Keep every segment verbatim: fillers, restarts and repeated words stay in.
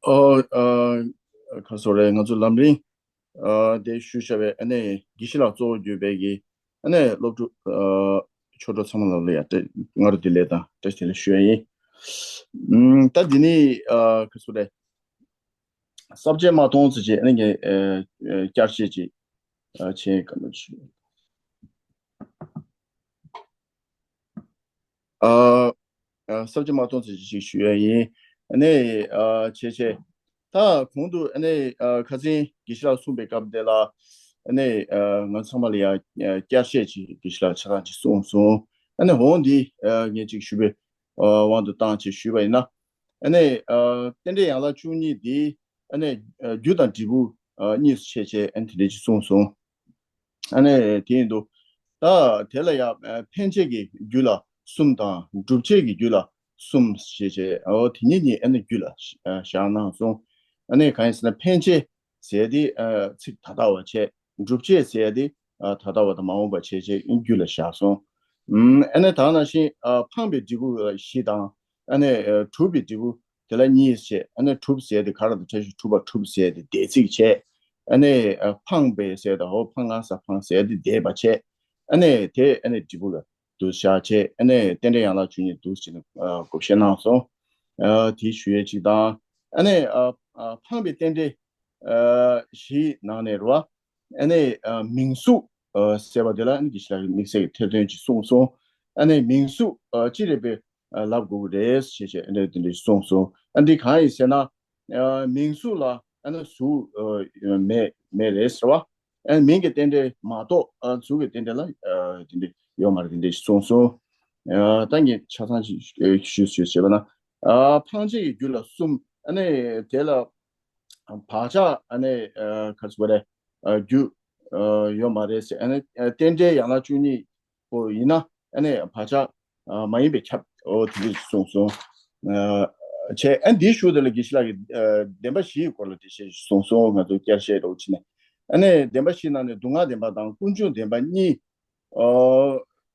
ཨོ། ཨ། ག་རེ་ཟེར་དགོས་རེད། ང་ཚོ་ལམ་རིམ་ཨ་དེ་ཞུས་བཞག་པའི་ཨ་ནི་དགེ་བཤེས་ལགས་གཙོ་བོ་གྱུར་པའི་གི་ཨ་ནི་སློབ་ཕྲུག་ཨ་ཆོས་གྲོགས་ཚང་མ་ལ་ལ་ཡ་སྔ་དྲོ་བདེ་ལེགས་དང་བཀྲ་ཤིས་བདེ་ལེགས་ཞུ་ཡ་ཡིན། ཨམ། ད་འདི་ནི་ཨ་ག་རེ་ཟེར་དགོས་རེད། ས་བཅད་མ་སྟོང་ཙམ་ཅིག་ཨ་ནི་ངས་ཨ་ཨ་བསྐྱར་བཤད་ཅིག་ཨ་བྱེད་དགོས་མོད། ཨ། ཨ། ས་བཅད་མ་སྟོང་ཙམ་ཅིག་ཞུ་ཡ་ཡིན། ཨ་ནི་ཨ་བྱས་བྱས། ད་གོང་དུ་ཨ་ནི་ཨ་ཁ་སང་དགེ་བཤེས་ལགས་གསུངས་པའི་སྐབས་དེ་ལ་ཨ་ནི་ཨ་ང་ཚང་མ་ལ་ཡང་ཨ་བསྐྱར་བཤད་ཅིག་དགེ་བཤེས་ལགས་ཆ་ཚང་ཅིག་གསུངས་སོང་། ཨ་ནི་འོང་འདི་ཨ་ངས་ཅིག་ཞུ་བའི་ཨ་དབང་དུ་བཏང་ཅིག་ཞུས་པ་ཡིན་ན། ཨ་ནི་ཨ་རྟེན་འབྲེལ་ཡན་ལག་བཅུ་གཉིས་འདི་ཨ་ནི་ཨ་རྒྱུ་དང་འབྲས་བུ་ཨ་གཉིས་སུ་ཕྱེ་བྱས་ཨ་ནི་དེ་འདྲ་ཅིག་གསུངས་སོང་། ཨ་ནི་དེ་ཡིན་དུས། ད་དེ་ལ་ཡང་ཨ་འཕེན་བྱེད་ཀྱི་རྒྱུ་ལ་གསུམ་དང་སྒྲུབ་བྱེད་ཀྱི་རྒྱུ་ལ་གསུམ་ཞེས་བྱས། འོ་དེ་གཉིས་གཉིས་ཨ་ནི་རྒྱུ་ལ་ཨ་བཞག་གནང་སོང་། ཨ་ནི་གང་ཡིན་ཟེར་ན་འཕེན་བྱེད་ཟེར་དེ་ཨ་ཚིག་ད་ལྟ་བ་བྱས། སྒྲུབ་བྱེད་ཟེར་དེ་ཨ་ད་ལྟ་བ་དང་མ་འོངས་པ་བྱས་བྱས་རྒྱུ་ལ་བཞག་སོང་། ཨམ། ཨ་ནི་ད་ནང་བཞིན་ཨ་འཕངས་པའི་འབྲས་བུ་བཞི་དང་། ཨ་ནི་ཨ་གྲུབ་པའི་འབྲས་བུ་དེ་ལ་གཉིས་བྱས། ཨ་ནི་གྲུབ་ཟེར་དེ་ག་ར་དང་ཕྲད་ཤིང་གྲུབ་པ་གྲུབ་ཟེར་དེ་འདས་ཚིག་བྱས། ཨ་ནི་ཨ་འཕངས་པའི་ཟེར་དང་འོ་འཕངས་ང་ས་འཕངས་ཟེར་དེ་འདས་པ་བྱས། ཨ་ནི་དེ་ཨ་ནི་འབྲས་བུ་ལ་འདུ་བཞག་བྱས། ཨ་ནི་རྟེན་འབྲེལ་ཡན་ལག་བཅུ་གཉིས་འདུ་བྱས་ནས་ཨ་བགོ་བཤའ་གནང་སོང་། ཨ་དེ་ཞུ་ཡས་ཅིག་དང་། ཨ་ནི་ཨ་ཨ་འཕངས་པའི་རྟེན་འབྲེལ་ཨ་བཞིའི་ནང་ནས་རེད་བ། ཨ་ནི་ཨ་མིང་གཟུགས་ཨ་ཟེར་བ་དེ་ལ་ཨ་ནི་དགེ་བཤེས་ལགས་ཀྱིས་དམིགས་བསལ་གྱི་ཐེར་འདོན་ཅིག་གསུངས་སོང་། ཨ་ནི་མིང་གཟུགས་ཨ་ཅི་རེད་པས་ཨ་ལབ་དགོས་ཀྱི་རེད་ཞེས་བྱས་ཨ་ནི་དེ་འདྲ་གསུངས་སོང་། ཨ་འདི་གང་ཡིན་ཟེར་ན། ཨ་མིང་གཟུགས་ལ་ཨ་ནི་གཟུགས་ཨ་མེད་མེད་རེད་ཟེར་བ། ཨ་ནི་མིང་གི་རྟེན་འབྲེལ་མ་གཏོགས་ཨ་གཟུགས་ཀྱི་རྟེན་འབྲེལ་ལ་ཨ་དེ་འདྲ་ཡོད་མ་རེད། དེ་འདྲ་གསུངས་སོང་། ཨ་ད་ངས་ཆ་ཚང་ཞིག་ཨ་ཞུས་ཞུས་བྱས་པ་ན། ཨ་འཕངས་བྱེད་ཀྱི་རྒྱུ་ལ་གསུམ། ཨ་ནི་དེ་ལ་བག་ཆགས་ཨ་ནི་ཨ་ག་རེ་ཟེར་དགོས་རེད། ཨ་རྒྱུ་ཨ་ཡོད་མ་རེད་ཟེར། ཨ་ནི་ཨ་རྟེན་འབྲེལ་ཡན་ལག་བཅུ་གཉིས་པོ་ཡིན་ན་ཨ་ནི་བག་ཆགས་ཨ་མ་ཡིན་པས་ཁྱབ། འོ་དེ་འདྲ་གསུངས་སོང་། ཨ་བྱས། ཨ་འདིའི་གཞུག་དེ་ལ་དགེ་བཤེས་ལགས་ཀྱིས་ཨ་བདེན་པ་བཞིའི་སྐོར་ལ་འགྲེལ་བཤད་གསུངས་སོང་། ང་ཚོ་བསྐྱར་བཤད་འདྲ་བོ་བྱས་ནས། ཨ་ནི་བདེན་པ་བཞིའི་ནང་ནས་སྡུག་བསྔལ་བདེན་པ་དང་ཀུན་འབྱུང་བདེན་པ་གཉིས། ཨ་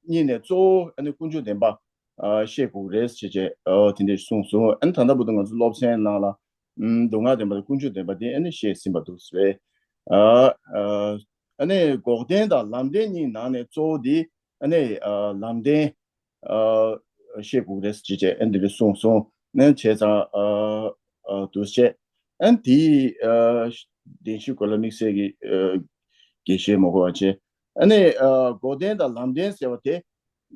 གཉིས་ནས་གཙོ་བོ་ཨ་ནི་ཀུན་འབྱུང་བདེན་པ་ཨ་བཤད་དགོས་རེད་ཟེར་བྱས་ཨ་དེ་འདྲ་གསུངས་སོང་། ཨ་ནི་ད་ལྟ་བར་དུ་ང་ཚོ་སློབ་ཚན་ནང་ལ་ཨམ་སྡུག་བསྔལ་བདེན་པ་དང་ཀུན་འབྱུང་བདེན་པ་དེ་ཨ་ནི་བཤད་ཟིན་པ་འདུག་ཟེར། ཨ་ཨ་ཨ་ནི་འགོག་བདེན་དང་ལམ་བདེན་གཉིས་ནང་ནས་གཙོ་བོ་དེ་ཨ་ནི་ཨ་ལམ་བདེན་ཨ་བཤད་དགོས་རེད་ཅེས་བྱས་ཨ་འདི་འདྲ་གསུངས་སོང་། ཨ་ནི་བྱས་ཙང་ཨ་ཨ་འདུག་བྱས། ཨ་ནི་དེའི་ཨ་བདེན་བཞིའི་སྐོར་ལ་དམིགས་བསལ་གྱི་ཨ་རྒྱས་བཤད་མ་དགོས་པ་བྱས། ཨ་ནི་ཨ་འགོག་བདེན་དང་ལམ་བདེན་ཟེར་བ་དེ་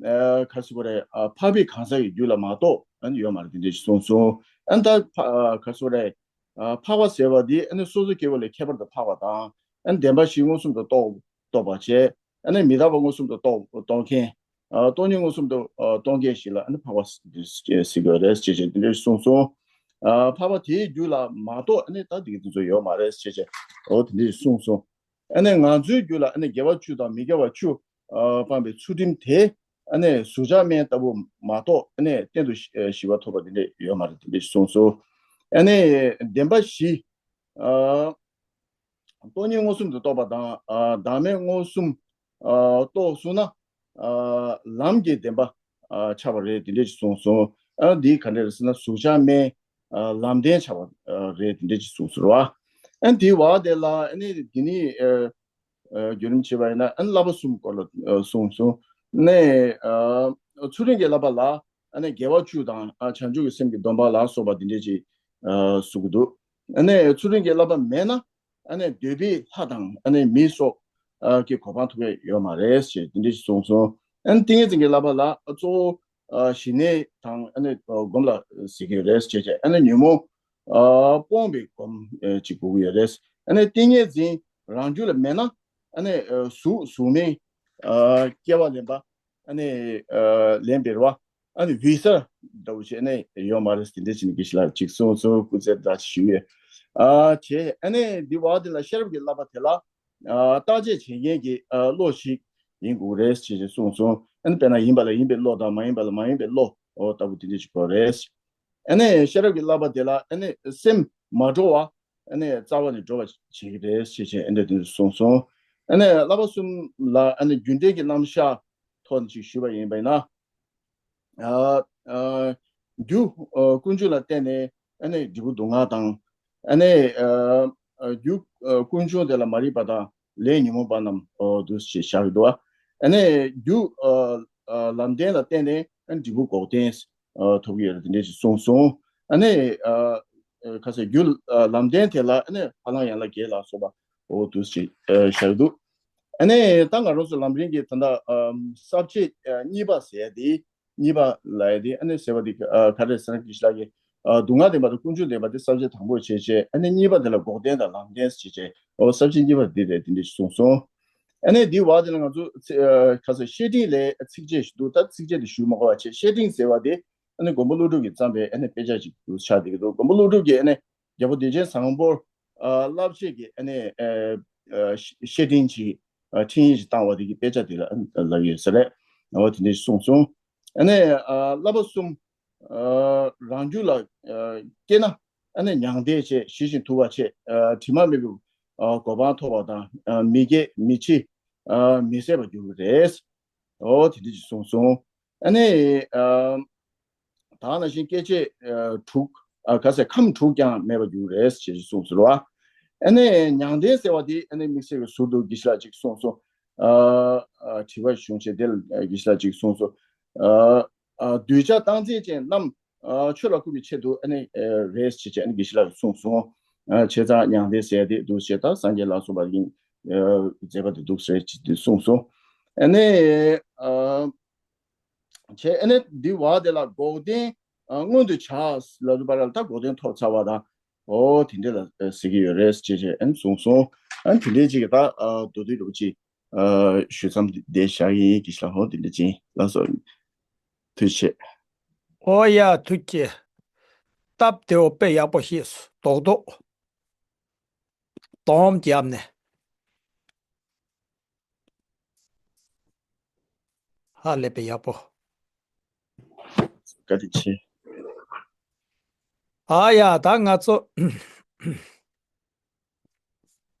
ཨ་ག་རེ་ཟེར་དགོས་རེད། ཨ་འཕགས་པའི་གང་ཟག་གི་རྒྱུད་ལ་མ་གཏོགས་ཨ་ནི་ཡོད་མ་རེད། དེ་འདྲ་ཞིག་གསུངས་སོང་། ཨ་ནི་ད་འཕགས་ཨ་ག་རེ་ཟེར་དགོས་རེད། ཨ་འཕགས་པ་ཟེར་བ་འདི་ཨ་ནི་སོ་སོ་སྐྱེ་བོ་ལས་ཁྱད་པར་དུ་འཕགས་པ་དང་། ཨ་ནི་བདེན་པ་བཞི་མངོན་སུམ་དུ་རྟོགས་རྟོགས་པ་བྱས། ཨ་ནི་མི་རྟག་པ་མངོན་སུམ་དུ་རྟོགས་རྟོགས་མཁན། ཨ་སྟོང་ཉིད་མངོན་སུམ་དུ་ཨ་རྟོགས་མཁན་ཞིག་ལ་ཨ་ནི་འཕགས་པ་ཟེར་དགོས་རེད་ཅེས་བྱས་དེ་འདྲ་གསུངས་སོང་། ཨ་འཕགས་པ་དེའི་རྒྱུད་ལ་མ་གཏོགས་ཨ་ནི་ད་དེ་གི་དེ་ཚོ་ཡོད་མ་རེད་ཅེས་བྱས་འོ་དེ་འདྲ་གསུངས་སོང་། ཨ་ནི་ང་ཚོའི་རྒྱུད་ལ་ཨ་ནི་དགེ་བ་བཅུ་དང་མི་དགེ་བ་བཅུ་ཨ་སྤངས་པའི་ཚུལ་ཁྲིམས་དེ་ཨ་ནི་གཟུགས་ཅན་སྨན་ལྟ་བུ་མ་གཏོགས་ཨ་ནི་གཏན་དུ་ཞི་ཞི་བ་ཐོབ་པ་དེ་འདྲ་ཡོད་མ་རེད། དེ་འདྲ་གསུངས་སོང་། ཨ་ནི་བདེན་པ་བཞི། ཨ་སྟོང་ཉིད་མངོན་སུམ་དུ་རྟོགས་པ་དང་། ཨ་བདག་མེད་མངོན་སུམ་ཨ་རྟོགས་སོང་ན། ཨ་ལམ་གྱི་བདེན་པ་ཨ་ཆགས་པ་རེད། དེ་འདྲ་ཞིག་གསུངས་སོང་། ཨ་འདི་ག་འདྲ་རེད་ཟེར་ན་གཟུགས་ཅན་སྨན་ཨ་ལམ་བདེན་ཆགས་པ་ཨ་རེད། དེ་འདྲ་ཞིག་གསུངས་སོང་ར། ཨ་འདི་བ་དེ་ལ་ཨ་ནི་དེ་ནི་ཨ་ཨ་བརྒྱུད་རིམ་བྱས་པ་ཡིན་ན་ཨ་ནི་བསླབ་པ་གསུམ་སྐོར་ལ་ཨ་གསུངས་སོང་། ནས་ཨ་ཚུལ་ཁྲིམས་ཀྱི་བསླབ་པ་ལ་ཨ་ནི་དགེ་བ་བཅུ་དང་ཨ་བྱང་ཆུབ་ཀྱི་སེམས་ཀྱི་སྡོམ་པ་ལ་སོགས་པ་འདི་འདྲས་ཀྱི་ཨ་གསུང་གི་འདུག་ཨ་ནི་ཚུལ་ཁྲིམས་ཀྱི་བསླབ་པ་མེད་ན་ཨ་ནི་འདོད་པའི་ལྷ་དང་ཨ་ནི་མི་སོགས་ཨ་ཀྱི་གོ་འཕང་ཐོབ་ཡ་ཡོད་མ་རེད་ཞེས་འདི་འདྲས་ཀྱི་གསུངས་སོང་། ཨ་ནི་ཏིང་ངེ་འཛིན་གྱི་བསླབ་པ་ལ་གཙོ་བོ་ཨ་ཞི་གནས་དང་ཨ་ནི་སྒོམ་ལ་ཟེར་གྱི་ཡོད་རེད་ཅེས་བྱས། ཨ་ནི་ཉོན་མོངས་ཨ་སྤོང་བའི་སྒོམ་ཨ་ཅིག་དགོས་ཀྱི་ཡོད་རེད། ཨ་ནི་ཏིང་ངེ་འཛིན་རང་རྒྱུད་ལ་མེད་ན་ཨ་ནི་ཨ་གཟུགས་གཟུགས་མེད་ཨ་སྐྱེ་བ་ལེན་པ་ཨ་ནི་ཨ་ལེན་པའི་རེད་བ། ཨ་ནི་འོད་གསལ་འདྲ་བོ་ཞིག་ཨ་ནི་ཡོད་མ་རེད། དེ་འདྲ་བྱས་ནས་དགེ་བཤེས་ལགས་ཅིག་གསུངས་སོང་། སྐུ་ཚེ་བཀྲ་ཤིས་ཞུ་ཡས། ཨ་བྱས་ཨ་ནི་འདི་བ་དེ་ལ་ཤེས་རབ་ཀྱི་བསླབ་པ་དེ་ལ་ཨ་བརྟག་དཔྱད་བྱེད་མཁན་གྱི་ཨ་བློ་ཞིག་ཡིན་དགོས་རེད་ཅེས་གསུངས་སོང་། ཨ་ནི་དཔེར་ན་ཡིན་པ་ལ་ཡིན་པའི་བློ་དང་མ་ཡིན་པ་ལ་མ་ཡིན་པའི་བློ་འོ་ལྟ་བུ་དེ་འདྲ་ཞིག་དགོས་རེད། ཨ་ནི་ཤེས་རབ་ཀྱི་བསླབ་པ་དེ་ལ་ཨ་ནི་སེམས་མ་འགྲོ་བ་ཨ་ནི་རྩ་བ་ནས་འགྲོ་བ་བྱེད་ཀྱི་རེད་ཅེས་བྱས་ཨ་ནི་དེ་འདྲ་གསུངས་སོང་། ཨ་ནི་བསླབ་པ་གསུམ་ལ་ཨ་ནི་རྒྱུ་འབྲས་ཀྱི་རྣམ་གཞག་ཐོག་ནས་ཅིག་ཞུས་པ་ཡིན་པ་ཡིན་ན། ཨ་ཨ་རྒྱུ་ཨ་ཀུན་འབྱུང་ལ་བརྟེན་ནས་ཨ་ནི་འབྲས་བུ་སྡུག་བསྔལ་དང་ ཨ་ནི་ཨ་ཨ་རྒྱུ་ཨ་ཀུན་འབྱུང་དེ་ལ་མ་རིག་པ་དང་ལས་ཉོན་མོངས་པ་རྣམས་ཨོ་འདུ་ཞེས་བཞག་གི་འདུག་ཨ་ནི་རྒྱུ་ཨ་ཨ་ལམ་བདེན་ལ་བརྟེན་ནས་ཨ་འབྲས་བུ་འགོག་བདེན་ཨ་ཐོབ་ཀྱི་ཡོད་རེད། དེ་འདྲས་ཞིག་གསུངས་སོང་། ཨ་ནི་ཨ་ཨ་ཁ་སང་རྒྱུ་ཨ་ལམ་བདེན་དེ་ལ་ཨ་ནི་འཕགས་ལམ་ཡན་ལག་བརྒྱད་ལ་སོགས་པ་ཨོ་འདུ་ཞེས་ཨ་བཞག་གི་འདུག་ཨ་ནི་ད་ང་རང་ཚོ་ལམ་རིམ་གྱི་ད་ལྟ་ཨ་ས་བཅད་ཨ་གཉིས་པ་ཟེར་ཡ་དེ། གཉིས་པ་ལ་ཡ་དེ་ཨ་ནི་ཟེར་བ་དེ་ཨ་ག་རེ་ཟེར་ན་དགེ་བཤེས་ལགས་ཀྱིས་ཨ་སྡུག་བསྔལ་བདེན་པ་དང་ཀུན་འབྱུང་བདེན་པ་དེ་ས་བཅད་དང་པོ་བྱས་བྱས། ཨ་ནི་གཉིས་པ་དེ་ལ་འགོག་བདེན་དང་ལམ་བདེན་ཟེར་བྱས་བྱས། ཨོ་ས་བཅད་གཉིས་པ་འདི་རེད། དེ་འདྲ་གསུངས་སོང་། ཨ་ནི་འདི་བར་དེ་ལ་ང་ཚོ་ཚེ་ཨ་ཁ་སང་བཤེས་སྤྲིང་ལས་ཚིགས་བཅད་ཞིག་འདུག་ད་ཚིགས་བཅད་དེ་ཞུ་མ་དགོས་པ་བྱས། བཤེས་སྤྲིང་ཟེར་བ་དེ་ཨ་ནི་མགོན་པོ་ཀླུ་སྒྲུབ་ཀྱིས་བརྩམས་པའི་ཨ་ནི་དཔེ་ཆ་ཅིག་ཏུ་ཆགས་བསྡད་ཀྱི་འདུག་མགོན་པོ་ཀླུ་སྒྲུབ་ཀྱིས་ཨ་ནི་རྒྱལ་པོ་བདེ་ཆེན་བཟང་པོར་ཨ་བསླབ་བྱེད་ཀྱི་ཨ་ནི་ཨ་བཤེས་སྤྲིང་ཅིག་ཨ་འཕྲིན་ཡིག་ཅིག་བཏང་བ་དེ་གི་དཔེ་ཆ་དེ་ལ་ཨ་ལབ་ཡོད་ས་རེད། འོ་དེ་འདྲ་གསུངས་སོང་། ཨ་ནི་ཨ་བསླབ་པ་གསུམ་ཨ་རང་རྒྱུད་ལ་ཨ་སྐྱེས་ན་ཨ་ནི་མྱང་འདས་བྱེད། ཞི་ཞིང་དུལ་བ་བྱེད། ཨ་དྲི་མ་མེད་པའི་ཨ་གོ་འཕང་ཐོབ་པ་དང་། ཨ་མི་རྒས་མི་འཆི། ཨ་མི་ཟད་པར་འགྱུར་བ་རེད། འོ་དེ་འདྲ་ཅིག་གསུངས་སོང་། ཨ་ནི་ཨ་ད་ག་ནང་བཞིན་སྐྱེ་མཆེད་ཨ་དྲུག་ཨ་ག་ཟེར་ཁམས་དྲུག་ཀྱང་མེད་པར་འགྱུར་རེད་ཅེས་གསུངས་སོང་བ། ཨ་ནི་མྱང་འདས་ཟེར་བ་དེ་ཨ་ནི་དམིགས་བསལ་གྱི་ཟུར་དུ་དགེ་བཤེས་ལགས་ཅིག་གསུངས་སོང་། ཨ་ཨ་དྲི་བ་བྱུང་བྱས་དེ་ལ་དགེ་བཤེས་ལགས་ཅིག་གསུངས་སོང་། ཨ་ཨ་གདུལ་བྱ་རྟག་འཛིན་ཅན་རྣམས་ཨ་ཆོས་ལ་བཀུར་བའི་ཆེད་དུ་ཨ་ནི་ཨ་རེད་ཅེས་ཨ་ནི་དགེ་བཤེས་ལགས་གསུངས་སོང་། ཨ་བྱས་ཙང་མྱང་འདས་ཟེར་དེ་འདུག་ཅེས་དང་སངས་རྒྱས་ལ་སོགས་པ་ཡིན་ཨ་མཛད་པ་དེ་འདུག་ཟེར་ཅེས་དེ་གསུངས་སོང་། ཨ་ནི་ཨ། བྱས། ཨ་ནི་འདི་བར་དེ་ལ་འགོག་བདེན་ཨ་མངོན་དུ་བྱ་ལབ་དུས་པ་ལ་ད་འགོག་བདེན་ཐོབ་ཚར་བ་དང་། འོ་དེ་འདྲ་ལ་ཨ་ཟེར་གྱི་ཡོད་རེད་ཅེས་བྱས་ཨ་ནི་གསུངས་སོང་། ཨ་ནི་དེ་འདྲའི་ཅིག་གི་ད་ཨ་མདོར་བསྡུས་འདྲ་པོ་ཅིག་ཨ་ཞུ་མཚམས་འདི་བཞག་གི་ཡིན། དགེ་བཤེས་ལགས། འོ་དེ་འདྲ་ཅིག་ལགས་སོ། ཐུགས་རྗེ་ཆེ། འོ་ཡ་ཐུགས་རྗེ་ཆེ། སྟབས་བདེ་བོ་དཔེ་ཡག་པོ་བཤད་སོང་། རྡོག་རྡོག་སྡོམ་བརྒྱབ་ནས། ཧ་ལས་པའི་ཡག་པོ། བཀའ་དྲིན་ཆེ། ཨ་ཡ་ད་ང་ཚོ་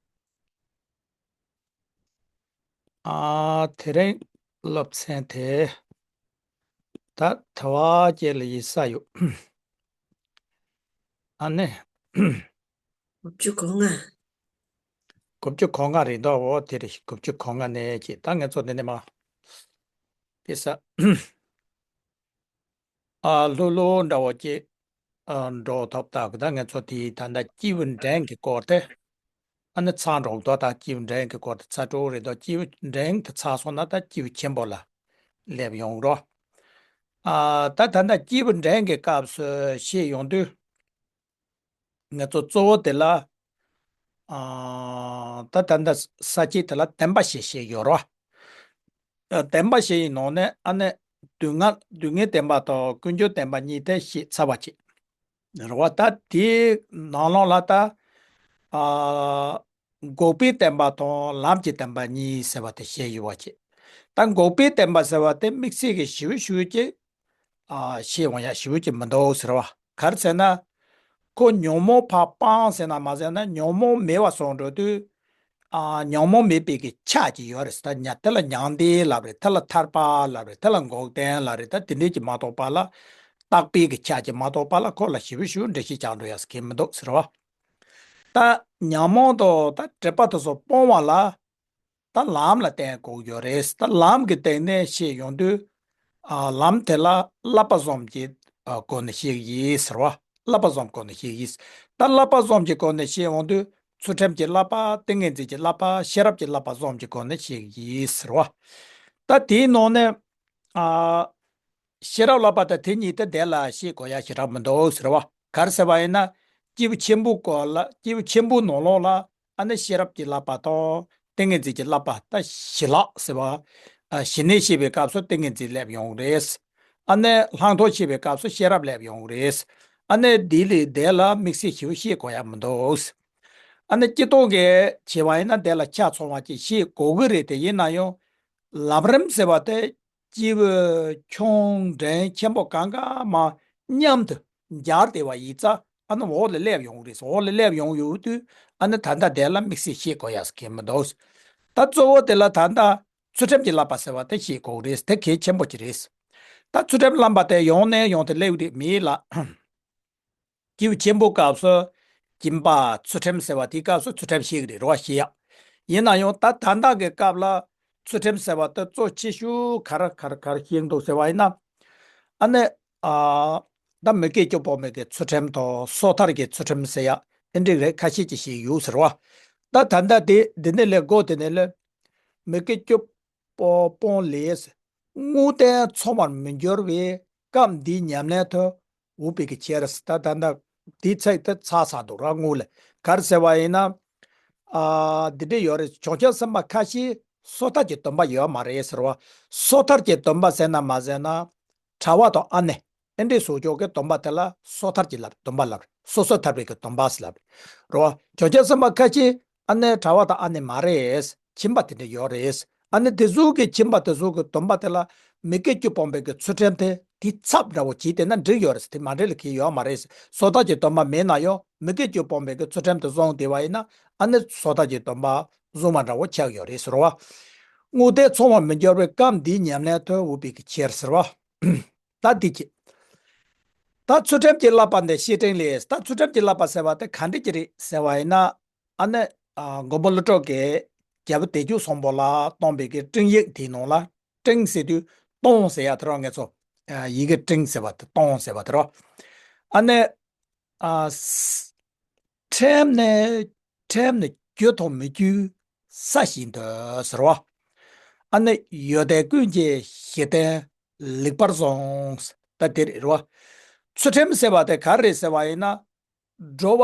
ཨ་དེ་རིང་སློབ་ཚན་དེ་ད་དེ་བ་ཅིག་ལ་ཡིན་ས་ཡོད། ཨ་ནི། དགུ་བཅུ་གོ་ལྔ། དགུ་བཅུ་གོ་ལྔ་རེད་འདུག་འོ་དེ་རེད། དགུ་བཅུ་གོ་ལྔ་ནས་ཀྱི་ད་ང་ཚོ་འདི་ནས་མ་དེ་ས་ཨ་ལྷུག་ལྷུག་འདྲ་བོ་ཅིག་ཨ་འགྲོ་ཐུབ། ད་གི་ད་ང་ཚོ་དེ་ད་ལྟ་སྐྱེས་བུ་འདྲེན་གྱི་སྐོར་དེ་ཨ་ནི་ཚར་འགྲོ་གི་འདུག་ད་སྐྱེས་བུ་འདྲེན་གྱི་སྐོར་དེ་ཚར་འགྲོ་རེད་འདུག་སྐྱེས་བུ་འདྲེན་དེ་ཚར་སོང་ན་ད་སྐྱེས་བུ་ཆེན་པོ་ལ་སླེབས་ཡོང་རོགས། ཨ་ད་ད་ལྟ་སྐྱེས་བུ་འདྲེན་གྱི་སྐབས་སུ་བཤད་ཡོང་དུས། ང་ཚོ་གཙོ་བོ་དེ་ལ་ཨ་ད་ད་ལྟ་ས་བཅད་དེ་ལ་བདེན་པ་བཞི་བཤད་ཡོད་རེད་བ། ཨ་བདེན་པ་བཞི་ཡི་ནང་ནས་ཨ་ནི་སྡུག་བསྔལ་སྡུག་བསྔལ་བདེན་པ་དང་ཀུན་འབྱུང་བདེན་པ་གཉིས་དེ་བཤད་ཚར་བ་བྱས། རེད་བ། ད་དེའི་ནང་ལོགས་ལ་ད་ཨ་འགོག་པའི་བདེན་པ་དང་ལམ་གྱི་བདེན་པ་གཉིས་ཟེར་བ་དེ་བཤད་ཡོད་བ་བྱས། ད་འགོག་པའི་བདེན་པ་ཟེར་བ་དེ་དམིགས་བསལ་གྱི་ཞེ་པོ་ཞེ་པོ་ཅིག་ཨ་བཤད་འོང་ཡ་ཞེ་པོ་ཅིག་མི་འདུག་ཟེར་བ། ག་རེ་ཟེར་ན། ཁོ་ཉོན་མོངས་ཕར་སྤངས་ཟེར་ན་མ་ཟེར་ན་ཉོན་མོངས་མེད་པ་སོང་འགྲོ་དུས། ཨ་ཉོན་མོངས་མེད་པའི་གི་ཆ་ཅིག་ཡོད་རེད་ཟེར། ད་ཉ་དེ་ལ་མྱང་འདས་ལབ་རེད། དེ་ལ་ཐར་པ་ལབ་རེད། དེ་ལ་འགོག་བདེན་ལབ་རེད། ད་དེ་འདྲས་ཀྱི་མ་གཏོགས་པ་ལ། རྟག་པའི་གི་ཆ་ཅིག་མ་གཏོགས་པ་ལ་ཁོ་ལ་ཞེ་པོ་ཞེ་པོ་འགྲེལ་བཤད་རྒྱག་འགྲོ་ཡ་ཟེར་གི་མི་འདུག་ཟེར་བ། ད་ཉོན་མོངས་དང་ད་སྒྲིབ་པ་དེ་ཚོ་སྤོང་བ་ལ། ད་ལམ་ལ་བརྟེན་དགོས་ཡོད་རེད། ད་ལམ་གྱི་སྟེང་ནས་བཤད་ཡོང་དུས། ཨ་ལམ་དེ་ལ་བསླབ་པ་གསུམ་གྱི་ཨ་སྒོ་ནས་བཤད་ཀྱི་ཡིན་ཟེར་བ། བསླབ་པ་གསུམ་སྒོ་ནས་བཤད་ཀྱི་ཡིན། ད་བསླབ་པ་གསུམ་གྱི་སྒོ་ནས་བཤད་ཡོང་དུས་ཚུལ་ཁྲིམས་ཀྱི་བསླབ་པ། ཏིང་ངེ་འཛིན་གྱི་བསླབ་པ། ཤེས་རབ་ཀྱི་བསླབ་པ་གསུམ་གྱི་སྒོ་ནས་བཤད་ཀྱི་ཡིན་ཟེར་བ། ད་དེའི་ནང་ནས་ཨ། ཤེས་རབ་བསླབ་པ་དང་དེ་གཉིས་དེ་དེ་ལ་བཤད་དགོས་ཡ་ཞེ་དྲག་མི་འདུག་ཟེར་བ། ག་རེ་ཟེར་བ་ཡིན་ན། སྐྱེས་བུ་ཆེན་པོའི་སྐོར་ལ། སྐྱེས་བུ་ཆེན་པོའི་ནང་ལོགས་ལ་ཨ་ནི་ཤེས་རབ་ཀྱི་བསླབ་པ་དང་ཏིང་ངེ་འཛིན་གྱི་བསླབ་པ་ད་ཞི་ལྷག་ཟེར་བ། ཨ་ཞི་གནས་བཤད་པའི་སྐབས་སུ་ཏིང་ངེ་འཛིན་སླེབས་ཡོང་རེད། ཨ་ནི་ལྷག་མཐོང་བཤད་པའི་སྐབས་སུ་ཤེས་རབ་སླེབས་ཡོང་རེད། ཨ་ནི་འདི་ལས་དེ་ལ་དམིགས་བསལ་ཞེ་པོ་བཤད་དགོས་ཡ་མི་འདུག་ཨ་ནི་སྤྱིར་བཏང་གི་བྱས་པ་ཡིན་ན་དེ་ལ་ཆ་ཚང་བ་ཅིག་བཤད་དགོས་ཀྱི་རེད། དེ་ཡིན་ན་ཡང་ལམ་རིམ་ཟེར་བ་དེ། སྐྱེས་བུ་ཆུང་འབྲིང་ཆེན་པོ་གང་ག་མ་མཉམ་དུ་སྦྱར་བསྡད་པ་ཡིན་ཙང་ཨ་ནི་འོག་ལ་སླེབས་ཡོང་གི་རེད། འོག་ལ་སླེབས་ཡོང་ཡོང་དུས་ཨ་ནི་ད་ལྟ་དེ་ལ་དམིགས་བསལ་བཤད་དགོས་ཡ་ཟེར་གྱི་མི་འདུག་ད་གཙོ་བོ་དེ་ལ་ད་ལྟ་ཚུལ་ཁྲིམས་ཀྱི་བསླབ་པ་ཟེར་བ་དེ་བཤད་དགོས་ཀྱི་རེད། དེ་གལ་ཆེན་པོ་ཅིག་རེད། ད་ཚུལ་ཁྲིམས་བསླབ་པ་དེ་ཡོང་ནས་ཡོང་དུ་སླེབས་རེད་མི་ལ། སྐྱེས་བུ་ཆེན་པོའི་སྐབས་སུ། སྦྱིན་པ་ཚུལ་ཁྲིམས་ཟེར་བ་དེའི་སྐབས་སུ་ཚུལ་ཁྲིམས་ཤེས་ཀྱི་རེད། རེད་བ། ཤེས་ཡག་ཡིན་ན་ཡང་ད་ད་ལྟ་གི་སྐབས་ལ་ཚུལ་ཁྲིམས་ཟེར་བ་དེ་གཙོ་ཆེ་ཤོས་ག་རེ་ག་རེ་ག་རེ་ཤེས་འདུག་ཟེར་བ་ཡིན་ན། ཨ་ནི། ཨ། ད་མི་བསྐྱོད་སྤྱོད་སྤོང་བའི་གི་ཚུལ་ཁྲིམས་དང་སོ་ཐར་གྱི་ཚུལ་ཁྲིམས་ཟེར་ཡག་དེ་འདྲ་རེད། ཁ་ཤས་ཀྱིས་ཤེས་ཡོད་ཟེར་བ། ད་ད་ལྟ་དེ་འདི་ནས་ལས་འགོ་དེ་ནས་ལས། མི་བསྐྱོད་སྤྱོད་སྤོང་ལས། དངོས་བསྟན་ཚང་བར་མི་འགྱུར་བའི་སྐབས་འདིའི་ཉམས་ལེན་དུ་འོས་པའི་གི་ཕྱིར། ད་ད་ད་དེའི་ཚིག་དེ་ཚར་ཚར་འདུག་ར། དངོས་ལ་ག་རེ་ཟེར་བ་ཡིན་ན། ཨ། འདི་འདྲ་ཡོད་རེད། བྱང་ཆུབ་སེམས་དཔའ་ཁ་ཤས་སོ་ཐར་གྱི་སྡོམ་པ་ཡོད་མ་རེད་ཟེར་བ། སོ་ཐར་གྱི་སྡོམ་པ་ཟེར་ན་མ་ཟེར་ན། གྲྭ་པ་དང་ཨ་ནེ། ཨེ་འདྲའི་སོ་ཅོག་གི་སྡོམ་པ་དེ་ལ་སོ་ཐར་གྱི་ལབ། སྡོམ་པ་ལབ། སོ་སོ་ཐར་པའི་གི་སྡོམ་པ་ཟེར་ལབ་རེད་བ། བྱང་ཆུབ་སེམས་དཔའ་ཁ་ཤས་ཨ་ནེ་གྲྭ་པ་དང་ཨ་ནེ་མ་རེད། ཁྱིམ་པ་དེ་འདྲ་ཡོད་རེད། ཨ་ནེ་དེ་ཚོ་གི་ཁྱིམ་པ་དེ་ཚོ་གི་སྡོམ་པ་དེ་ལ་མི་བསྐྱོད་སྤྱོད་སྤོང་བའི་གི་ཚུལ་ཁྲིམས་དེ་དེ་ཚབ་འདྲ་བོ་བྱས་བསྡད་ན་འགྲིག་ཡོད་རེད། དེ་མ་འགྲིག་ལ་ཁེལ་ཡོད་མ་རེད། སོ་ཐར་གྱི་སྡོམ་པ་མེད་ན་ཡང་མི་བསྐྱོད་སྤྱོད་སྤོང་བའི་གི་ཚུལ་ཁྲིམས་དེ་བཟུང་བསྡད་པ་ཡིན་ན། ཨ་ནེ་སོ་ཐར་གྱི་སྡོམ་པ་བཟུང་བ་འདྲ་བོ་ཆགས་ཡོད་རེད་ཟེར་བ། དངོས་བསྟན་ཚང་བར་མི་འགྱུར་བའི་སྐབས་འདིའི་ཉམས་ལེན་དུ་འོས་པའི་གི་ཕྱིར་ཟེར་བ། ད་འདི་གྱིས། ད་ཚུལ་ཁྲིམས་ཀྱི་བསླབ་པ་འདི་བཤེས་སྤྲིང་ལས། ད་ཚུལ་ཁྲིམས་ཀྱི་བསླབ་པ་ཟེར་བ་དེ་ག་འདྲ་ཅིག་རེད་ཟེར་བ་ཡིན་ན། ཨ་ནི། ཨ། མགོན་པོ་ཀླུ་སྒྲུབ་ཀྱིས་རྒྱལ་པོ་བདེ་སྤྱོད་སྲོང་པོ་ལ་བཏང་བའི་གི་སྤྲིང་ཡིག་དེའི་ནང་ལ། སྤྲིང་ཟེར་དུས་སྟོང་ཟེར་ཡག་དེ་རོ། ངེད་ཚོ་ཡི་གེ་སྤྲིང་ཟེར་བ་དེ། སྟོང་ཟེར་བ་དེ་རོ། ཨ་ནི། ཨ། ཁྲིམས་ནི། ཁྲིམས་ནི་བཅོས་དང་མི་བཅོས་ས་བཞིན་དུ་ཟེར་བ། ཨ་ནི་ཡོན་ཏན་ཀུན་གྱི་གཞི་རྟེན་ལེགས་པར་བཟུང་། ད་དེ་རེད་བ། ཚུལ་ཁྲིམས་ཟེར་བ་དེ་ག་རེ་རེད་ཟེར་བ་ཡིན་ན། འགྲོ་བ་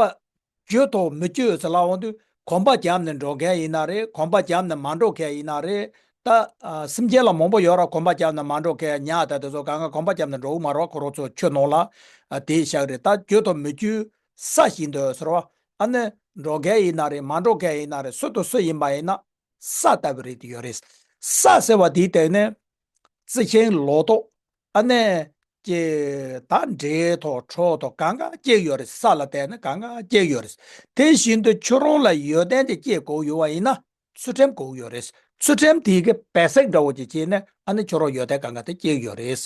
བཅོས་དང་མི་བཅོས་ཟེར་ལབ་ཡོང་དུས་གོམ་པ་བརྒྱབ་ནས་འགྲོ་མཁན་ཡིན་ན་རེད། གོམ་པ་བརྒྱབ་ནས་མ་འགྲོ་མཁན་ཡིན་ན་རེད། ད། ཨ། སེམས་ཅན་ལ་མང་པོ་ཡོད་ར། གོམ་པ་བརྒྱབ་ནས་མ་འགྲོ་མཁན། ཉ་དང་དེ་ཚོ་གང་ག་གོམ་པ་བརྒྱབ་ནས་འགྲོ་གི་མ་རེད་བ། ཁོ་རང་ཚོ་ཆུ་ནང་ལ། ཨ། དེ་བཞག་རེད། ད་བཅོས་དང་མི་བཅོས་ས་བཞིན་དུ་ཟེར་བ། ཨ་ནི་འགྲོ་མཁན་ཡིན་ན་རེད། མ་འགྲོ་མཁན་ཡིན་ན་རེད། སུ་དང་སུ་ཡིན་པ་ཡིན་ན་ས་ལྟ་བུ་རེད་དེ་ཡོད་རེད། ས་ཟེར་བ་དེའི་སྟེང་ནས་རྩི་ཤིང་ལོ་ཏོག་ཨ་ནི། ཀྱེ། ད་འབྲས་དང་གྲོ་དང་གང་ག་སྐྱེ་ཡོད་རེད། ས་ལ་བལྟས་ན་གང་ག་སྐྱེ་ཡོད་རེད། དེ་བཞིན་དུ་ཁྱོད་རང་ལ་ཡོན་ཏན་དེ་སྐྱེ་དགོས་ཡོད་པ་ཡིན་ན་ཚུལ་ཁྲིམས་དགོས་ཡོད་རེད། ཚུལ་ཁྲིམས་དེ་གི་བེ་སིག་འདྲ་བོ་ཅིག་བྱས་ནས་ཨ་ནི་ཁྱོད་རང་ཡོན་ཏན་གང་ག་དེ་སྐྱེ་ཡོད་རེད།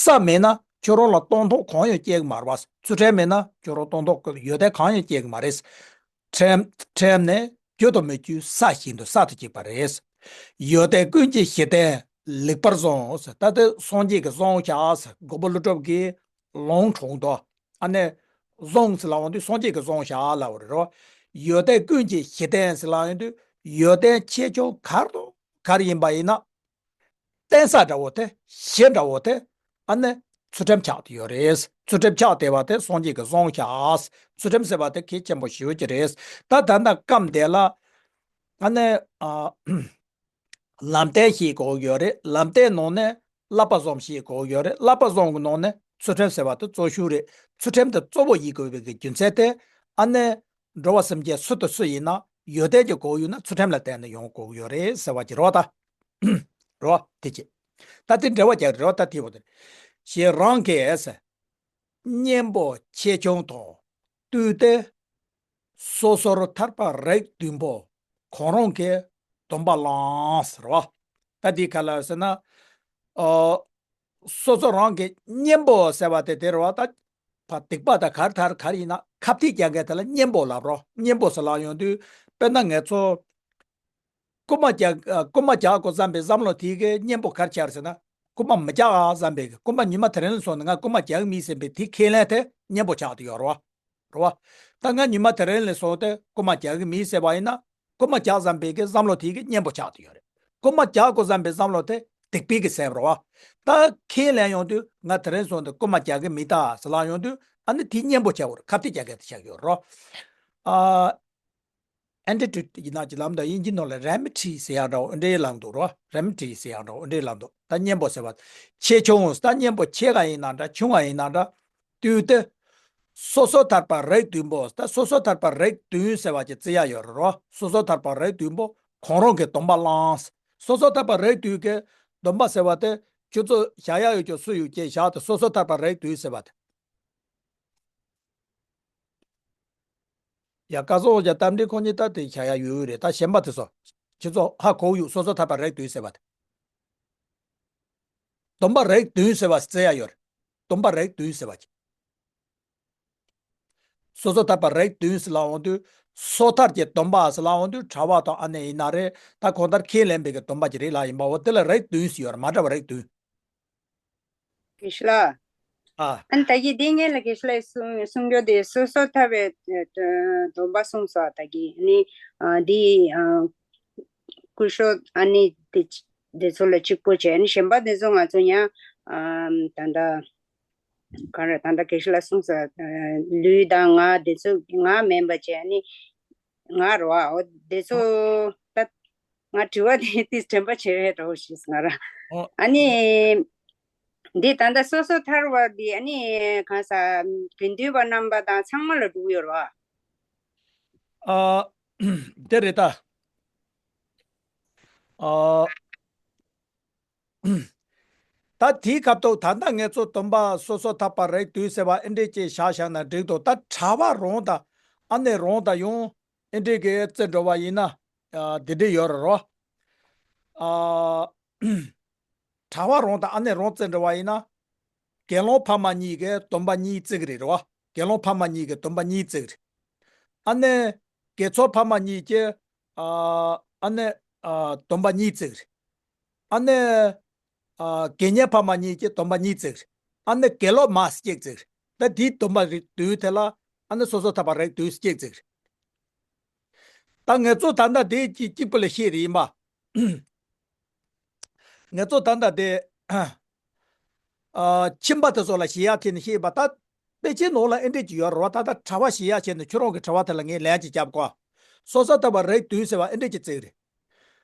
ས་མེད་ན་ཁྱོད་རང་ལ་སྟོང་ཐོག་གང་ཡང་སྐྱེ་གི་མ་རེད་བ། ཚུལ་ཁྲིམས་མེད་ན་ཁྱོད་རང་སྟོང་ཐོག་ཡོན་ཏན་གང་ཡང་སྐྱེ་གི་མ་རེད། ཁྲིམས། ཁྲིམས་ནི་བཅོས་དང་མི་བཅོས་ས་བཞིན་དུ་ས་དང་གཅིག་པ་རེད། ཡོན་ཏན་ཀུན་གྱི་གཞི་རྟེན་ལེགས་པར་བཟུང་། ད་ལྟ་སངས་རྒྱས་ཀྱིས་བཟུང་བཞག་ཟེར། མགོན་པོ་ཀླུ་སྒྲུབ་ཀྱིས་ལུང་དྲངས་དོ། ཨ་ནི་བཟུང་ཟེར་ལབ་ཡོང་དུས་སངས་རྒྱས་ཀྱིས་བཟུང་བཞག་ལབ་པ་རེད་རོ། ཡོན་ཏན་ཀུན་གྱི་གཞི་རྟེན་ཟེར་ལབ་ཡོང་དུས་ཡོན་ཏན་ཆེ་ཆུང་ག་རེ་དང་ག་རེ་ཡིན་པ་ཡིན་ན། བརྟེན་ས་འདྲ་བོ་དེ། གཞི་འདྲ་བོ་དེ། ཨ་ནི་ཚུལ་ཁྲིམས་ཆགས་བསྡད་ཡོད་རེད། ཚུལ་ཁྲིམས་ཆགས་བསྡད་པ་དེ་སངས་རྒྱས་ཀྱིས་བཟུང་བཞག། ཚུལ་ཁྲིམས་ཟེར་བ་དེ་གལ་ཆེན་པོ་ཞེ་པོ་ཅིག་རེད། ད་ད་ལྟ་སྐབས་འདི་ལ། ཨ་ནི། ཨ། ལམ་བསྟན་ཞེས་གོ་ཡོད་རེད། ལམ་བསྟན་ནང་ནས་བསླབ་པ་གསུམ་ཞེས་གོ་ཡོད་རེད། བསླབ་པ་གསུམ་གྱི་ནང་ནས་ཚུལ་ཁྲིམས་ཟེར་བ་དེ་གཙོ་ཤོས་རེད། ཚུལ་ཁྲིམས་དེ་གཙོ་བོ་ཡིན་དགོས་པའི་རྒྱུ་མཚན་དེ། ཨ་ནི། འགྲོ་བ་སེམས་ཅན་སུ་དང་སུ་ཡིན་ན་ཡོན་ཏན་གྱི་གོ་ཡོད་ན་ཚུལ་ཁྲིམས་ལ་བརྟེན་ནས་ཡོང་དགོས་ཀྱི་ཡོད་རེད་ཟེར་བ་ཅིག་རེད་བ་ད། རེད་བ་དེ་ཅིག་ད་དེ་འགྲེལ་བ་རྒྱག་རེད་བ་ད་དེ་བ་དེ། ཞེས་རང་གི་གཉེན་པོ་ཆེ་ཆུང་དང་བསྟུན་ཏེ། སོ་སོར་ཐར་པ་རིགས་བདུན་པོ་གང་རུང་གི་སྡོམ་པ་བླངས་ཟེར་བ། ད་འདི་ག་ལ་ཟེར་ན། ཨོ། སོ་སོ་རང་གི་གཉེན་པོ་ཟེར་བ་དེ་དེ་རེད་བ་ད། ཕ་སྡིག་པ་དང་ག་རེ་དང་ག་རེ་ཡིན་ན་ཁ་གཏད་རྒྱག་མཁན་དེ་ལ་གཉེན་པོ་ལབ་རོ། གཉེན་པོ་ཟེར་ལབ་ཡོང་དུས་དཔེར་ན་ངེད་ཚོ། རྐུན་མ་རྒྱག་རྐུན་མ་རྒྱག་དགོས་བསམ་པའི་བསམ་བློ་དེ་གི་གཉེན་པོ་ག་རེ་ཆགས་ཟེར་ན། རྐུན་མ་མི་རྒྱག་ཨ་བསམ་པའི་རྐུན་མ་ཉི་མ་དེ་རིང་ལ་སོང་ནས་ང་རྐུན་མ་རྒྱག་གི་མིན་བསམ་པའི་དེ་ཁས་ལེན་དེ་གཉེན་པོ་ཆགས་བསྡད་ཡོད་རེད་བ། རེད་བ། ད་ང་ཉི་མ་དེ་རིང་ལ་སོང་སྟེ་རྐུན་མ་རྒྱག་གི་མིན་ཟེར་བ་ཡིན་ན། རྐུན་མ་རྒྱག་བསམ་པའི་གི་བསམ་བློ་དེ་གི་གཉེན་པོ་ཆགས་བསྡད་ཡོད་རེད། རྐུན་མ་རྒྱག་དགོས་བསམ་པའི་བསམ་བློ་དེ་སྡིག་པའི་གི་སེམས་རེད་བ། ད་ཁས་ལེན་ཡོང་དུས་ང་དེ་རིང་སོང་སྟེ་རྐུན་མ་རྒྱག་གི་མིན་ད་ཟེར་ལབ་ཡོང་དུས་ཨ་ནི་དེ་གཉེན་པོ་ཆགས་ཡོད་རེད། ཁ་གཏད་རྒྱག་མཁན་དེ་ཆགས་ཡོད་རེད་བ། ཨ། ཨེན་ཊི་ཊི་ཡུལ་ནང་གི་ལམ་དང་དབྱིན་ཇི་ནང་ལ་རེ་མི་ཊི་ཟེར་ཡག་འདྲ་བོ་འདྲའི་ལམ་འདུག་རོ། རེ་མི་ཊི་ཟེར་ཡག་འདྲ་བོ་འདྲའི་ལམ་འདུག་ད་གཉེན་པོ་ཟེར་བ། ཆེ་ཆུང་ད་གཉེན་པོ་ཆེ་ག་ཡིན་ན་འདྲ་ཆུང་ག་ཡིན་ན་འདྲ། དུས་དེ། སོ་སོར་ཐར་པ་རིགས་བདུན་པོ། ད་སོ་སོར་ཐར་པ་རིགས་བདུན་ཟེར་བ་ཅིག་བརྩི་ཡག་ཡོད་རེད་རོ། སོ་སོར་ཐར་པ་རིགས་བདུན་པོ་གང་རུང་གི་སྡོམ་པ་བླངས། སོ་སོར་ཐར་པ་རིགས་བདུན་གྱི་སྡོམ་པ་ཟེར་བ་དེ་ཁྱོད་ཚོ་བཞག་ཡག་ཡོད་ཀྱང་སུ་ཡོད་ཀྱི་བཞག་དེ་སོ་སོར་ཐར་པ་རིགས་བདུན་ཟེར་བ་དེ། ཡ། བཀའ་ཟུར་འོ་ཅག་རྟ་མགྲིན་ཁོ་གཉིས་ད་དེ་བྱ་ཡག་ཡོད་རེད། ད་གཞན་པ་དེ་ཚོ། ཁྱེད་ཚོ་ཧ་གོ་ཡོད། སོ་སོར་ཐར་པ་རིགས་བདུན་ཟེར་བ་དེ། སྡོམ་པ་རིགས་བདུན་ཟེར་བ་བརྩི་ཡག་ཡོད་རེད། སྡོམ་པ་རིགས་བདུན་ཟེར་བ་ཅིག་སོ་སོར་ཐར་པ་རིགས་བདུན་ཟེར་ལབ་འོང་དུས། སོ་ཐར་གྱི་སྡོམ་པ་ཟེར་ལབ་འོང་དུས་གྲྭ་པ་དང་ཨ་ནེ་ཡིན་ན་རེད། ད་གང་ལྟར་ཁས་ལེན་པའི་གི་སྡོམ་པ་ཅིག་རེད་ལབ་ཡིན་པ། འོ་དེ་ལ་རིགས་བདུན་ཟེར་ཡོད་རེད། མ་འདྲ་བ་རིགས་བདུན། དགེ་བཤེས་ལགས། ཨ། ཨ་ནི་ད་གིན་འདི་སྔོན་ལ་དགེ་བཤེས་ལགས་གསུང་གསུང་རྒྱུ་དེ་སོ་སོར་ཐར་པའི་ཨ་སྡོམ་པ་གསུངས་སོང་། ད་གིན་ཨ་ནི་ཨ་འདི་ཨ་སྐུ་ཞབས་ཨ་ནི་དེ་དེ་ཚོ་ལ་གཅིག་པོ་བྱས། ཨ་ནི་གཞན་པ་དེ་ཚོ་ང་ཚོ་ཡང་ཨ་ད་ལྟ་ག་རེ་ད་ལྟ་དགེ་བཤེས་ལགས་གསུངས་སོང་། ཨ་ལུས་དང་ངག་དེ་ཚོ་ང་མིན་པ་བྱས། ཨ་ནི་ང་རེད་བ། འོ་དེ་ཚོ་ད་ང་དྲི་བ་དེ་ཏིས་དྲན་པ་བྱེད་རེད་འགྲོ་ཞེས་ང་ར། ཨོ། ཨ་ནི་འདི་ད་ལྟ་སོ་སོར་ཐར་པ་འདི་ཨ་ནི་གང་ཟག་དགེ་འདུན་པ་རྣམ་པ་དང་ཚང་མ་ལ་འགྲོ་གི་ཡོད་རེད་བ། ཨ། དེ་རེད་ད། ཨ། ད་དེའི་སྐབས་ཐོག་ད་ལྟ་ངེད་ཚོ་སྡོམ་པ་སོ་སོར་ཐར་པ་རིགས་བདུན་ཟེར་བ་ཨེ་འདྲས་ཅིག་བཞག་བཞག་ན་འགྲིག་འདུག་ད་གྲྭ་པ་རང་དང་ཨ་ནེ་རང་དང་ཡང་ཨེ་འདྲས་ཀྱི་རྩིས་འགྲོ་བ་ཡིན་ན། ཨ། དེ་འདྲས་ཡོད་རེད་རོ། ཨ། གྲྭ་པ་རང་དང་ཨ་ནེ་རང་རྩིས་འགྲོ་བ་ཡིན་ན། དགེ་སློང་ཕ་མ་གཉིས་ཀྱི་སྡོམ་པ་གཉིས་བརྩི་གི་རེད་རོ། དགེ་སློང་ཕ་མ་གཉིས་ཀྱི་སྡོམ་པ་གཉིས་བརྩི་གི་རེད། ཨ་ནེ་དགེ་ཚོགས་ཕ་མ་གཉིས་ཀྱི། ཨ། ཨ་ནེ། ཨ། སྡོམ་པ་གཉིས་བརྩི་གི་རེད། ཨ་ནེ། ཨ། དགེ་བསྙེན་ཕ་མ་གཉིས་ཀྱི་སྡོམ་པ་གཉིས་བརྩི་གི་རེད། ཨ་ནེ་དགེ་སློབ་མ་གཅིག་བརྩི་གི་རེད། ད་དེའི་སྡོམ་པ་རིགས་བདུན་དེ་ལ་ཨ་ནེ་སོ་སོར་ཐར་པ་རིགས་བདུན་གཅིག་བརྩི་གི་རེད། ད་ངེད་ཚོ་ད་ལྟ་དེ་གཅིག་གཅིག་པུ་ལ་བཤད་རེད་ཡིན་པ། ངེད་ཚོ་ད་ལྟ་དེ། ཨ། ཁྱིམ་པ་དེ་ཚོ་ལ་ཞེ་ཡག་བྱས་ནས་བཤད་པ་ད། དཔེ་ཆའི་ནང་ལ་ཨེ་འདྲས་ཅིག་ཡོད་རེད་བ། ད་ལྟ་གྲྭ་པ་ཞེ་ཡག་བྱས་ནས་ཁྱོད་རང་གི་དྲི་བ་དེ་ལ་ངས་ལན་ཅིག་བརྒྱབ་གོ། སོ་སོར་ཐར་པ་རིགས་བདུན་ཟེར་བ་ཨེ་འདྲས་ཅིག་བརྩི་གི་རེད།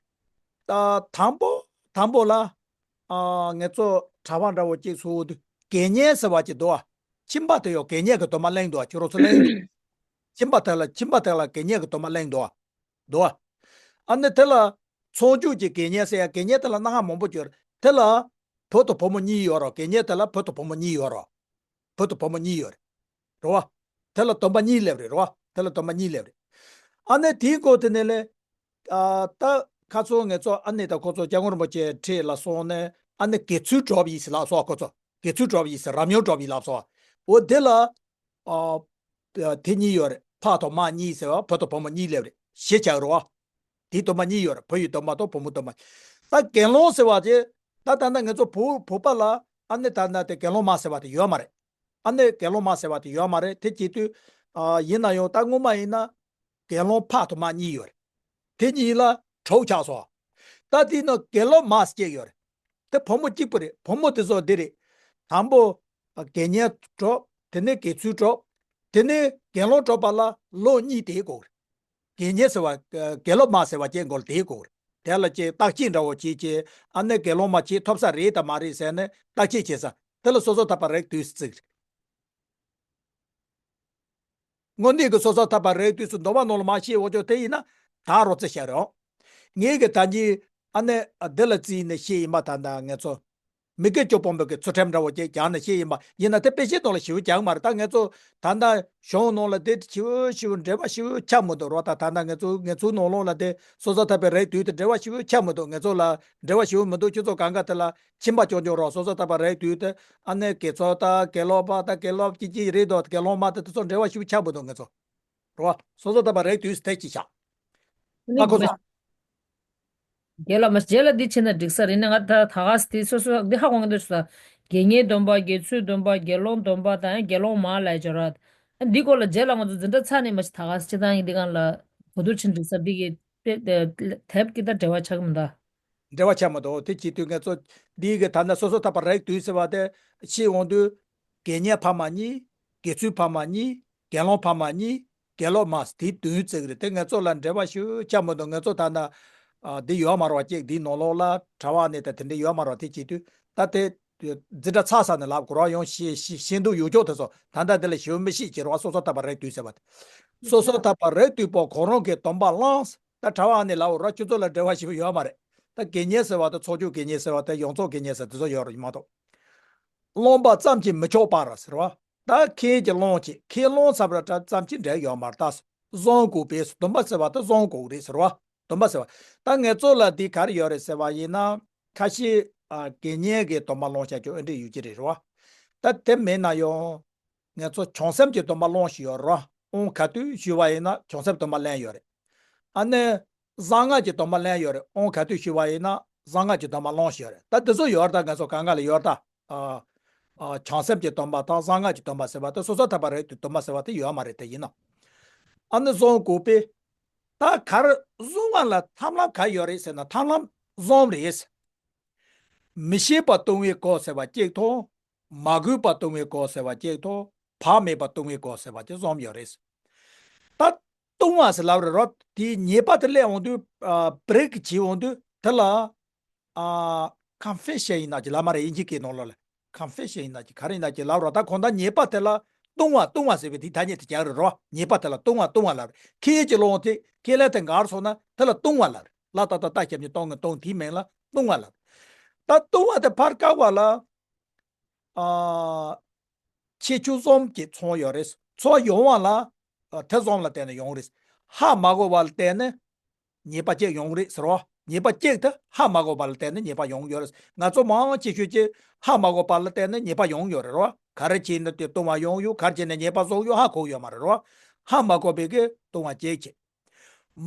ད་དང་པོ་དང་པོ་ལ། ཨ། ངེད་ཚོ་གྲྭ་པ་འདྲ་བོ་གཅིག་ཚུགས་དུས་དགེ་བསྙེན་ཟེར་བ་ཅིག་འདུག་བ། ཁྱིམ་པ་དེ་ཡང་དགེ་བསྙེན་གྱི་སྡོམ་པ་ལེན་འདུག་བ། ཁྱོད་རང་ཚོ་ལེན་འདུག་ཁྱིམ་པ་དེ་ལ་ཁྱིམ་པ་དེ་ལ་དགེ་བསྙེན་གྱི་སྡོམ་པ་ལེན་འདུག་བ། འདུག་བ། ཨ་ནི་དེ་ལ་ཚོགས་མཆོད་ཀྱི་དགེ་བསྙེན་ཟེར་ཡ་དགེ་བསྙེན་དེ་ལ་སྣ་ཁ་མང་པོ་ཡོད་རེད། དེ་ལ་བུ་དང་བུ་མོ་གཉིས་ཡོད་རེད། དགེ་བསྙེན་དེ་ལ་བུ་དང་བུ་མོ་གཉིས་ཡོད་རེད། བུ་དང་བུ་མོ་གཉིས་ཡོད་རེད། རེད་བ། དེ་ལ་སྡོམ་པ་གཉིས་སླེབས་རེད། རེད་བ། དེ་ལ་སྡོམ་པ་གཉིས་སླེབས་རེད། ཨ་ནི་དེའི་སྐོར་དེ་ནས་ལས། ཨ། ད་ཁ་སང་ངེད་ཚོ་ཨ་ནེ་དང་ཁོ་ཚོ་སྐྱབས་མགོན་རིན་པོ་ཆེ་འཁྲིས་ལ་སོང་ནས་ཨ་ནེ་དགེ་ཚུལ་གྲུབ་ཡིན་ཟེར་ལབ་སོང་། ཁོ་ཚོ་དགེ་ཚུལ་གྲུབ་ཡིན་ཟེར། རབ་མྱོང་གྲུབ་ཡིན་ལབ་སོང་། འོ་དེ་ལ། ཨ། དེ་གཉིས་ཡོད་རེད། ཕ་དང་མ་གཉིས་ཟེར་བ་བུ་དང་བུ་མོ་གཉིས་སླེབས་རེད། བཞི་ཆགས་རེད་བ། དེའི་སྡོམ་པ་གཉིས་ཡོད་རེད། བུ་ཡི་སྡོམ་པ་དང་བུ་མོའི་སྡོམ་པ། ད་དགེ་སློང་ཟེར་བ་དེ་ད་ད་ལྟ་ངེད་ཚོ་བོད་བོད་པ་ལ་ཨ་ནི་ད་ལྟ་དེ་དགེ་སློང་མ་ཟེར་བ་དེ་ཡོད་མ་རེད། ཨ་ནི་དགེ་སློང་མ་ཟེར་བ་དེ་ཡོད་མ་རེད། དེ་བྱེད་དུས། ཨ། ཡིན་ན་ཡང་ད་སྔོན་མ་ཡིན་ན་དགེ་སློང་ཕ་དང་མ་གཉིས་ཡོད་རེད། དེ་གཉིས་ལ་གྲོགས་ཆགས་སོང་། ད་དེའི་ནང་དགེ་སློབ་མ་གཅིག་ཡོད་རེད། དེ་བུ་མོ་གཅིག་པུ་རེད། བུ་མོ་དེ་ཚོ་འདི་རེད། དང་པོ་དགེ་བསྙེན་གྲུབ། དེ་ནས་དགེ་ཚུལ་གྲུབ། དེ་ནས་དགེ་སློང་གྲུབ་པ་ལ་ལོ་གཉིས་བསྡད་དགོས་རེད། དགེ་བསྙེན་ཟེར་བ་དགེ་སློབ་མ་ཟེར་བ་ཅན་སྐོར་བསྡད་དགོས་རེད། དེ་ལ་ཅིག་བརྟག་དཔྱད་འདྲ་བོ་བྱེད་ཅིག་ཨ་ནི་དགེ་སློང་མ་བྱེད་ཐུབ་ས་རེད་དམ་མ་རེད་ཟེར་ནས་བརྟག་དཔྱད་བྱེད་ས་དེ་ལ་སོ་སོར་ཐར་པ་རིགས་བསྡུས་སུ་བརྩི་གི་རེད། དངོས་གནས་ཀྱི་སོ་སོར་ཐར་པ་རིགས་བསྡུས་སུ་འདོམས་པ་ནང་ལ་མ་ཤེས་འོ་ཅོག་དེ་ཡིན་ན་ད་རོ་རྩེ་བྱ་རོགས། ངེད་ཀྱི་ད་གིན་ཨ་ནི་འདི་ལ་བརྩིས་ནས་བཤད་ཡིན་པ། ད་ལྟ་ངེད་ཚོ་མི་དགེ་བཅུ་སྤོང་བའི་གི་ཚུལ་ཁྲིམས་འདྲ་བོ་ཅིག་སྦྱངས་ནས་བཤད་ཡིན་པ་ཡིན་ན་དེ་དཔེ་ཆའི་ནང་ལ་ཞེ་པོ་སྦྱངས་མ་རེད། ད་ངེད་ཚོ་ད་ལྟ་གཞུང་ནང་ལ་དེ་ཞེ་པོ་ཞེ་པོ་འབྲེལ་བ་ཞེ་པོ་ཆགས་མི་འདུག་རོགས། ད་ད་ལྟ་ངེད་ཚོ་ངེད་ཚོའི་ནང་ལོགས་ལ་དེ་སོ་སོར་ཐར་པའི་རིགས་བསྡུས་དེ་འབྲེལ་བ་ཞེ་པོ་ཆགས་མི་འདུག་ངེད་ཚོ་ལ་འབྲེལ་བ་ཞེ་པོ་མི་འདུག་ཁྱོད་ཚོ་གང་ག་དེ་ལ་ཁྱིམ་པ་རྐྱང་རྐྱང་རོགས། སོ་སོར་ཐར་པ་རིགས་བསྡུས་དེ་ཨ་ནི་དགེ་ཚོགས་དང་དགེ་སློབ་པ་དང་དགེ་སློབ་ཅིག་ཅིག་རེད་དོ། དགེ་སློང་མ་དེ་དེ་ཚོ་འབྲེལ་བ་ཞེ་པོ་ཆགས་མི་འདུག་ངེད་ཚོ་རོགས། སོ་སོར་ཐར་པ་རིགས་བསྡུས་དེ་ཅིག་བཞག་ད་ཁོ་ཚོ། རྒན་ལགས་མ་རྗེས་ལ་འདི་བྱས་ན་འགྲིག་ས་རེད་ནི། ང་ད་ད་ག་སེ་དེ་སོ་སོ་འདི་ཧ་གོ་གི་འདུག་ས། དགེ་བསྙེན་སྡོམ་པ། དགེ་ཚུལ་སྡོམ་པ། དགེ་སློང་སྡོམ་པ་དང་དགེ་སློང་མ་ལ་སྦྱོར་བ། འདི་སྐོར་ལ་རྗེས་ལ་ང་ཚོ་འཛིན་གྲྭ་ཚར་ནས་མ་གཞི་ད་ག་སེ་སྤྱི་བཏང་གི་འདི་གང་ལ་གོ་བསྡུར་བྱེད་འགྲིག་ས་འདི་གི་དེབ་ཀྱི་ད་འབྲེལ་བ་ཆགས་ཀྱི་མི་འདུག་འབྲེལ་བ་ཆགས་མི་འདུག་དེ་བྱེད་དུས་ང་ཚོ་འདི་གི་ད་ལྟ་སོ་སོར་ཐར་པ་རིགས་བསྡུས་ཟེར་བ་དེ་ཤེས་འོང་དུས། དགེ་བསྙེན་ཕ་མ་གཉིས། དགེ་ཚུལ་ཕ་མ་གཉིས། དགེ་སློང་ཕ་མ་གཉིས། དགེ་སློབ་མ་དེ་བདུན་བརྩི་གི་རེད། དེ་ང་ཚོ་ལ་འབྲེལ་བ་ཞེ་པོ་ཆགས་མི་འདུག་ང་ཚོ་ད་ལྟ་ཨ་འདི་ཡོད་མ་རེད་བ། ཅིག་འདིའི་ནང་ལོགས་ལ་གྲྭ་པ་ནས་ད་དེ་འདྲ་ཡོད་མ་རེད་བ། དེ་བྱེད་དུས་ད་དེ་འཛིན་གྲྭ་ཚར་ས་ནས་ལབ་དགོས་རེད་བ། ཡང་ཤེས་ཤེས་ཤེས་འདུག་ཡོད་ཆོག་དེ་ཚོ་ད་ལྟ་དེ་ལ་ཞེ་པོ་མི་ཤེས་ཀྱི་རེད་བ། སོ་སོར་ཐར་པ་རིགས་བསྡུས་ཟེར་བ་དེ། སོ་སོར་ཐར་པ་རིགས་བསྡུས་པོ་ཁོ་རང་གི་སྡོམ་པ་བླངས། ད་གྲྭ་པ་ནས་ལབ་ར་ཁྱོད་ཚོ་ལ་འབྲེལ་བ་ཞེ་པོ་ཡོད་མ་རེད། ད་དགེ་བསྙེན་ཟེར་བ་དང་ཚོགས་མཆོད་དགེ་བསྙེན་ཟེར་བ་དང་ཡོངས་རྫོགས་དགེ་བསྙེན་ཟེར་དེ་ཚོ་ཡོད་རེད་མ་གཏོགས། སློང་པ་ཙམ་གྱིས་མི་ཆོག་པར་ཟེར་བ། ད་ཁས་ཀྱིས་བླངས་ཀྱིས་ཁས་བླངས་ཚར་བ་ཙམ་གྱིས་འབྲེལ་ཡོད་མ་རེད། ད་བཟང་དགོས་པས་སྡོམ་པ་ཟེར་བ་ད་བཟང་དགོས་རེད་ཟེར་བ། སྡོམ་པ་ཟེར་བ། ད་ངེད་ཚོ་ལ་འདི་ག་རེ་ཡོད་རེད་ཟེར་བ་ཡིན་ན། ཁ་ཤས་ཨ་དགེ་བསྙེན་གྱི་སྡོམ་པ་བླངས་བྱ་རྒྱུ་ཨེ་འདྲས་ཡོད་ཀྱི་རེད་རོ། ད་དེ་མེད་ན་ཡང་། ངེད་ཚོ་བྱང་སེམས་ཀྱི་སྡོམ་པ་བླངས་བཞིན་ཡོད་རོ། དབང་ག་དུས་ཞུས་པ་ཡིན་ན་བྱང་སེམས་སྡོམ་པ་ལེན་ཡོད་རེད། ཨ་ནི་གཟང་སྔགས་ཀྱི་སྡོམ་པ་ལེན་ཡོད་རེད། དབང་ག་དུས་ཞུས་པ་ཡིན་ན་གཟང་སྔགས་ཀྱི་སྡོམ་པ་ལོངས་ཡོད་རེད། ད་དེ་ཚོ་ཡོད་རེད། ད་ང་ཚོ་གང་ག་ལ་ཡོད་རེད། ད་ཨ་ཨ་བྱང་སེམས་ཀྱི་སྡོམ་པ་དང་གཟང་སྔགས་ཀྱི་སྡོམ་པ་ཟེར་བ་དེ་སོ་སོ་ཐར་པ་རེད་དེ་སྡོམ་པ་ཟེར་བ་དེ་ཡོད་མ་རེད། དེ་ཡིན་ན་ཨ་ནི་གཟུང་དགོས་པས། ད་ག་རེ་གཟུང་བ་ལ་ཐབས་ལམ་ག་ཡོད་རེད་ཟེར་ན་ཐབས་ལམ་གསུམ་རེད། མི་ཤེས་པ་སྟོང་བའི་སྒོ་ཟེར་བ་གཅིག་དང་། མ་གོས་པ་སྟོང་བའི་སྒོ་ཟེར་བ་གཅིག་དང་། བག་མེད་པ་སྟོང་བའི་སྒོ་ཟེར་བ་གཅིག་གསུམ་ཡོད་རེད། ད་སྟོང་བ་ཟེར་ལབ་རེད་རོ། དེའི་ཉེས་པ་དེ་སླེབས་འོང་དུས་ཨ་བྲེག་བྱེད་འོང་དུས་དེ་ལ་ཨ་ཀོན་ཕེ་ཤན་ཡིན་ན་ཅིག་ལབ་མ་རེད། དབྱིན་ཇི་སྐད་ནང་ལོགས་ལ་ཀོན་ཕེ་ཤན་ཡིན་ན་ཅིག་ག་རེ་ཡིན་ན་ཅིག་ལབ་རོ། ད་གང་ལྟར་ཉེས་པ་དེ་ལ་སྟོང་བ་སྟོང་བ་ཟེར་བའི་དེའི་ཐ་སྙད་དེ་རྒྱག་རེད་རོ། ཉེས་པ་དེ་ལ་སྟོང་བ་སྟོང་བ་ལབ་རེད། ཁྱེད་ཀྱི་ལོང་དེ་ཁས་ལེན་དེ་འགལ་སོང་ན་དེ་ལ་སྟོང་བ་ལབ་རེད། ལ་ད་ད་ལྟ་ཁྱབ་ཀྱི་སྟོང་གི་སྟོང་དེའི་མིང་ལ་སྟོང་བ་ལབ་རེད། ད་སྟོང་བ་དེ་ཕར་བཀག་པ་ལ། ཨ། ཁྱད་ཆོས་གསུམ་གྱི་ཚོགས་ཡོད་རེད། ཚོགས་ཡོང་བ་ལ། ཨ། དེ་གསུམ་ལ་བརྟེན་ནས་ཡོང་རེད། ཧ་མ་གོ་བ་ལ་བརྟེན་ནས་ཉེས་པ་གཅིག་ཡོང་རེད་ཟེར་བ། ཉེས་པ་གཅིག་དེ་ཧ་མ་གོ་བ་ལ་བརྟེན་ནས་ཉེས་པ་ཡོང་ཡོད་རེད། ང་ཚོ་མང་ཆེ་ཤོས་ཀྱིས་ཧ་མ་གོ་བ་ལ་བརྟེན་ནས་ཉེས་པ་ཡོང་ཡོད་རེད་རོ། ག་རེ་བྱས་ན་དེ་ལྟུང་བ་ཡོང་ཡོད། ག་རེ་བྱས་ན་ཉེས་པ་བཟོ་ཡོད་ཧ་གོ་ཡོད་མ་རེད་རོ། ཧ་མ་གོ་བའི་གི་ལྟུང་བ་གཅིག་བྱས།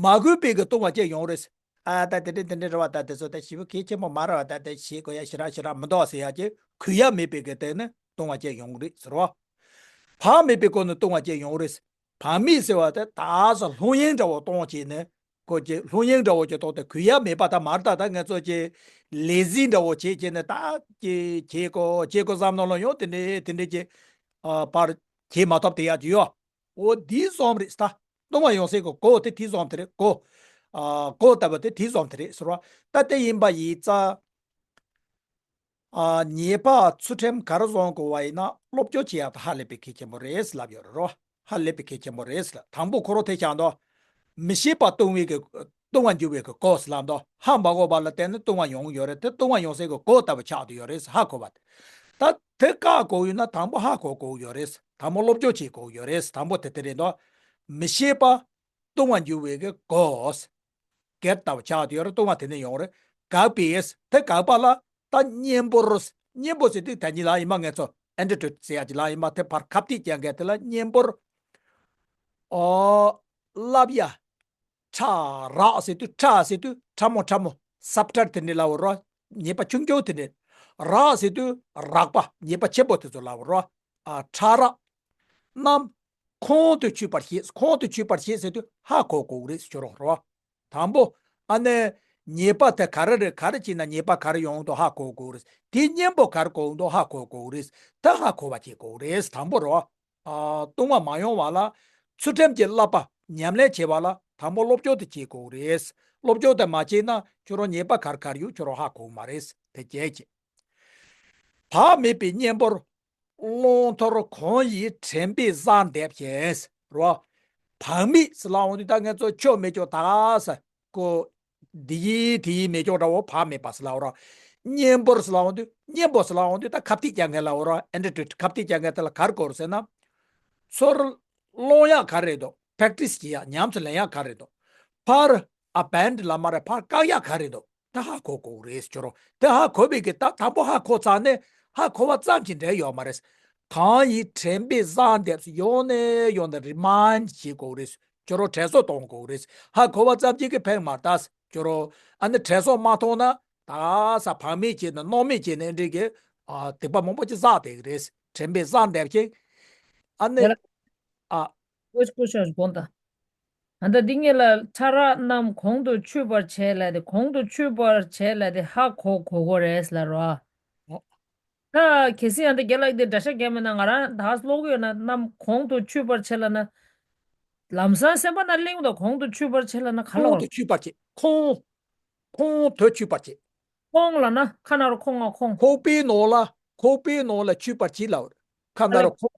མ་གོས་པའི་གི་ལྟུང་བ་གཅིག་ཡོང་རེད། ཨ་ད་དེ་འདྲ་དེ་འདྲ་རེད་བ། ད་དེ་ཚོ་ད་ཞེ་པོ་གལ་ཆེན་པོ་མ་རེད་བ། ད་དེ་བྱེད་དགོས་ཡ་ཞེ་དྲག་ཞེ་དྲག་མི་འདུག་ཟེར་ཡ་གི་གུས་ཡ་མེད་པའི་གི་སྟེང་ནས་ལྟུང་བ་གཅིག་ཡོང་རེད་ཟེར་བ། བག་མེད་པའི་སྒོ་ནས་ལྟུང་བ་གཅིག་ཡོང་རེད། བག་མེད་ཟེར་བ་དེ་ད་ས་ལྷོད་གཡེང་འདྲ་བོ་གཏོང་བྱས་ནས་ཁོ་ཀྱི་ལྷོད་གཡེང་འདྲ་བོ་ཀྱི་ཐོག་ཏུ་གུས་ཡ་མེད་པ་ད་མ་རེད། ད་ད་ང་ཚོ་ཀྱི་ལེ་ཟི་འདྲ་བོ་བྱེད་བྱས་ནས་ད་ཀྱི་བྱེད་དགོས་བྱེད་དགོས་བསམ་ནོ་ལ་ཡང་དེ་འདྲའི་དེ་འདྲའི་ཀྱི་ཨ་བར་བྱེད་མ་ཐུབ་དེ་ཡ་ཅིག་ཡོད། འོ་དེའི་བཟོམ་རེད་ད། ལྟུང་བ་ཡོང་སའི་གི་གོ་དེ་དེའི་བཟོམ་དེ་རེད་གོ། ཨ་གོ་ལྟ་བུ་དེ་དེའི་བཟོམ་དེ་རེད་ཟེར་བ། ད་དེ་ཡིན་པ་ཡིན་ཙང་། ཨ་ཉེས་པ་ཚུལ་ཁྲིམས་ག་རེ་བཟོ་དགོས་བ་ཡིན་ན་སློབ་སྦྱོང་བྱེད་ཡག་ད་ཧ་ལས་པའི་གལ་ཆེན་པོ་རེད་ལབ་ཡོད་རེད་རོ། ཧ་ལས་པའི་གལ་ཆེན་པོ་རེད་ལ། དང་པོ་ཁོ་རང་དེ་ཆགས་འདུག་མི་ཤེས་པ་ལྟུང་བའི་གི་ལྟུང་བ་འགྱུར་བའི་གི་གོ་ལབ་འདུག་ཧ་མ་གོ་བ་ལ་བརྟེན་ནས་ལྟུང་བ་ཡོང་ཡོད་རེད། དེ་ལྟུང་བ་ཡོང་སའི་གི་གོ་ལྟ་བུ་ཆགས་བསྡད་ཡོད་རེད་ཧ་གོ་བ་དེ། ད་དེ་བཀག་དགོས་ཡོད་ན་དང་པོ་ཧ་གོ་དགོས་ཡོད་རེད། དང་པོ་སློབ་སྦྱོང་བྱེད་དགོས་ཡོད་རེད། དང་པོ་དེ་དེ་རེད་འདུག་མི་ཤེས་པ་ལྟུང་བ་འགྱུར་བའི་གི་གོ་གེ་ལྟ་བུ་ཆགས་བསྡད་ཡོད་རེད། ལྟུང་བ་དེ་ནས་ཡོང་རེད། དགག་པས་དེ་དགག་པ་ལ་ད་གཉེན་པོར། གཉེན་པོ་ཟེར་དུས་ད་གིན་ལ་ཡིན་མ་ང་ཚོ་ཨེན་ཊི་ཊི་ཊི་ཟེར་ཡ་གི་ལ་ཡིན་མ་དེ་ཕར་ཁ་གཏད་བཅག་མཁན་དེ་ལ་གཉེན་པོར། ཨོ། བསླབ་ཡ། ཕྲ་རགས་ཟེར་དུས་ཕྲ་ཟེར་དུས་ཕྲ་མོ་ཕྲ་མོ་སབ་ཊལ་དེ་འདྲ་ལབ་རོ། ཉེས་པ་ཆུང་ཆུང་དེ་འདྲ། རགས་ཟེར་དུས་རགས་པ་ཉེས་པ་ཆེན་པོ་དེ་ཚོ་ལབ་རོ། ཨ་ཕྲ་རགས་རྣམས་ཁོང་དུ་ཆུད་པར་བྱེད། ཁོང་དུ་ཆུད་པར་བྱེད་ཟེར་དུས་ཧ་གོ་དགོས་རེད་ཟེར་རོ། དང་པོ། ཨ་ནི་ཉེས་པ་དེ་ག་རེ་རེད། ག་རེ་བྱས་ན་ཉེས་པ་ག་རེ་ཡོང་འདུག་ཧ་གོ་དགོས་རེད། དེའི་གཉེན་པོ་ག་རེ་གོ་འདུག་ཧ་གོ་དགོས་རེད། ད་ཧ་གོ་བ་བྱེད་དགོས་རེད། དང་པོ་རོ། ཨ་ལྟུང་བ་མ་ཡོང་བ་ལ་ཚུལ་ཁྲིམས་ཀྱི་བསླབ་པ་ཉམས་ལེན་བྱེད་པ་ལ་དང་པོ་སློབ་སྦྱོང་དེ་བྱེད་དགོས་རེད། སློབ་སྦྱོང་དེ་མ་བྱས་ན་ཁྱོད་རང་ཉེས་པ་ག་རེ་ག་རེ་ཡོད་ཁྱོད་རང་ཧ་གོ་མ་རེད། དེ་བྱས་ཀྱི། བག་མེད་པའི་གཉེན་པོར། བླང་དོར་གང་ཡིན་དྲན་པས་བཟའ་འདེབས་ཤིང་། རོ། བག་མེད་ཟེར་ལབ་འོང་དུས་ད་ང་ཚོ་ཆོ་མེད་ཆོ་ད་ས་ཀོ། འདི་ཡིན་དེ་ཡིན་མེད་ཆོ་འདྲ་བོ་བག་མེད་པ་ཟེར་ལབ་རོ། གཉེན་པོར་ཟེར་ལབ་འོང་དུས་གཉེན་པོ་ཟེར་ལབ་འོང་དུས་ད་ཁ་གཏད་བཅག་མཁན་ལབ་རོ། ཨེན་ཊི་ཊི་ཊི་ཁ་གཏད་བཅག་མཁན་དེ་ལ་ག་རེ་གོ་རེད་ཟེར་ན། ཚུར་སློང་ཡག་ག་རེ་འདུག་པེག་ཊི་སི་བྱེད་ཡག་ཉམས་སུ་ལེན་ཡག་ག་རེ་འདུག་ཕར་ཨ་བེན་ཌི་ལ་མ་རེད་ཕར་བཀག་ཡག་ག་རེ་འདུག་ད་ཧ་གོ་དགོས་རེད་ཟེར་རོ། དེ་ཧ་གོ་བའི་གི་ད་དང་པོ་ཧ་གོ་ཚར་ནས་ཧ་གོ་བ་ཙམ་གྱིས་འབྲེལ་ཡོད་མ་རེད། གང་ཡིན་དྲན་པས་བཟའ་འདེབས་ཡོང་ནས་ཡོང་ནས་རི་མའིན་ཌི་བྱེད་དགོས་རེད་ཟེར་རོ། དྲན་གསོ་གཏོང་དགོས་རེད། ཧ་གོ་བ་ཙམ་གྱིས་གི་ཕན་མ་ཐོགས་ཟེར་རོ། ཨ་ནི་དྲན་གསོ་མ་ཐོང་ན་ད་ས་བག་མེད་བྱས་ནས་སྣང་མེད་བྱས་ནས་འདྲི་གི་ཨ་སྡིག་པ་མང་པོ་ཅིག་བསགས་བསྡད་གི་རེད། དྲན་པས་བཟའ་འདེབས་ཤིང་། ཨ་ནི་ཡ་ལ། ཨ། ཀུ་ཤ་དགོངས་དག་ཨ་ད་འདི་ངེད་ལ་ཕྲ་རགས་རྣམས་གོང་དུ་ཆུད་པར་བྱས་ལ་དེ་གོང་དུ་ཆུད་པར་བྱས་ལ་དེ་ཧ་གོ་གོ་གོ་རེད་ལ་རོ། ཨོ། ད་གལ་སྲིད་ཡང་ད་རྒན་ལགས་འདི་འདྲ་ཤ་རྒན་མེད་ན་ང་རང་ད་ཀློག་གི་ཡོད་ན་རྣམས་གོང་དུ་ཆུད་པར་བྱས་ལ་ན། ལམ་སང་སེམས་པ་ན་གླེང་དང་གོང་དུ་ཆུད་པར་བྱས་ལ་ན་ག་ལ་ཁོང་དུ་ཆུད་པར་བྱེད། ཁོང་། ཁོང་དུ་ཆུད་པར་བྱེད། ཁོང་ལ་ན་ཁ་ན་རོ་ཁོང་ང་ཁོང་། ཁོག་པའི་ནང་ལ་ཁོག་པའི་ནང་ལ་ཆུད་པར་བྱེད་ལ། ཁ་ན་རོ་ཁོང་།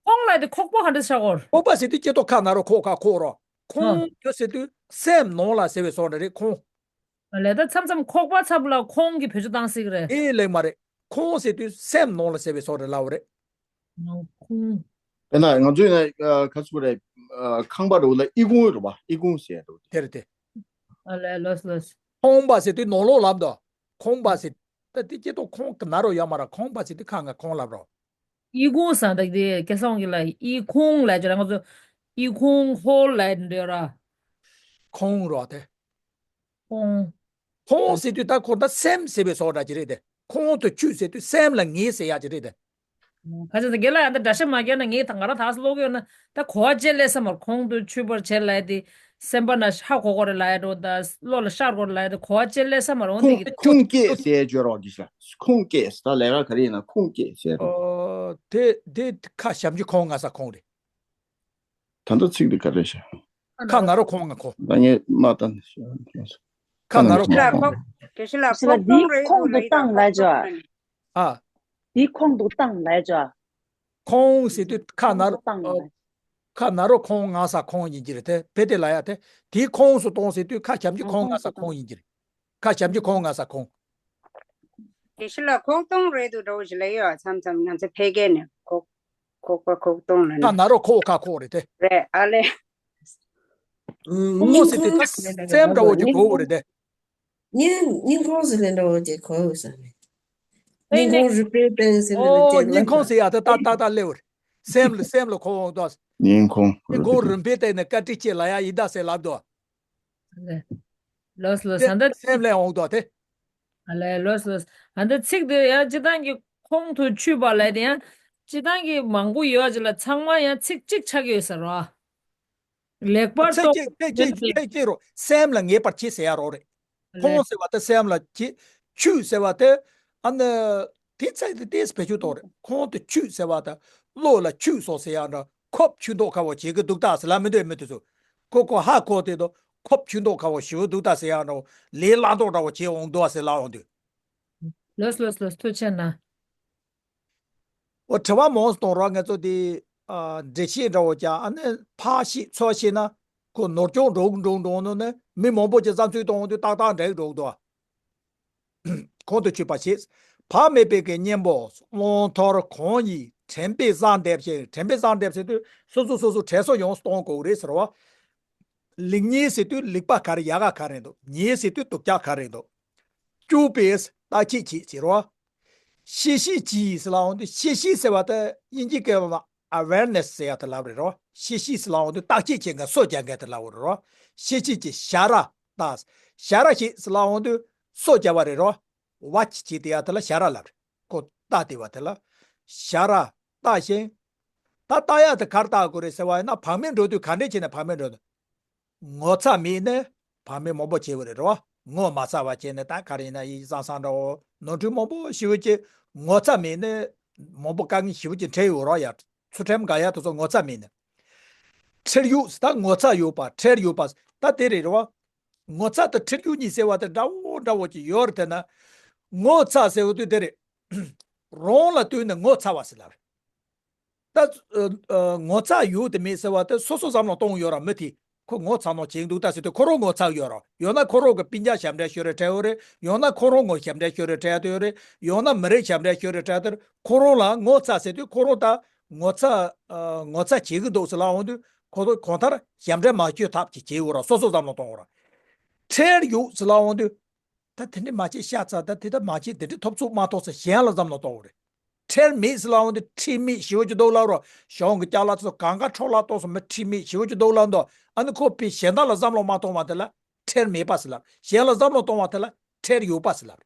ཁོང་ལ་དེ་ཁོག་པ་ག་འདྲ་ཆགས་གོ། ཁོག་པ་ཟེར་དུས་སྐྱེ་ཐོག་ཁ་ན་རོ་ཁོག་ཁ་ཁོག་རོ། ཁོང་དུ་ཟེར་དུས་སེམས་ནང་ལ་ཟེར་བའི་སོགས་རེད་ཁོང་། ལས་ད་མཚམས་མཚམས་ཁོག་པ་ཚབ་ལ་ཁོང་གི་བེད་སྤྱོད་བཏང་སྲིད་གི་རེད། ཨེ་ལེགས་མ་རེད། ཁོང་ཟེར་དུས་སེམས་ནང་ལ་ཟེར་བའི་སོགས་རེད་ལབ་རེད། ཁོང་། དཔེར་ན་ང་ཚོའི་ནས་ཁ་ཚུགས་རེད། ཁང་པ་རུ་ལ་ཨི་ཁུང་རུ་བ་ཨི་ཁུང་ཟེར་རུ། དེ་རེད་དེ། ཨ་ལས་ལོས་ལོས། ཁོང་པ་ཟེར་དུས་ནོར་ལོག་ལབ་དོ། ཁོང་པ་ཟེར། ད་དེ་སྐྱེ་ཐོག་ཁོང་གི་ན་རོ་ཡོད་མ་ར་ཁོང་པ་ཟེར་དུས་ཁ་ང་ཁོང་ལབ་རོ། ཨི་ཁུང་ཟེར་ད་དེ་སྐད་སོང་གི་ལ་ཨི་ཁུང་ལ་ཅོ་ར་ང་ཚོ། ཨི་ཁོང་ཧོ་ལ་འདོད་ར། ཁོང་རོ་དེ། ཁོང་། ཁོང་ཟེར་དུས་ད་ཁོ་ད་སེམས་ཟེར་བའི་སོགས་འདྲ་ཅིག་རེད་དེ། ཁོང་དུ་ཆུད་ཟེར་དུས་སེམས་ལ་ངེས་ཟེར་ཡག་ཅིག་རེད་དེ། ཁ་ཅིག་ད་རྒན་ལགས་ཡང་ད་འདྲ་ཤ་མ་རྒྱག་ན་ངས་ད་ང་རང་ཐག་སློག་གི་ཡོད་ན་ད་གོ་བ་ཅེ་ལས་ས་མར་ཁོང་དུ་ཆུད་པར་བྱེད་ལ་ཡ་དེ་སེམས་པ་ན་ཧ་གོ་གོ་རེ་ལ་ཡ་འགྲོ་ད་བློ་ལ་ཤར་གོ་རེ་ལ་ཡ་དེ་གོ་བ་ཅེ་ལས་ས་མར་འོན་དེ་གི་ཁུངས་སྐྱེས་ཟེར་བརྗོད་རོགས་གྱིས་ཤག་ཁུངས་སྐྱེས་ད་ལས་ཀ་ག་རེ་ཡིན་ན་ཁུངས་སྐྱེས་ཟེར་རོགས། ཨོ། དེ་དེ་ཁ་ཞབས་ཀྱུ་ཁོང་ང་ས་ཁོང་རེད། ད་ལྟ་ཚིག་འདི་ག་རེ་བྱ། ཁ་ན་རོ་ཁོང་ང་ཁོ། ད་ངས་མ་ལྟ་ནས་ཤོད། ཁ་ན་རོ་ཁྱེད་ལ་ཁོང་། ཁོག་དགེ་བཤེས་ལགས་ཞེས་ལ་ཁོག་འདིའི་སྟོང་རེད་ཁོང་འདུག་དུ་བཏང་ལ་ཇོ། ཨ། འདིའི་ཁོང་དུ་བཏང་ལ་ཇོ། ཁོང་ཟེར་དུས་ཁ་ན་རོ། བཏང་ལ། ཁ་ན་རོ་ཁོང་ང་ས་ཁོང་ཡིན་གྱི་རེད་དེ་བེ་དེ་ལ་ཡ་དེ། དེའི་ཁོངས་སུ་གཏོང་ཟེར་དུས་ཁ་ཞབས་ཀྱུ་ཁོང་ང་ས་ཁོང་ཡིན་གྱི་རེད། ཁ་ཞབས་ཀྱུ་ཁོང་ང་ས་ཁོང་། དགེ་བཤེས་ལགས་ཁོག་སྟོང་རེད་འདུག་འདྲ་བོ་ཞིག་ལ་ཡོད་མཚམས་མཚམས་ང་ཚོ་ཕལ་སྐད་ནས་ཁོག་ཁོག་པ་ཁོག་སྟོང་ལ་ཁ་ནི་ན་རོ་ཁོ་ཁ་ཁོ་རེད་དེ། རེད་ཨ་ལེ། ཁོང་ཟེར་དུས་ད་སེམས་འདྲ་བོ་ཅིག་གོ་དགོས་རེད་དེ། སྙིང་སྙིང་ཁོང་ཟེར་ལེ་འདྲ་བོ་ཅིག་གོ་དགོས་ས་རེད། སྙིང་ཁོང་རུས་པའི་སྟེང་ཟེར་ལེ་ལེ་ཨོ། ཅེས་ལ། སྙིང་ཁོང་ཟེར་ཡ་དེ་ཏག་ཏག་ཏག་སླེབས་པ་རེད། སེམས་ལ་སེམས་ལ་ཁོ་འོང་དོ། སྙིང་ཁོང་། སྙིང་ཁོང་རུས་པའི་སྟེང་ནས་བཀའ་དྲིན་ཆེ་ལ་ཡ་ཡི་དྭགས་ཟེར་ལབ་དོ། ལོས་ལོས་ཟ་འདི། སེམས་ལ་འོང་དོ་དེ། ཨ་ལས་ལོས་ལོས། ཨ་འདི་ཚིག་འདི་ཡང་སྤྱི་བཏང་གི་ཁོང་དུ་ཆུད་པ་ལས་དེ་ཡང་སྤྱི་བཏང་གི་མང་པོ་ཡོད་ཅིག་ལ་ཚང་མ་ཡང་ཚིག་གཅིག་ཆགས་ཀྱི་ཡོད་ས་རོ། ལེགས་པར་ཚེ་རྟོགས། གཅིག་ཚེ་གཅིག་ཚེ་གཅིག་རོ་སེམས་ལ་ངེས་པར་བྱེད་ཟེར་ཡ་རོ་རེད། ཁོང་ཟེར་བ་དེ་སེམས་ལ་བྱེད། ཆུད་ཟེར་བ་དེ། ཨ་ནི། དེ་ཚད་དེ་ཏེས་བེད་སྤྱོད་གཏོང་རེད། ཁོང་དུ་ཆུད་ཟེར་བ་དང་། བློ་ལ་ཆུད་སོང་ཟེར་ཡ་འདྲ། ཁོབ་ཆུད་མདོག་ཁ་བོ་བྱེད་ཀྱི་འདུག་ད་ཟེར་ལ་མི་འདོད་མི་དེ་ཚོ། ཁོ་ཁོ་ཧ་གོ་དེ་དོ། ཁོབ་ཆུད་མདོག་ཁ་བོ་ཞིབ་འདུག་ད་ཟེར་ཡ་འདྲ། ལས་སླ་མདོག་འདྲ་བོ་བྱེད་འོང་འདུག་ཟེར་ལ་འོང་དུས། ལོས་ལོས་ལོས་ཐུགས་ཆེ་གནང་། འོ་དྲི་བ་མང་སོང་རོགས་ང་ཚོ་དེ། ཨ། འགྲེལ་བཤད་འདྲ་བོ་ཀྱང་ཨ་ནི་ཕར་བཤད་ཚུར་བཤད་ན། ཁོ་ནོར་སྐྱོན་འགྲོ་འགྲོ་འགྲོ་ནོ་ནི་མི་མང་པོ་ཅིག་བསམ་ཚུལ་གཏོང་དུས་ཏག་ཏག་འགྲིག་འགྲོ་འདུག་ཁོང་དུ་ཆུད་པ་བྱེད། བག་མེད་པའི་གི་གཉེན་པོ་བླང་དོར་གང་ཡིན་དྲན་པས་བཟང་འདེབས་ཤིང་། དྲན་པས་བཟང་འདེབས་ཟེར་དུས་སོ་སོ་སོ་སོ་དྲན་གསོ་ཡོངས་སུ་གཏོང་དགོས་རེད་ཟེར་བ། ལེགས་ཉེས་ཟེར་དུས་ལེགས་པ་ག་རེ་ཡག་ག་ག་རེ་འདུག་ཉེས་ཟེར་དུས་སྡུག་ཅག་ག་རེ་འདུག་སྐྱུག་པས་བརྟག་དཔྱད་བྱེད་ཟེར་བ། ཤེས་བྱེད་ཀྱིས་ཟེར་ལ་འོང་དུས་ཤེས་བྱེད་ཟེར་བ་དེ་དབྱིན་ཇིའི་སྐད་པ་ལ་awareness ཟེར་ཡ་དེ་ལབ་རེད་རོ། ཤེས་བྱེད་ཟེར་ལ་འོང་དུས་བརྟག་དཔྱད་བྱེད་མཁན་སོ་རྒྱག་མཁན་དེ་ལབ་རེད་རོ། ཤེས་བྱེད་ཀྱིས་བྱ་ར་བརྟག་བྱ་ར་བྱེད་ཟེར་ལ་འོང་དུས་སོ་རྒྱག་པ་རེད་རོ། watch བྱེད་དེ་ཡ་དེ་ལ་བྱ་ར་ལབ་རེད། ཁོ་བལྟ་དེ་བ་དེ་ལ་བྱ་ར་བརྟག་ཅིང་། ད་བལྟ་ཡ་དེ་གར་བལྟ་དགོས་རེད་ཟེར་བ་ཡིན་ན་བག་མེད་འགྲོ་དུས་ག་འདྲས་བྱས་ནས་བག་མེད་འགྲོ་ནས། ངོ་ཚ་མེད་ནས་བག་མེད་མང་པོ་བྱེད་པ་རེད་རོ། ངོ་མ་ཚ་བ་བྱས་ནས་ད་ག་རེ་ཡིན་ན་ཡིག་བཟང་བཟང་འདྲ་བོ་ནོར་འཁྲུལ་མང་པོ་ཞེ་པོ་ཅིག་ངོ་ཚ་མེད་ནས་མང་པོ་དཀའ་ངལ་ཞེ་པོ་ཅིག་འཕྲད་ཡོད་རོ་ཡ། ཚུལ་ཁྲིམས་འགལ་ཡ་དེ་ཚོ་ངོ་ཚ་མེད་ནས། ཁྲེལ་ཡོད་ད་ངོ་ཚ་ཡོད་པ་ཁྲེལ་ཡོད་པ་ད་དེ་རེད་རོ། ངོ་ཚ་དང་ཁྲེལ་ཡོད་གཉིས་ཟེར་བ་དེ་འདྲ་བོ་འདྲ་བོ་ཅིག་ཡོད་རེད་དེ་ན། ངོ་ཚ་ཟེར་བ་དུས་དེ་རེད། རང་ལ་ལྟོས་ནས་ངོ་ཚ་བ་ཟེར་ལབ་རེད། ད། ཨ། ཨ། ངོ་ཚ་ཡོད་དེ་མེད་ཟེར་བ་དེ་སོ་སོ་བསམ་བློ་གཏོང་ཡོད་ར་མི་དེ། ཁོ་ངོ་ཚ་ནོ་བྱེད་འདུག་ད་ཟེར་དུས་ཁོ་རང་ངོ་ཚ་ཡོད་ར། ཡོད་ན་ཁོ་རང་གི་སྤུན་ཀྱག་ཞབས་འདྲེན་ཤོར་རེ་འཕྲད་ཡོད་རེད། ཡང་ན་ཁོ་རང་ངོ་ཞབས་འདྲེན་ཤོར་རེ་འཕྲད་ཡོད་རེད། ཡང་ན་མི་རིགས་ཞབས་འདྲེན་ཤོར་རེ་འཕྲད་དེར་ཁོ་རང་ལ་ངོ་ཚ་ཟེར་དུས་ཁོ་རང་ད་ངོ་ཚ། ཨ། ངོ་ཚ་བྱེད་ཀྱི་འདུག་ཟེར་ལ་འོང་དུས་ཁོ་ཚོ་གང་ལྟར་ཞབས་འདྲེན་མ་བྱེད་ཐབས་ཅིག་བྱེད་ཡོད་ར། སོ་སོ་བསམ་བློ་གཏོང་ཡོད་ར། ཁྲེལ་ཡོད་ཟེར་ལ་འོང་དུས། ད་དེ་འདྲ་མ་བྱེད་ཤ་ཚ། ད་དེ་ད་མ་བྱེད། དེ་འདྲ་ཐོབ་ཚུགས་མ་ཐོབ་ཟེར་གཞན་ལ་བསམ་བློ་གཏོང་བ་རེད། ཁྲེལ་མེད་ཟེར་ལ་འོང་དུས་ཁྲེལ་མེད་ཞེ་པོ་ཅིག་འདུག་ལབ་རོ། གཞུང་གི་ཅ་ལག་ཚོ་གང་ག་འཕྲོ་བརླག་གཏོང་སོང་མི་ཁྲེལ་མེད་ཞེ་པོ་ཅིག་འདུག་ལབ་འདུག་ཨ་ནི་ཁོ་ཕི་གཞན་དག་ལ་བསམ་བློ་མ་གཏོང་བ་དེ་ལ་ཁྲེལ་མེད་པ་ཟེར་ལབ། གཞན་ལ་བསམ་བློ་གཏོང་བ་དེ་ལ་ཁྲེལ་ཡོད་པ་ཟེར་ལབ།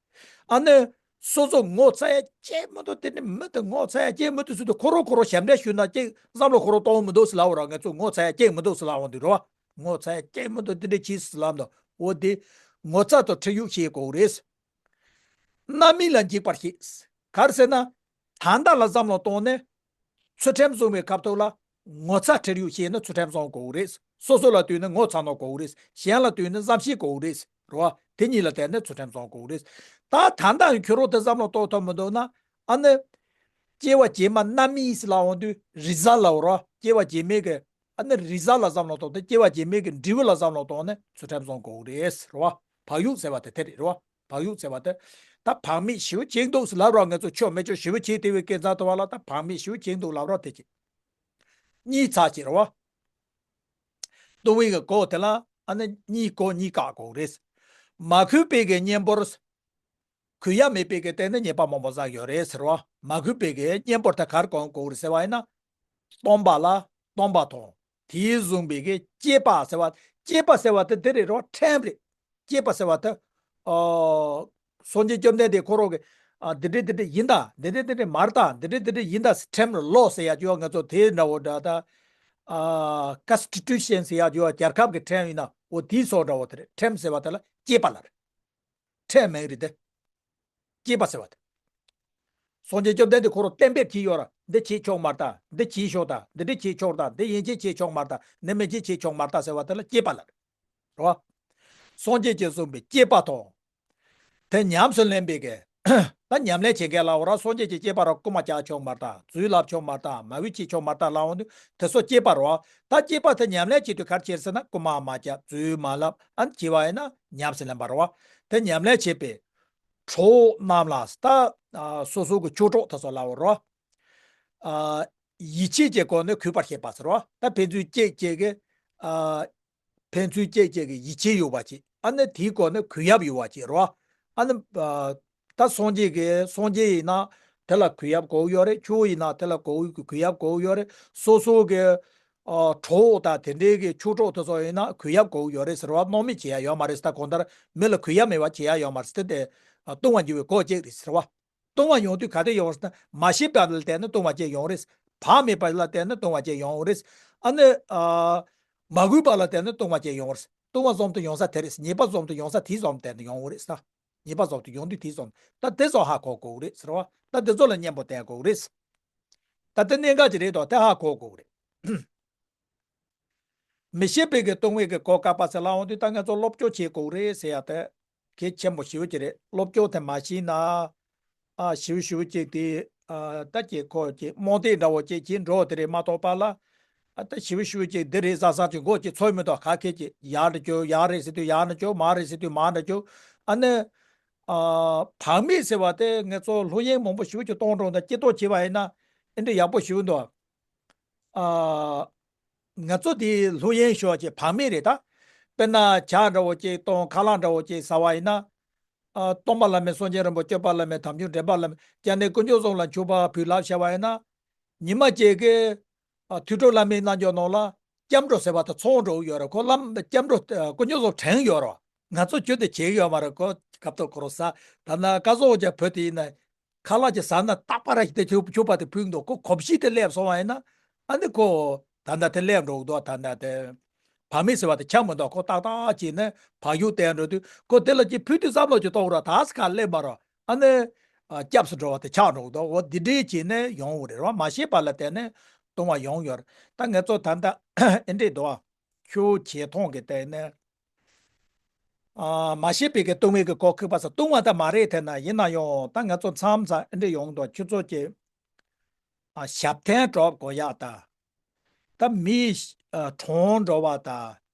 ཨ་ནི་སོ་སོ་ངོ་ཚ་ཡ་ཅིག་མི་འདུག་དེ་ནི་མི་དེ་ངོ་ཚ་ཡ་ཅིག་མི་འདུག་ཟེར་དུས་ཁོ་རང་ཁོ་རང་ཞབས་འདྲེན་ཞུས་ན་ཅིག་བསམ་བློ་ཁོ་རང་གཏོང་མི་འདུག་ཟེར་ལབ་རོ། ང་ཚོ་ངོ་ཚ་ཡ་ཅིག་མི་འདུག་ཟེར་ལབ་འོང་དུས་རོ། ངོ་ཚ་ཡ་ཅིག་མི་འདུག་དེ་འདྲ་གྱིས་ཟེར་ལབ་འདུག་འོ་དེ། ངོ་ཚ་དང་ཁྲེལ་ཡོད་ཤེས་དགོས་རེད། རྣམ་སྨིན་ལ་འཇིགས་པར་བྱེད། ག་རེ་ཟེར་ན། ད་ལྟ་ལ་བསམ་བློ་གཏོང་ནས། ཚུལ་ཁྲིམས་བསྲུང་བའི་སྐབས་ཐོག་ལ། ངོ་ཚ་ཁྲེལ་ཡོད་ཤེས་ན་ཚུལ་ཁྲིམས་བསྲུང་དགོས་རེད། སོ་སོ་ལ་ལྟོས་ནས་ངོ་ཚ་ནོ་དགོས་རེད། གཞན་ལ་ལྟོས་ནས་བསམ་ཤེས་དགོས་རེད། རེད་བ། དེ་གཉིས་ལ་བརྟེན་ནས་ཚུལ་ཁྲིམས་བསྲུང་དགོས་རེད། ད་ད་ལྟ་ཁྱོད་རང་དེ་བསམ་བློ་གཏོང་ཐུབ་མི་འདུག་ན། ཨ་ནི། སྐྱེ་བ་རྗེས་མ་རྣམ་སྨིན་ཟེར་ལབ་འོང་དུས་རེ་ས་ལབ་རོ། སྐྱེ་བ་རྗེས་མའི་གི། ཨ་ནི་རེ་ས་ལ་བསམ་བློ་གཏོང་སྟེ་སྐྱེ་བ་རྗེས་མའི་གི་འབྲས་བུ་ལ་བསམ་བློ་གཏོང་ནས་ཚུལ་ཁྲིམས་བསྲུང་དགོས་རེད་ཟེར་བ། བག་ཡོད་ཟེར་བ་དེ་དེ་རེད་རེད་བ། བག་ཡོད་ཟེར་བ་དེ། ད་བག་མེད་ཞེ་པོ་ཅིག་འདུག་ཟེར་ལབ་རོགས། ང་ཚོ་ཆོ་མེད་ཆོ་ཞེ་པོ་ཅིག་དེ་བའི་སྐད་ཚ་དུ་བ་ལ་ད་བག་མེད་ཞེ་པོ་ཅིག་འདུག་ལབ་རོགས་དེ་ཅིག་གཉིས་ཚར་ཅིག་རེད་བ། ལྟུང་བའི་གི་གོ་དེ་ལ་ཨ་ནི་གཉིས་གོ་གཉིས་བཀག་དགོས་རེད། མ་གུས་པའི་གི་གཉེན་པོར། གུས་ཡ་མེད་པའི་གི་སྟེང་ནས་ཉེས་པ་མང་པོ་བསགས་ཡོད་རེད་ཟེར་བ། མ་གུས་པའི་གི་གཉེན་པོར་ད་གར་གོང་གོ་རེད་ཟེར་བ་ཡིན་ན། སྟོང་པ་ལ་སྟོང་པ་དང་ དེ་བཟུང་བའི་གི་སྐྱེས་པ་ཟེར་བ། སྐྱེས་པ་ཟེར་བ་དེ་དེ་རེད་རོ། ཁྲིམས་རེད། སྐྱེས་པ་ཟེར་བ་དེ། ཨོ། སངས་རྒྱས་བཅོམ་ལྡན་འདས་ཁོ་རང་གི། ཨ། འདི་འདྲ་འདི་འདྲ་ཡིན་ད། འདི་འདྲ་འདི་འདྲ་མ་རེད་ད། འདི་འདྲ་འདི་འདྲ་ཡིན་ད། ཁྲིམས་ལོ་ཟེར་ཡ་ཅིག་ཡོད། ང་ཚོ་དེ་འདྲ་བོ་འདྲ་ད། ཨ། ཀོན་སི་ཊི་ཊུ་ཤན་ཟེར་ཡ་ཅིག་ཡོད། རྒྱལ་ཁབ་ཀྱི་ཁྲིམས་ཡིན་ན། འོ་དེའི་སོགས་འདྲ་བོ་དེ་རེད། ཁྲིམས་ཟེར་བ་དེ་ལ་སྐྱེས་པ་ལ་རེད། ཁྲིམས་མིང་རེད་དེ། སྐྱེས་པ་ཟེར་བ་དེ། སངས་རྒྱས་བཅོམ་ལྡན་འདས་ཁོ་རང་གཏན་འབེབས་བྱས་ཡོད་ར། འདི་བྱེད་ཆོག་མ་རེད་ད། འདི་བྱེད་ཆོག་ད། འདི་འདྲ་བྱེད་ཆོག་ད། འདི་ཡན་ཆད་བྱེད་ཆོག་མ་རེད་ད། འདི་མན་ཆད་བྱེད་ཆོག་མ་རེད་ད་ཟེར་བ་དེ་ལ་སྐྱེས་པ་ལ་རེད། རེད་བ། སངས་རྒྱས་ཀྱིས་གསུངས་པའི་སྐྱེས་པ་དང་། དེ་ཉམས་སུ་ལེན་པའི་གི། ད་ཉམས་ལེན་བྱེད་མཁན་ལ་འོ་ར། སངས་རྒྱས་ཀྱི་སྐྱེས་པ་ར་རྐུན་མ་རྒྱག་ཆོག་མ་རེད་ད། རྫུན་ལབ་ཆོག་མ་རེད་ད། མ་འོས་བྱེད་ཆོག་མ་རེད་ད་ལབ་འོང་དུས་དེ་ཚོ་སྐྱེས་པ་རེད་བ། ད་སྐྱེས་པ་དེ་ཉམས་ལེན་བྱེད་དུས་ག་རེ་བྱེད་ཟེར་ན། རྐུན་མ་མ་རྒྱག་རྫུན་མ་ལབ། ཨ་ནི་བྱས་པ་ཡིན་ན་ཉམས་སུ་ལེན་པ་རེད་བ། དེ་ཉམས་ལེན་བྱེད་པའི་གྲོགས་རྣམས་ལ། ད་ཨ་སོ་སོ་གི་ཆོས་གྲོགས་དེ་ཚོ་ལ་འོ་ར། ཨ། ཡིད་ཆེས་ཀྱི་སྒོ་ནས་གུས་པར་བྱེད་པ་ཟེར་བ། ད་ཕན་ཚུན་གཅིག་གཅིག་གི། ཨ། ཕན་ཚུན་གཅིག་གཅིག་གི་ཡིད་ཆེས་ཡོད་པ་ཅིག་ཨ་ནི་དེའི་སྒོ་ནས་གུས་ཡབ་ཡོད་པ་ཅིག་རེད་བ། ཨ་ནི། ཨ། ད་སངས་རྒྱས་ཀྱི། སངས་རྒྱས་ཡིན་ན་དེ་ལ་གུས་ཡབ་དགོས་ཀྱི་ཡོད་རེད། ཆོས་ཡིན་ན་དེ་ལ་གུས། གུས་ཡབ་དགོས་ཀྱི་ཡོད་རེད། སོ་སོ་གི། ཨ། གྲོགས་དང་དེ་འདྲའི་གི་ཆོས་གྲོགས་དེ་ཚོ་ཡིན་ན་གུས་ཡབ་དགོས་ཀྱི་ཡོད་རེད་ཟེར་བ། སྣང་མེད་བྱེད་ཡ་ཡོད་མ་རེད། ད་གང་ལྟར་མི་ལ་གུས་ཡབ་མེད་པ་བྱེད་ཡ་ཡོད་མ་རེད། དེ་དེ་ལྟུང་བ་འགྱུར་བའི་སྒོ་གཅིག་རེད་ཟེར་བ། ལྟུང་བ་ཡོང་དུས་ག་དེ་ཡོང་རེད་ཟེར་ན། མ་ཤེས་པ་ལ་བརྟེན་ནས་ལྟུང་བ་ཅིག་ཡོང་རེད། བག་མེད་པ་ལ་བརྟེན་ནས་ལྟུང་བ་ཅིག་ཡོང་རེད། ཨ་ནི། ཨ། མ་གུས་པ་ལ་བརྟེན་ནས་ལྟུང་བ་ཅིག་ཡོང་རེད། ལྟུང་བ་ཙམ་དུ་ཡོང་ས་དེ་རེད། ཉེས་པ་ཙམ་དུ་ཡོང་ས་དེ་ཙམ་བརྟེན་ནས་ཡོང་རེད་ཟེར། ཉེས་པ་ཙམ་དུ་ཡོང་དུས་དེ་ཙམ། ད་དེ་ཙམ་ཧ་གོ་དགོས་རེད་ཟེར་བ། ད་དེ་ཙམ་ལ་གཉེན་པོ་བསྟེན་དགོས་རེད། ད་དེ་གནད་འགག་ཅིག་རེད་དོ། དེ་ཧ་གོ་དགོས་རེད། མི་ཤེས་པའི་གི་ལྟུང་བའི་གི་གོ་སྐབས་པ་ཟེར་ལབ་འོང་དུས། ད་ང་ཚོ་སློབ་སྦྱོང་བྱེད་དགོས་རེད་ཟེར་ཡ་དེ་གལ་ཆེན་པོ་ཞེ་པོ་ཅིག་རེད། སློབ་སྦྱོང་དེ་མ་ཤེས་ན། ཨ། ཞེ་པོ་ཞེ་པོ་ཅིག་དེ། ཨ། ད་ཅིག་ཁོ་ཅིག་རྨོངས་དད་འདྲ་བོ་ཅིག་བྱེད་འགྲོ་དེ་རེད་མ་གཏོགས་པ་ལ། ཨ། ད་ཞེ་པོ་ཞེ་པོ་ཅིག་འདི་རེད་ཟེར་ས་ཅིག་མགོ་ཅིག་ཚོད་མི་འདུག་ག་གེ་ཅིག་ཡར་འདྲ་འགྱོ། ཡར་རེད་ཟེར་དུས་ཡར་འདྲ་འགྱོ། མར་རེད་ཟེར་དུས་མར་འདྲ་འགྱོ། ཨ་ནི། ཨ། བག་མེད་ཟེར་བ་དེ་ང་ཚོ་སློབ་གཉེར་མང་པོ་ཞེ་པོ་ཅིག་གཏོང་འགྲོ་ན། སྐྱེ་སྟོབས་བྱེད་པ་ཡིན་ན་ཨེ་འདྲ་ཡག་པོ་ཞེ་པོ་འདུག་ཨ། ང་ཚོ་དེ་སློབ་གཉེར་ཞུ་བ་ཅིག་བག་མེད་རེད་ད། དཔེར་ན་ཇ་འདྲ་བོ་ཅིག་བཏུང་། ཁ་ལག་འདྲ་བོ་ཅིག་ཟ་བ་ཡིན་ན། ཨ། སྟོན་པ་བླ་མེད་སངས་རྒྱས་རིན་པོ་ཆེ། སྐྱོབ་པ་བླ་མེད་དམ་ཆོས་འདྲེན་པ་བླ་མེད། སྐྱབས་གནས་དཀོན་མཆོག་གསུམ་ལ་མཆོད་པ་ཕུལ་ལབ་བྱས་པ་ཡིན་ན། ཉི་མ་གཅིག་གི། ཨ། ཐོས་གྲོལ་བླ་མའི་རྣལ་འབྱོར་ནང་ལ་སྐྱབས་འགྲོ་ཟེར་བ་དེ་ཚང་འགྲོ་གི་ཡོད་རེད། ཁོ་བླ་མ་སྐྱབས་འགྲོ་དཀོན་མཆོག་གསུམ་དྲན་གི་ཡོད་རེད། ང་ཚོ་ཅི་སྟེ་བྱེད་ཀྱི་ཡོད་མ་རེད། ཁོ་སྐབས་ཐོག་ཁོ་རང་ཟ། ད་ན་ཀ་ཟོག་ཅག་བུ་དེ་ཡིན་ན། ཁ་ལག་ཅིག་ཟ་ན་རྟག་པར་ར་ཞིག་དེ་ཆུ་ཆུ་བ་དེ་ཕུལ་འདུག་ཁོ་གོམས་གཤིས་དེ་སླེབས་སོང་བ་ཡིན་ན། ཨ་ནི་ཁོ་ད་ལྟ་དེ་སླེབས་འགྲོ་གི་འདུག་ད་ལྟ་དེ་བག་མེད་ཟེར་བ་དེ་ཆགས་མི་འདུག་ཁོ་ཏག་ཏག་བྱས་ནས་བག་ཡུག་བསྟེན་འགྲོ་དུས། ཁོ་དེ་ལ་ཅིག་ཕུལ་དུས་བསམ་བློ་ཅིག་གཏོང་ར། ད་སྐབས་སླེབས་མ་རེད། ཨ་ནི། ཨ། སྐྱབས་སུ་འགྲོ་བ་དེ་ཆགས་འགྲོ་གི་འདུག་འོ་འདི་འདྲའི་བྱས་ནས་ཡོང་གི་རེད་བ། མ་ཤེས་པ་ལ་བརྟེན་ནས་ལྟུང་བ་ཡོང་ཡོད་རེད། ད་ང་ཚོ་ད་ལྟ་ཨེ་འདྲས་འདུག་ཆོས་བྱེད་སྟངས་ཀྱི་སྟེང་ནས། ཨ། མ་ཤེས་པའི་གི་ལྟུང་བའི་གི་གོ་ཁེགས་པ་ཟེར། ལྟུང་བ་ད་མ་རེད་དེ་ན། ཡིན་ན་ཡང་ད་ང་ཚོ་མཚམས་མཚམས་ཨེ་འདྲས་ཡོང་འདུག་ཁྱོད་ཚོ་ཀྱི། ཨ། ཞབས་བརྟན་སྒྲུབ་དགོས་ཡག་ད། ད་མི། ཨ། གྲོངས་འགྲོ་བ་ད།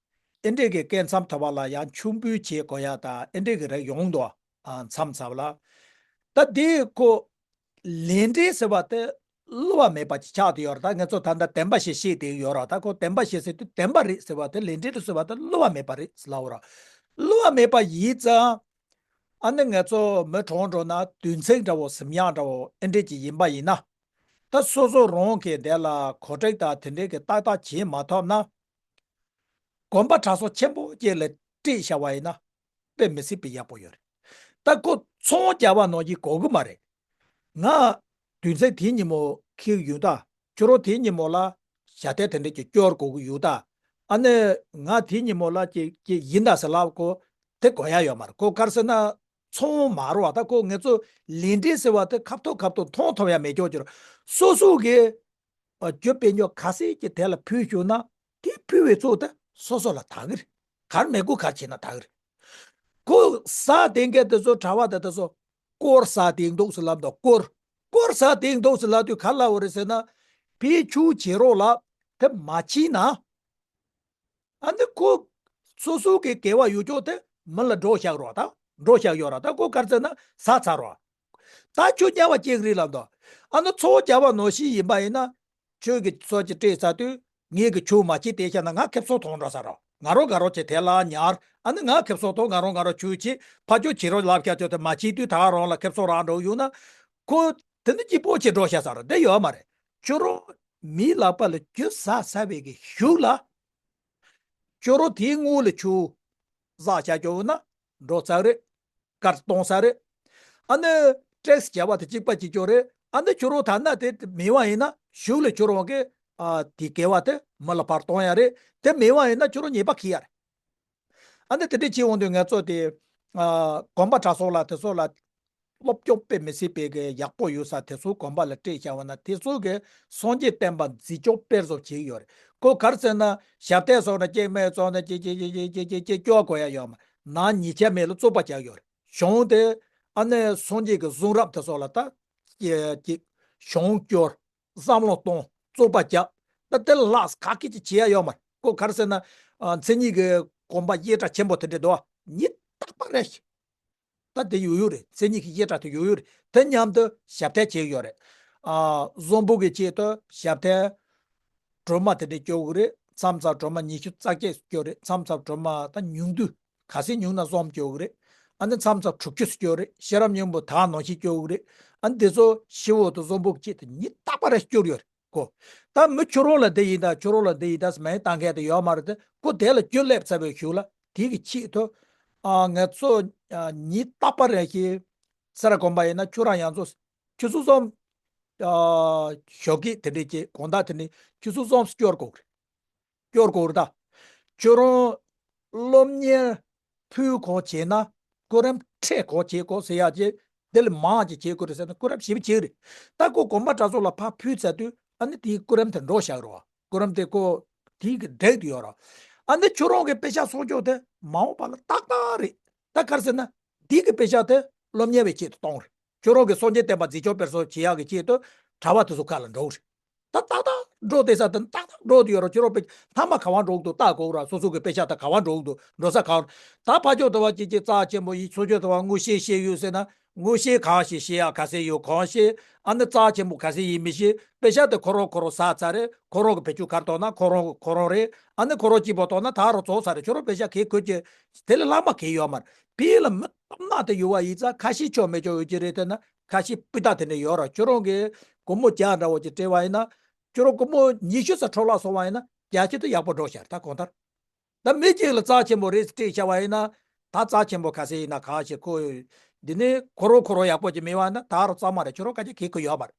ཨེ་འདྲས་ཀྱི་སྐབས་མཚམས་ཐོབ་པ་ལ་ཡང་མཆོད་འབུལ་བྱེད་དགོས་ཡག་ད། ཨེ་འདྲས་ཀྱི་རིགས་ཡོང་འདུག་ཨ། མཚམས་མཚམས་ལ། ད་དེ་ཁོ། ལས་འབྲས་ཟེར་བ་དེ་བསླུ་བ་མེད་པ་ཅིག་ཆགས་བསྡད་ཡོད་རེད། ད་ང་ཚོ་ད་ལྟ་བདེན་པ་བཞི་བཤད་བསྡད་ཡོད་རེད། ད་ཁོ་བདེན་པ་བཞི་ཟེར་དུས་བདེན་པ་རེད་ཟེར་བ་དེ། ལས་འབྲས་དེ་ཟེར་བ་དེ་བསླུ་བ་མེད་པ་རེད་ཟེར་ལབ་པ་རེད། བསླུ་བ་མེད་པ་ཡིན་ཙང་། ཨ་ནི་ང་ཚོ་མི་གྲོངས་འགྲོ་ན་དུས་ཚིགས་འདྲ་བོ་གཟིམ་ཡག་འདྲ་བོ་ཨེ་འདྲས་ཅིག་ཡིན་པ་ཡིན་ན། ད་སོ་སོ་རང་གིས་དེ་ལ་གོ་སྒྲིག་དང་དེ་འདྲས་ཀྱི་ཏག་ཏག་བྱེད་མ་ཐུབ་ན། དགོན་པ་གྲྭ་ཚང་ཆེན་པོ་ཅིག་ལ་སྤྲད་བཞག་པ་ཡིན་ན། དཔེ་མི་སྲིད་པའི་ཡག་པོ་ཡོད་རེད། ད་ཁོ་ཚོང་རྒྱག་པ་ནང་བཞིན་དགོས་ཀྱི་མ་རེད། ང་དུས་ཚོད་དེའི་ཉིན་མོ་འཁེལ་གྱི་ཡོད་ད། ཁྱོད་རང་དེའི་ཉིན་མོ་ལ་ཞབས་བརྟན་དེ་འདྲ་ཅིག་སྐྱོར་དགོས་ཀྱི་ཡོད་ད། ཨ་ནི་ང་དེའི་ཉིན་མོ་ལ་ཅིག་ཅིག་ཡིན་ད་ཟེར་ལབ་ཁོ་དེ་དགོས་ཡ་ཡོད་མ་རེད། ཁོ་ག་རེ་ཟེར་ན་ཚོང་མ་རེད་བ། ད་ཁོ་ང་ཚོ་ལས་འབྲས་ཟེར་བ་དེ་ཁ་ཐོག་ཁ་ཐོག་མཐོང་ཐུབ་ཡ་མེད་ཀྱོག་ཅིག་རེད། སོ་སོ་གིས། ཨ། རྒྱུ་སྤེལ་ཉོ་ག་ཚད་ཀྱི་དེ་ལ་ཕུལ་བཅུག་ན། དེ་ཕུལ་བའི་ཚོད་དེ་སོ་སོ་ལ་དག་གི་རེད། གར་མི་དགོས་གར་བྱས་ན་དག་གི་རེད། ཁོ་ཟ་བསྡད་མཁན་དེ་ཚོ་གྲྭ་པ་དང་དེ་ཚོ་དཀོར་ཟ་བསྡད་འདུག་ཟེར་ལབ་འདུག་དཀོར། དཀོར་ཟ་བསྡད་འདུག་ཟེར་ལབ་དུས་ག་ལབ་པ་རེད་ཟེར་ན། ཕའི་ཆུ་བྱེད་རོགས་ལ་དེ་མ་བྱིན་ན། ཨ་ནི་ཁོ་སོ་སོ་གི་དགེ་བ་ཡོད་ཅོག་དེ་མི་ལ་འགྲོ་བཞག་རོགས་དང་འགྲོ་བཞག་ཡོད་ར། ད་ཁོ་ག་རེ་ཟེར་ན་ཟ་ཚར་རོགས། ད་ཁྱོད་དམྱལ་བ་སྐྱེ་གི་རེད་ལབ་འདུག་ཨ་ནི་ཚོང་རྒྱག་པ་ནང་བཞིན་ཡིན་པ་ཡིན་ན། ཁྱོད་ཀྱི་ཚོ་ཅིག་སྤྲད་ཚར་དུས་ངེད་ཀྱི་ཆུ་མ་བྱིན་བསྡད་བཞག་ན་ང་ཁེ་བཟང་ཐོང་འགྲོ་ས་རོགས། ང་རང་ང་རང་ཅིག་དེ་ལ་ཉར། ཨ་ནི་ང་ཁེ་བཟང་ཐོང་། ང་རང་ང་རང་ཆུ་བྱིན། ཕ་ཆུ་བྱིན་རོགས་ལབ་བཞག་ཅོག་དེ་མ་བྱིན་དུས་ད་ག་རང་ལ་ཁེ་བཟང་རག་འགྲོ་ཡོང་ན། ཁོ་དེ་ནི་སྐྱིད་པོ་བྱེད་འགྲོ་བཞག་ས་རེད། དེ་ཡོད་མ་རེད། ཁྱོད་རང་ མིའི་ལག་པ་ལ་རྒྱུ་ཟ་ཟ་བའི་གི་གཞུག་ལ། ཁྱོད་རང་དེའི་སྔོན་ལ་ཁྱོད་ཟ་བྱ་རྒྱུ་ན་འགྲོ་ཚར་རེད། དཀར་གཏོང་ས་རེད། ཨ་ནི་ཊེག་སི་བྱ་བ་དེ་གཅིག་པ་གཅིག་རྐྱང་རེད། ཨ་ནི་ཁྱོད་རང་ཐ་ན་དེ་མེད་པ་ཡིན་ན་གཞུག་ལ་ཁྱོད་རང་གི་ཨ་དེ་སྐལ་བ་དེ་མི་ལ་ཕར་གཏོང་ཡ་རེད། དེ་མེད་པ་ཡིན་ན་ཁྱོད་རང་ཉེས་པ་འཁྱེར་ཡ་རེད། ཨ་ནི་དེ་འདྲ་བྱེད་འོང་དུས་ང་ཚོ་དེ་ཨ་དགོན་པ་གྲྭ་ཚང་ལ་དེ་ཚོ་ལ་སློབ་སྦྱོང་དཔེ་མི་སྲིད་པའི་གི་ཡག་པོ་ཡོད་ས་དེ་ཚོ་དགོན་པ་ལ་སྤྲད་བཞག་པ་ན་དེ་ཚོ་གི་སངས་རྒྱས་བསྟན་པ་འཛིན་སྐྱོང་སྤེལ་གསུམ་བྱེད་ཀྱི་ཡོད་རེད། ཁོ་ག་རེ་ཟེར་ན་ཞབས་བརྟན་སོགས་ན་སྐྱེ་མེད་ཚོགས་ན་སྐྱེ་སྐྱེ་སྐྱེ་སྐྱེ་སྐྱེ་སྐྱེ་སྐྱོ་དགོས་ཡ་ཡོད་མ། ནང་ཉེས་ཆད་མེད་ལ་རྩོད་པ་རྒྱག་ཡོད་རེད། གཞུང་དེ་ཨ་ནི་སངས་རྒྱས་ཀྱི་གསུང་རབ་དེ་ཚོ་ལ་ད་སྐྱེ་སྐྱེ་གཞུང་སྐྱོར། བསམ་བློ་གཏོང་། རྩོད་པ་རྒྱག་ད་དེ་ལ་ལྷག་ག་གི་ཅིག་བྱེད་ཡ་ཡོད་མ་རེད། ཁོ་ག་རེ་ཟེར་ན། ཨ་མཚན་ཉིད་ཀྱི་གོམ་པ་གཡས་དྲག་ཆེན་པོ་དེ་འདྲ་འདུག་ཨ། ཉིན་རྟག་པ་རེ་ཞིག་ད་དེ་ཡོད་ཡོད་རེད། མཚན་ཉིད་ཀྱི་གཡས་དྲག་དེ་ཡོད་ཡོད་རེད། དེ་མཉམ་དུ་ཞབས་བརྟན་བྱེད་ཀྱི་ཡོད་རེད། ཨ་བཟང་པོ་གི་ཆེད་དུ་ཞབས་བརྟན་སྒྲོལ་མ་དེ་འདྲ་སྐྱོར་གི་རེད། མཚམས་མཚམས་སྒྲོལ་མ་ཉི་ཤུ་རྩ་བརྒྱད་སྐྱོར་རེད། མཚམས་མཚམས་སྒྲོལ་མ་ད་ཉུང་དུ། ག་ཚོད་ཉུང་ན་གསུམ་སྐྱོར་གི་རེད། ཨ་ནི་མཚམས་མཚམས་དྲུག་ཅུ་སྐྱོར་རེད། ཤེས་རབ་སྙིང་པོ་ད་ནང་བཞིན་སྐྱོར་གི་རེད། ཨ་ནི་དེ་ཚོ་ཤི་བོ་དང་བཟང་པོ་གི་ཆེད་དུ་ཉིན་རྟག་པ་རེ་སྐྱོར་ཡོད་རེད་ཁོ། ད་མི་ཁྱོད་རང་ལ་འདི་ཡིན་ད་ཁྱོད་རང་ལ་འདི་ཡིན་ད་ཟེར་མ་ཡིན་བཏང་མཁན་དེ་ཡོད་མ་རེད་དེ། ཁོ་དེ་ལ་རྒྱུན་སླེབས་ཚར་བའི་གཞུག་ལ་དེ་གི་ཆེད་དུ། ཨ་ང་ཚོ་ཨ་ཉིན་རྟག་པ་རེ་ཞིག་སེ་ར་དགོན་པ་ཡིན་ན་ཁྱོད་རང་ཡང་ཚོ་ཆུ་ཚོད་གསུམ། ཨ་ཞོགས་ཀས་དེ་འདྲས་ཀྱི་དགོང་དག་དེ་ནས་ཆུ་ཚོད་གསུམ་སྐྱོར་དགོས་རེད། སྐྱོར་དགོས་རེད་ད། ཁྱོད་རང་སློབ་གཉེར་ཕུལ་གང་བྱས་ན་གོ་རིམ་འཕྲད་གང་བྱེད་དགོས་ཟེར་ཡག་ཅིག་དེ་ལས་མང་ཅིག་བྱེད་དགོས་རེད་ཟེར་ན་གོ་རིམ་ཞིབ་བྱེད་རེད། ད་ཁོ་དགོན་པ་གྲྭ་ཚང་ལ་ཕར་ཕུལ་ཚར་དུས་ཨ་ནི་དེའི་གོ་རིམ་དེ་འགྲོ་བཞག་རེད་བ། གོ་རིམ་དེ་ཁོ་དེའི་གི་འགྲིག་ཏུ་ཡོད་རེད། ཨ་ནི་ཁྱོད་རང་གི་དཔེ་ཆ་སྲུང་སྐྱོང་དེ་མ་འོངས་པ་ལ་ཏག་ཏག་རེད། ད་ག་རེ་ཟེར་ན་དེའི་གི་དཔེ་ཆ་དེ་སློབ་གཉེར་བའི་ཆེད་དུ་གཏོང་རེད། ཁྱོད་རང་གི་སངས་རྒྱས་བསྟན་པ་འཛིན་སྐྱོང་སྤེལ་གསུམ་བྱེད་ཡག་གི་ཆེད་དུ་གྲྭ་པ་དེ་ཚོ་ཁ་ལ་འགྲོ་གི་རེད། ད་ཏག་ཏག་འགྲོ་བསྡད་ས་དེ་ཏག་ཏག་འགྲོ་བསྡད་ཡོད་རེད། ཁྱོད་རང་དཔེ་ལྷག་མ་ག་པར་འགྲོ་གི་འདུག་ལྟ་དགོས་ར། སོ་སོ་གི་དཔེ་ཆ་དེ་ག་པར་འགྲོ་གི་འདུག་འགྲོ་ས་ག་པར། ད་ཕ་ཕྱོགས་དེ་བ་ཅི་ཅི་རྩ་ཆེན་པོ་ཡིན། ཚུར་ཕྱོགས་དེ་བ་དངོས་བཤེར་བཤེར་ཡོད་ཟེར་ན་དངོས་བཤེར་གང་ཞིག་བཤེར་ཡག་ག་ཚད་ཡོད་གང་ཤེས། ཨ་ནི་རྩ་ཆེན་པོ་ག་ཚད་ཡིན་མི་ཤེས། དཔེ་ཆ་དེ་ཁོ་རང་ཁོ་རང་ཟ་ཚར་རེད། ཁོ་རང་གི་བེད་སྤྱོད་ག་རེ་གཏོང་ན་ཁོ་རང་ཁོ་རང་རེད། ཨ་ནི་ཁོ་རང་གཅིག་པོ་གཏོང་ན་ད་རུང་རྫོགས་ཚར་རེད། ཁྱོད་རང་དཔེ་ཆ་གས་ཁོས་ཀྱི་དེ་ལས་ལྷག་མ་གས་ཡོད་མ་རེད། དཔེ་ལ་མི་སྟོབས་ན་དེ་ཡོད་བ་ཡིན་ཙང་ཁ་ཤས་ཆོག་མི་ཆོག་ཡོད་ཀྱི་རེད། དེ་ན་ཁ་ཤས་སྤུས་དག་དེ་འདྲ་ཡོད་ར། ཁྱོད་རང་གི་སྒོར་མོ་བརྒྱ་འདྲ་བོ་ཅིག་སྤྲད་པ་ཡིན་ན། ཁྱོད་རང་སྒོར་མོ་ཉི་ཤུ་ཙམ་འཕྲོ་བརླག་སོང་བ་ཡིན་ན་བརྒྱ་ཆ་དེ་ཡག་པོ་འགྲོ་ཤག་ད་གང་ལྟར། ད་མི་གཅིག་ལ་རྩ་ཆེན་པོ་རེད་སྤྲད་བྱ་བ་ཡིན་ན། ད་རྩ་ཆེན་པོ་ག་ཚད་ཡིན་ན་གང་ཞིག་ཁོ། འདི་ནི་ཁོ་རང་ཁོ་རང་ཡག་པོ་ཅིག་མེད་པ་ན་ད་རུང་རྩ་མ་རེད། ཁྱོད་རང་ག་ཅིག་གས་ཁོ་ཡོད་མ་རེད།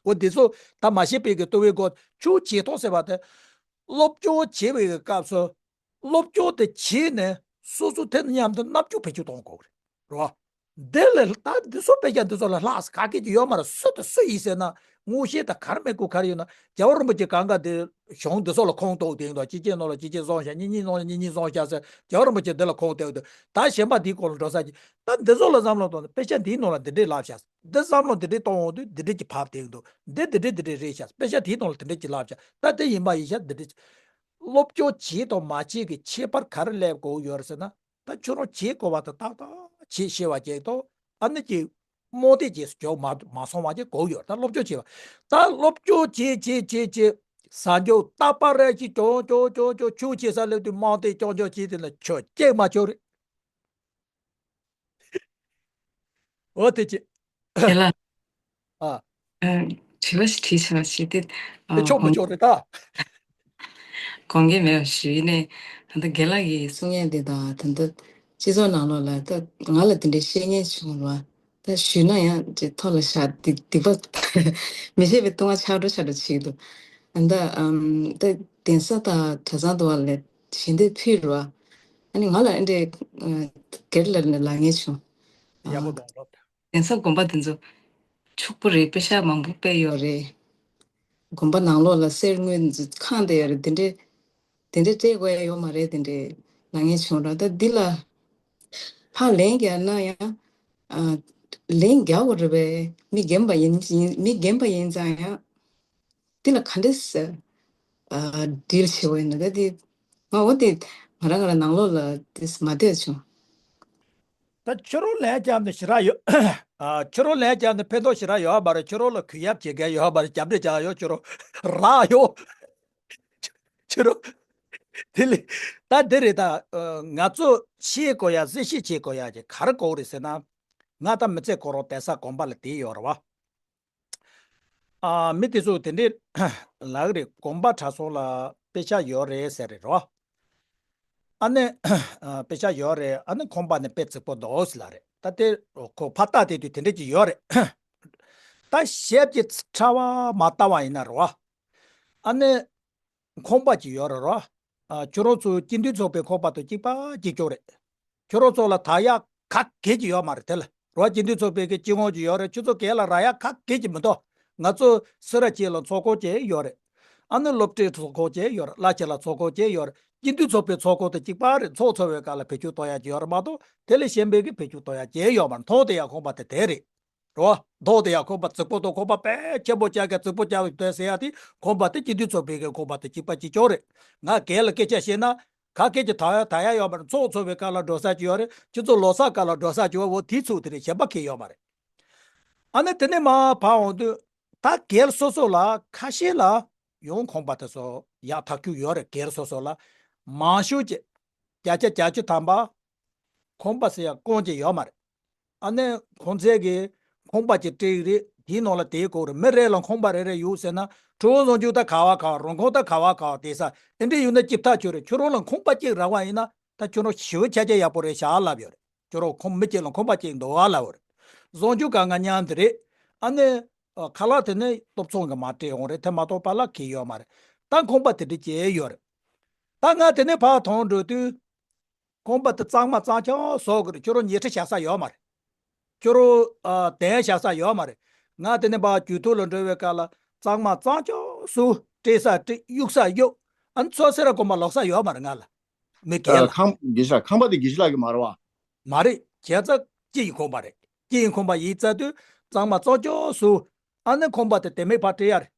འོ་འདི་ཚོ་ད་མ་ཤེས་པའི་གི་ལྟོ་བའི་སྒོ་ཆུ་བྱེད་ཐོག་ཟེར་བ་དེ། སློབ་སྦྱོང་བྱེད་པའི་གི་སྐབས་སུ། སློབ་སྦྱོང་དེ་བྱས་ནས་སོ་སོ་དེ་མཉམ་དུ་རྣམ་འགྱུར་བེད་སྤྱོད་གཏོང་དགོས་རེད། རོ། འདི་ལས་ད་འདི་ཚོ་དཔེ་ཆ་འདི་ཚོ་ལ་ལྷག་ག་གེ་ཅིག་ཡོད་མ་རེད། སུ་དང་སུ་ཡིན་ཟེར་ན་དངོས་གཞི་ད་ག་རེ་མི་དགོས་ག་རེ་ཡོད་ན། རྒྱལ་བ་རིན་པོ་ཆེ་གང་ག་འདི་གཞུང་འདི་ཚོ་ལ་ཁུངས་གཏུགས་དེ་ཡིན་དོ། གཅིག་གཅིག་ནང་ལ་གཅིག་གཅིག་བཟུང་བཞག་གཉིས་གཉིས་ནང་ལ་གཉིས་གཉིས་བཟུང་བཞག་ཟེར། རྒྱལ་བ་རིན་པོ་ཆེ་འདི་ལ་ཁུངས་གཏུགས་དེ་ད་གཞན་པ་འདིའི་སྐོར་ལ་འགྲོ་ས་ཅིག་ད་འདི་ཚོ་ལ་བསམ་བློ་གཏོང་ན་དཔེ་ཆ་འདིའི་ནང་ལ་འདི་འདྲས་ལབ་བཞག་འདི་བསམ་བློ་འདི་འདྲས་གཏོང་འོང་དུས་འདི་འདྲས་ཀྱི་བབ་དེ་ཡིན་དོ། འདི་འདི་འདྲས་འདི་འདྲས་རེད་བཞག་དཔེ་ཆ་དེའི་ནང་ལ་འདི་འདྲས་ཀྱི་ལབ་བཞག་ད་དེ་ཡིན་པ་ཡིན་ཤག་འདི་འདྲས། སློབ་སྦྱོང་བྱས་དང་མ་བྱས་ཀྱི་ཁྱད་པར་ག་རེ་སླེབས་དགོས་ཡོད་རེད་ཟེར་ན། ད་ཁྱོད་རང་བྱེད་དགོས་པ་དང་ཏག་ཏག་བྱེད་ཤེས་པ་ཅིག་དང་། ཨ་ནི་ཀྱི་རྨོངས་དད་ཅིག་ཞོག་མ་མ་སོང་བ་ཅིག་དགོས་ཡོད། ད་སློབ་སྦྱོང་བྱེད་པ། ད་སློབ་སྦྱོང་བྱེད་བྱེད་བྱེད་བྱེད་ཟ་འཇོག་རྟག་པ་རེ་ཞིག་ཅོང་ཅོང་ཅོང་ཅོང་ཆུ་བྱེད་ས་སླེབས་དུས་རྨོངས་དད་ཅོང་ཅོང་བྱེད་དེ་ལ་ཆོ་ཅེག་མ་ཆོག་རེད། འོ་དེ་ཅི། རྒན་ལགས། ཨ། ཨ། དྲི་བ་ཞིག་དྲིས་བྱ་ཞིག་དེ། ཨ། དེ་ཆོག་མི་དགོངས་ཆོག་རེད་ད། དགོངས་འགལ་མེད་པ་ཞུས་ནས། ད་ལྟ་རྒན་ལགས་ཀྱིས་གསུང་མཁན་དེ་དང་ད་ལྟ་སྤྱི་ཚོགས་ནང་ལོགས་ལ་ད་ང་ལ་དེ་འདྲའི་བཤད་མཁན་བྱུང་བ། ད་ཞུས་ན་ཡང་ཅིག་ཐོག་ལ་བཞག་སྡིག་སྡིག་པ། མི་བྱེད་པའི་ལྟུང་བ་ཆགས་འགྲོ་ཆགས་འགྲོ་བྱེད་ཀྱི་འདུག་ཨ། ད་ཨམ། ད་གདན་ས་དང་གྲྭ་ཚང་དུ་བ་ལས་ཞལ་འདེབས་ཕུལ་རུ་བ། ཨ་ནི་ང་ལ་ཨ་འདྲའི་སྒེར་ལ་ལབ་མཁན་བྱུང་། ཡག་པོ་འདུག་ལོ། གདན་ས་དགོན་པ་དེ་ཚོ་ཕྱུག་པོ་རེད། པེ་ཤག་མང་པོ་སྤྲད་ཡོད་རེད། དགོན་པ་ནང་ལོགས་ལ་གསེར་དངུལ་ཁང་དེ་ཡོད་རེད། དེ་འདྲས་དེ་འདྲས་སྤྲད་དགོས་ཡ་ཡོད་མ་རེད། དེ་འདྲས་ལབ་མཁན་བྱུང་ར། ད་འདི་ལ་ཕར་ལན་རྒྱག་ན་ཡང་ཨ། ལན་རྒྱག་དགོས་རེད་པས། མི་རྒན་པ་ཡིན་ཡིན་མི་རྒན་པ་ཡིན་ཙང་ཡང་། འདི་ལ་ག་འདྲས་ཨ། ཌིལ་བྱེད་དགོས་ཡིན་ན། ད་འདི་ང་འོ་དེ་ང་རང་ང་རང་ནང་ལོགས་ལ་དེ་མ་བསྡད་བྱུང་། ད་ཁྱོད་རང་ལན་རྒྱབ་ནས་ཞེ་དྲག་ཡོད། ཨ། ཁྱོད་རང་ལན་རྒྱབ་ནས་ཕན་ཐོགས་ཞེ་དྲག་ཡོད་པ་རེད། ཁྱོད་རང་ལ་གུས་ཡབ་བྱེད་མཁན་ཡོད་པ་རེད། རྒྱབ་འདྲེ་རྒྱག་ཡོད། ཁྱོད་རང་རག་ཡོད། ཁྱོད་རང་། དེ་ལས་ད་འདི་རེད་ད། ཨ། ང་ཚོ་ཤེས་དགོས་ཡ་གཟིགས་ཞིབ་བྱེད་དགོས་ཡ་ཅིག་ག་རེ་དགོས་རེད་ཟེར་ན། ང་ད་མི་ཚེ་ཁོ་རང་གདན་ས་དགོན་པ་ལ་བསྡད་ཡོད་རེད་བ། ཨ་མི་དེ་ཚོ་དེ་འདྲའི་ལགས་རེད། དགོན་པ་གྲྭ་ཚང་ལ་དཔེ་ཆ་ཡོད་རེད་ཟེར་རེད་རོ། ཨ་ནི་ཨ་དཔེ་ཆ་ཡོད་རེད། ཨ་ནི་ཁང་པ་ནི་དཔེ་རྫིག་པོ་འདུག་ཟེར་ལ་རེད། ད་དེ་ཁོ་ཕ་རྟགས་དེ་དུས་དེ་འདྲ་ཅིག་ཡོད་རེད། ད་ཞབས་ཀྱི་ཕྲ་བ་མ་ལྟ་བ་ཡིན་ན་རོ། ཨ་ནི་ཁང་པ་ཅིག་ཡོད་རེད་རོ། ཨ་ཁྱོད་རང་ཚོ་སྤྱི་འཐུས་ཚོགས་པའི་ཁང་པ་དང་གཅིག་པ་གཅིག་རྐྱང་རེད། ཁྱོད་རང་ཚོ་ལ་ད་ཡག་ག་གེ་ཅིག་ཡོད་མ་རེད། དེ་ལ་རོ་སྤྱི་འཐུས་ཚོགས་པའི་གི་སྤྱི་ཁང་ཅིག་ཡོད་རེད། ཁྱོད་ཚོ་གེ་ལ་རག་ཡག་ག་གེ་ཅིག་མི་འདུག་ང་ཚོ་སེ་ར་བྱེས་ལ་ཚོགས་ཁང་ཅིག་ཡོད་རེད། ཨ་ནི་སློབ་གྲྭའི་ཚོགས་ཁང་ཅིག་ཡོད་རེད། བླ་ཆེན་ལ་ཚོགས་ཁང་ཅིག་ཡོད་རེད། སྤྱི་འཐུས་ཚོགས་པའི་ཚོགས་ཁང་དང་གཅིག་པ་རེད། ཚོགས་ཚོགས་པའི་སྐབས་ལ་བེད་སྤྱོད་གཏོང་ཡག་ཅིག་ཡོད་རེད་མ་གཏོགས་དེ་ལས་གཞན་པའི་གི་བེད་སྤྱོད་གཏོང་ཡག་ཅིག་ཡོད་མ་རེད། མཐོང་དེ་ཡག་ཁང་པ་དེ་དེ་རེད། རོ། མདོག་དེ་ཡང་ཁང་པ་རྫིག་པོ་དང་ཁང་པ་དཔེ་ཆེན་པོ་བཅའ་གི་རྫིག་པོ་བཅའ་བའི་དོན་ཟེར་ཡ་དེ་ཁང་པ་དེ་སྤྱི་འཐུས་ཚོགས་པའི་གི་ཁང་པ་དང་གཅིག་པ་གཅིག་རྐྱང་རེད། ང་སྒེར་ལ་སྐད་ཆ་བཤད་ན་ག་སྐད་ཀྱི་ད་ཡ་ད་ཡ་ཡོད་མ་རེད། ཚོགས་ཚོགས་པའི་སྐབས་ལ་འགྲོ་ས་ཅིག་ཡོད་རེད། སྤྱི་ཚོགས་ལོ་གསར་སྐབས་ལ་འགྲོ་ས་ཅིག་ཡོད། འོ་དེའི་ཚུལ་དེ་རེད། གཞན་པ་གང་ཡང་ཡོད་མ་རེད། ཨ་ནི་དེ་ནས་མར་ཕར་འོང་དུས་ད་སྒེར་སོ་སོ་ལ་ཁ་ཤས་ལ་ཡང་ཁང་པ་དེ་ཚོ་ཡག་ཐག་ཆོད་ཡོད་རེད། སྒེར་སོ་སོ་ལ་མང་ཤོས་ཀྱི་བརྒྱ་ཆ་བརྒྱད་ཅུ་ཐམ་པ་ཁང་པ་ཟེར་ཡག་ཀོང་ཅིག་ཡོད་མ་རེད། ཨ་ནི་ཁོང་ཚོས་གི་ཁང་པ་ཅིག་སྤྲད་ཀྱི་རེད། དེའི་ནང་ལ་དེའི་སྐོར་རེད། མི་རེ་ལ་ཁང་པ་རེ་རེ་ཡོད་ཟེར་ན་ཁྲོ་བོ་བཟང་སྤྱོད་ད་ག་བ་ག་བ། རོང་ཁོག་ད་ག་བ་ག་བ། དེ་ས་ཨེ་འདྲ་ཡོད་ན་ཅིག་ཐག་ཆོད་རེད། ཁྱོད་རང་ལ་ཁང་པ་གཅིག་རག་པ་ཡིན་ན་ད་ཁྱོད་རང་ཞེ་པོ་ཆ་རྐྱེན་ཡག་པོ་རེད་ཤག་ལབ་ཡོད་རེད། ཁྱོད་རང་ཁོང་མི་གཅིག་ལ་ཁང་པ་གཅིག་འདུག་ག་ལབ་ཡོད་རེད། བཟང་སྤྱོད་ག་ང་མཉམ་དེ་རེད། ཨ་ནི་ཨ་ཁ་ལག་དེ་ནི་སློབ་ཚོང་གི་མར་སྤྲད་འོང་རེད། དེ་མ་གཏོགས་པ་ལ་གི་ཡོད་མ་རེད། ད་ཁང་པ་དེ་འདྲ་ཅིག་ཡོད་རེད། ད་ང་དེ་ནས་ཕར་ཐོན་འགྲོ་དུས། ཁང་པ་དེ་གཙང་མ་གཙང་རྐྱང་བཟོ་དགོས་རེད། ཁྱོད་རང་ཉལ་ཁྲི་བཞག་ས་ཡོད་མ་རེད། ཁྱོད་རང་ཨ་གདན་བཞག་ས་ཡོད་མ་རེད། ང་དེ་ནས་ཕར་རྒྱུག་ཐོག་ལ་འགྲོ་བའི་སྐབས་ལ་གཙང་མ་གཙང་རྐྱང་བཟོ། སྤྲད་ས་སྤྲད། གཡུག་ས་གཡུག་ཨ་ནི་ཚོ་སེ་ར་དགོན་པ་ལོག་ས་ཡོད་མ་རེད། ང་ལ་མི་སྒེར་ལ། ཁང་དགེ་བཤེས་ལགས། ཁང་པ་དེ་དགེ་བཤེས་ལགས་ཀྱི་མ་རེད་བ། མ་རེད། ཁྱེད་ཚོ་སྤྱི་ཡི་ཁང་པ་རེད། སྤྱི་ཡི་ཁང་པ་ཡིན་ཙང་དུས་གཙང་མ་གཙང་རྐྱང་བཟོ། ཨ་ནི་ཁང་པ་དེ་དེ་མིན་ཕར་སྤྲད་ཡ་རེད།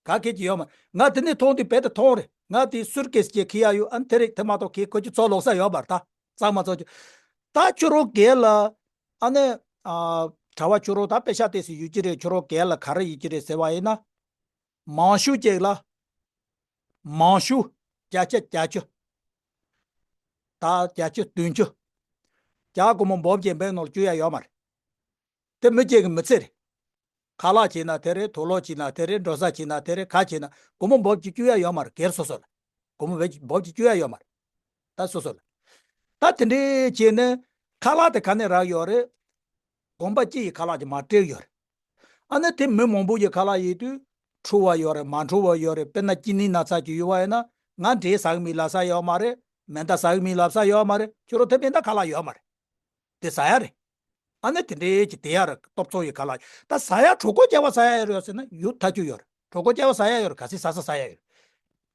ག་གེ་ཅིག་ཡོད་མ་རེད། ང་དེ་ནས་མཐོང་དུས་རྦད་དེ་མཐོང་རེད། ང་དེ་སུར་ཀེས་ཅིག་འཁྱེར་ཡ་ཡོད། ཨ་ནི་དེ་རེད། དེ་མ་གཏོགས་གི་ཁོ་ཅིག་ཚོ་ལོག་ས་ཡོད་མ་རེད། ད་གཙང་མ་གཙང་རྐྱང་། ད་ཁྱོད་རང་སྒེར་ལ་ཨ་ནི་ཨ་གྲྭ་པ་ཁྱོད་རང་ད་པེ་ཤག་ཏོག་ཙམ་ཡོད་ཀྱི་རེད། ཁྱོད་རང་སྒེར་ལ་ག་རེ་ཡོད་ཀྱི་རེད་ཟེར་བ་ཡིན་ན། མང་ཤོས་ཅིག་ལ་མང་ཤོས་བརྒྱ་ཆ་བརྒྱད་ཅུ། ད་བརྒྱད་ཅུ་བདུན་ཅུ། བརྒྱ་སྒོར་མོ་འབུམ་གཅིག་འབུམ་ནང་ལ་བཅུག་ཡ་ཡོད་མ་རེད། དེ་མི་གཅིག་གི་མི་ཚེ་རེད། ཁ་ལག་བྱས་ན་དེ་རེད། དུག་ལོག་བྱས་ན་དེ་རེད། འགྲོ་ས་བྱས་ན་དེ་རེད། ག་བྱས་ན་སྒོར་མོ་འབུམ་གཅིག་བཅུག་ཡ་ཡོད་མ་རེད། སྒེར་སོ་སོ་ལ་སྒོར་མོ་འབུམ་གཅིག་བཅུག་ཡ་ཡོད་མ་རེད། ད་སོ་སོ་ལ། ད་དེ་འདྲའི་བྱས་ནས་ཁ་ལག་དེ་ག་ནས་རག་ཡོད་རེད། དགོན་པ་སྤྱི་ཡི་ཁ་ལག་ཅིག་མར་སྤྲད་ཡོད་རེད། ཨ་ནི་དེ་མི་མང་པོ་ཡི་ཁ་ལག་ཡིན་དུས་འཁྲུ་བ་ཡོད་རེད། མ་འཁྲུ་བ་ཡོད་རེད། དཔེར་ན་གཅིན་སྙི་ན་ཚ་ཅིག་ཡོད་པ་ཡིན་ན་ང་འབྲས་ཟ་གི་མིན་ལབ་ས་ཡོད་མ་རེད། མེ་མདའ་ཟ་གི་མིན་ལབ་ས་ཡོད་མ་རེད། ཁྱོད་རང་དེ་མེ་མདའ་ཁ་ལག་ཡོད་མ་རེད། དེ་ཟ་ཡ་རེད། ཨ་ནི་དེ་འདྲའི་ཅིག་དེ་ཡ་རེད། སྟོབས་ཚོགས་ཡི་ཁ་ལག་ད་ཟ་ཡ། གྲོད་ཁོག་བསྐྱལ་བ་ཟ་ཡ་ཡོད་རེད་ཟེར་ན་ཡོད། ཐག་ཆོད་ཡོད་རེད། གྲོད་ཁོག་བསྐྱལ་བ་ཟ་ཡ་ཡོད་རེད། ག་ཚོད་ཟ་ས་ཟ་ཡ་ཡོད་རེད།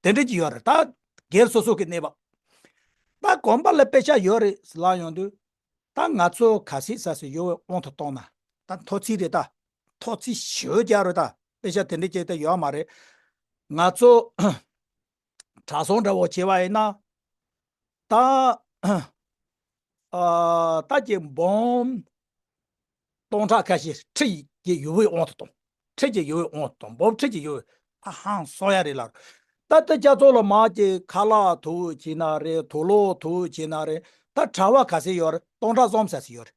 དེ་འདྲ་ཅིག་ཡོད་རེད། ད་སྒེར་སོ་སོ་གི་གནས་བབ། ད་དགོན་པ་ལ་དཔེ་ཆ་ཡོད་རེད་ལབ་ཡོང་དུས། ད་ང་ཚོ་ག་ཚོད་ཟ་ས་ཡོད་པའི་དབང་དུ་བཏང་ན་ད་མཐོ་ཚད་རེད། ད་མཐོ་ཚད་ཞེ་པོ་རྒྱག་རེད། ད་དཔེ་ཆ་དེ་འདྲ་ཅིག་ད་ཡོད་མ་རེད། ང་ཚོ་གྲྭ་ཚང་འདྲ་བོ་བྱས་པ་ཡིན་ན། ད་ཨ་ད་ཀྱི་འབུམ་སྟོང་ཕྲག་ཁ་ཤས་ཁྲི་ཡི་ཡོད་པའི་དབང་དུ་བཏང་། ཁྲི་ཀྱི་ཡོད་པའི་དབང་དུ་བཏང་། འབུམ་ཁྲི་ཀྱི་ཡོད་པའི་ད་ཧང་སང་ཡ་རེད་ལ། ད་ལྟ་ཁྱེད་ཚོ་ལ་མ་ཀྱི་ཁ་ལག་དུག་བྱས་ན་རེད། དུག་ལོག་དུག་བྱས་ན་རེད། ད་གྲྭ་པ་ག་ཚོད་ཡོད་རེད། སྟོང་ཕྲག་ཙམ་ཟེར་ས་ཡོད་རེད།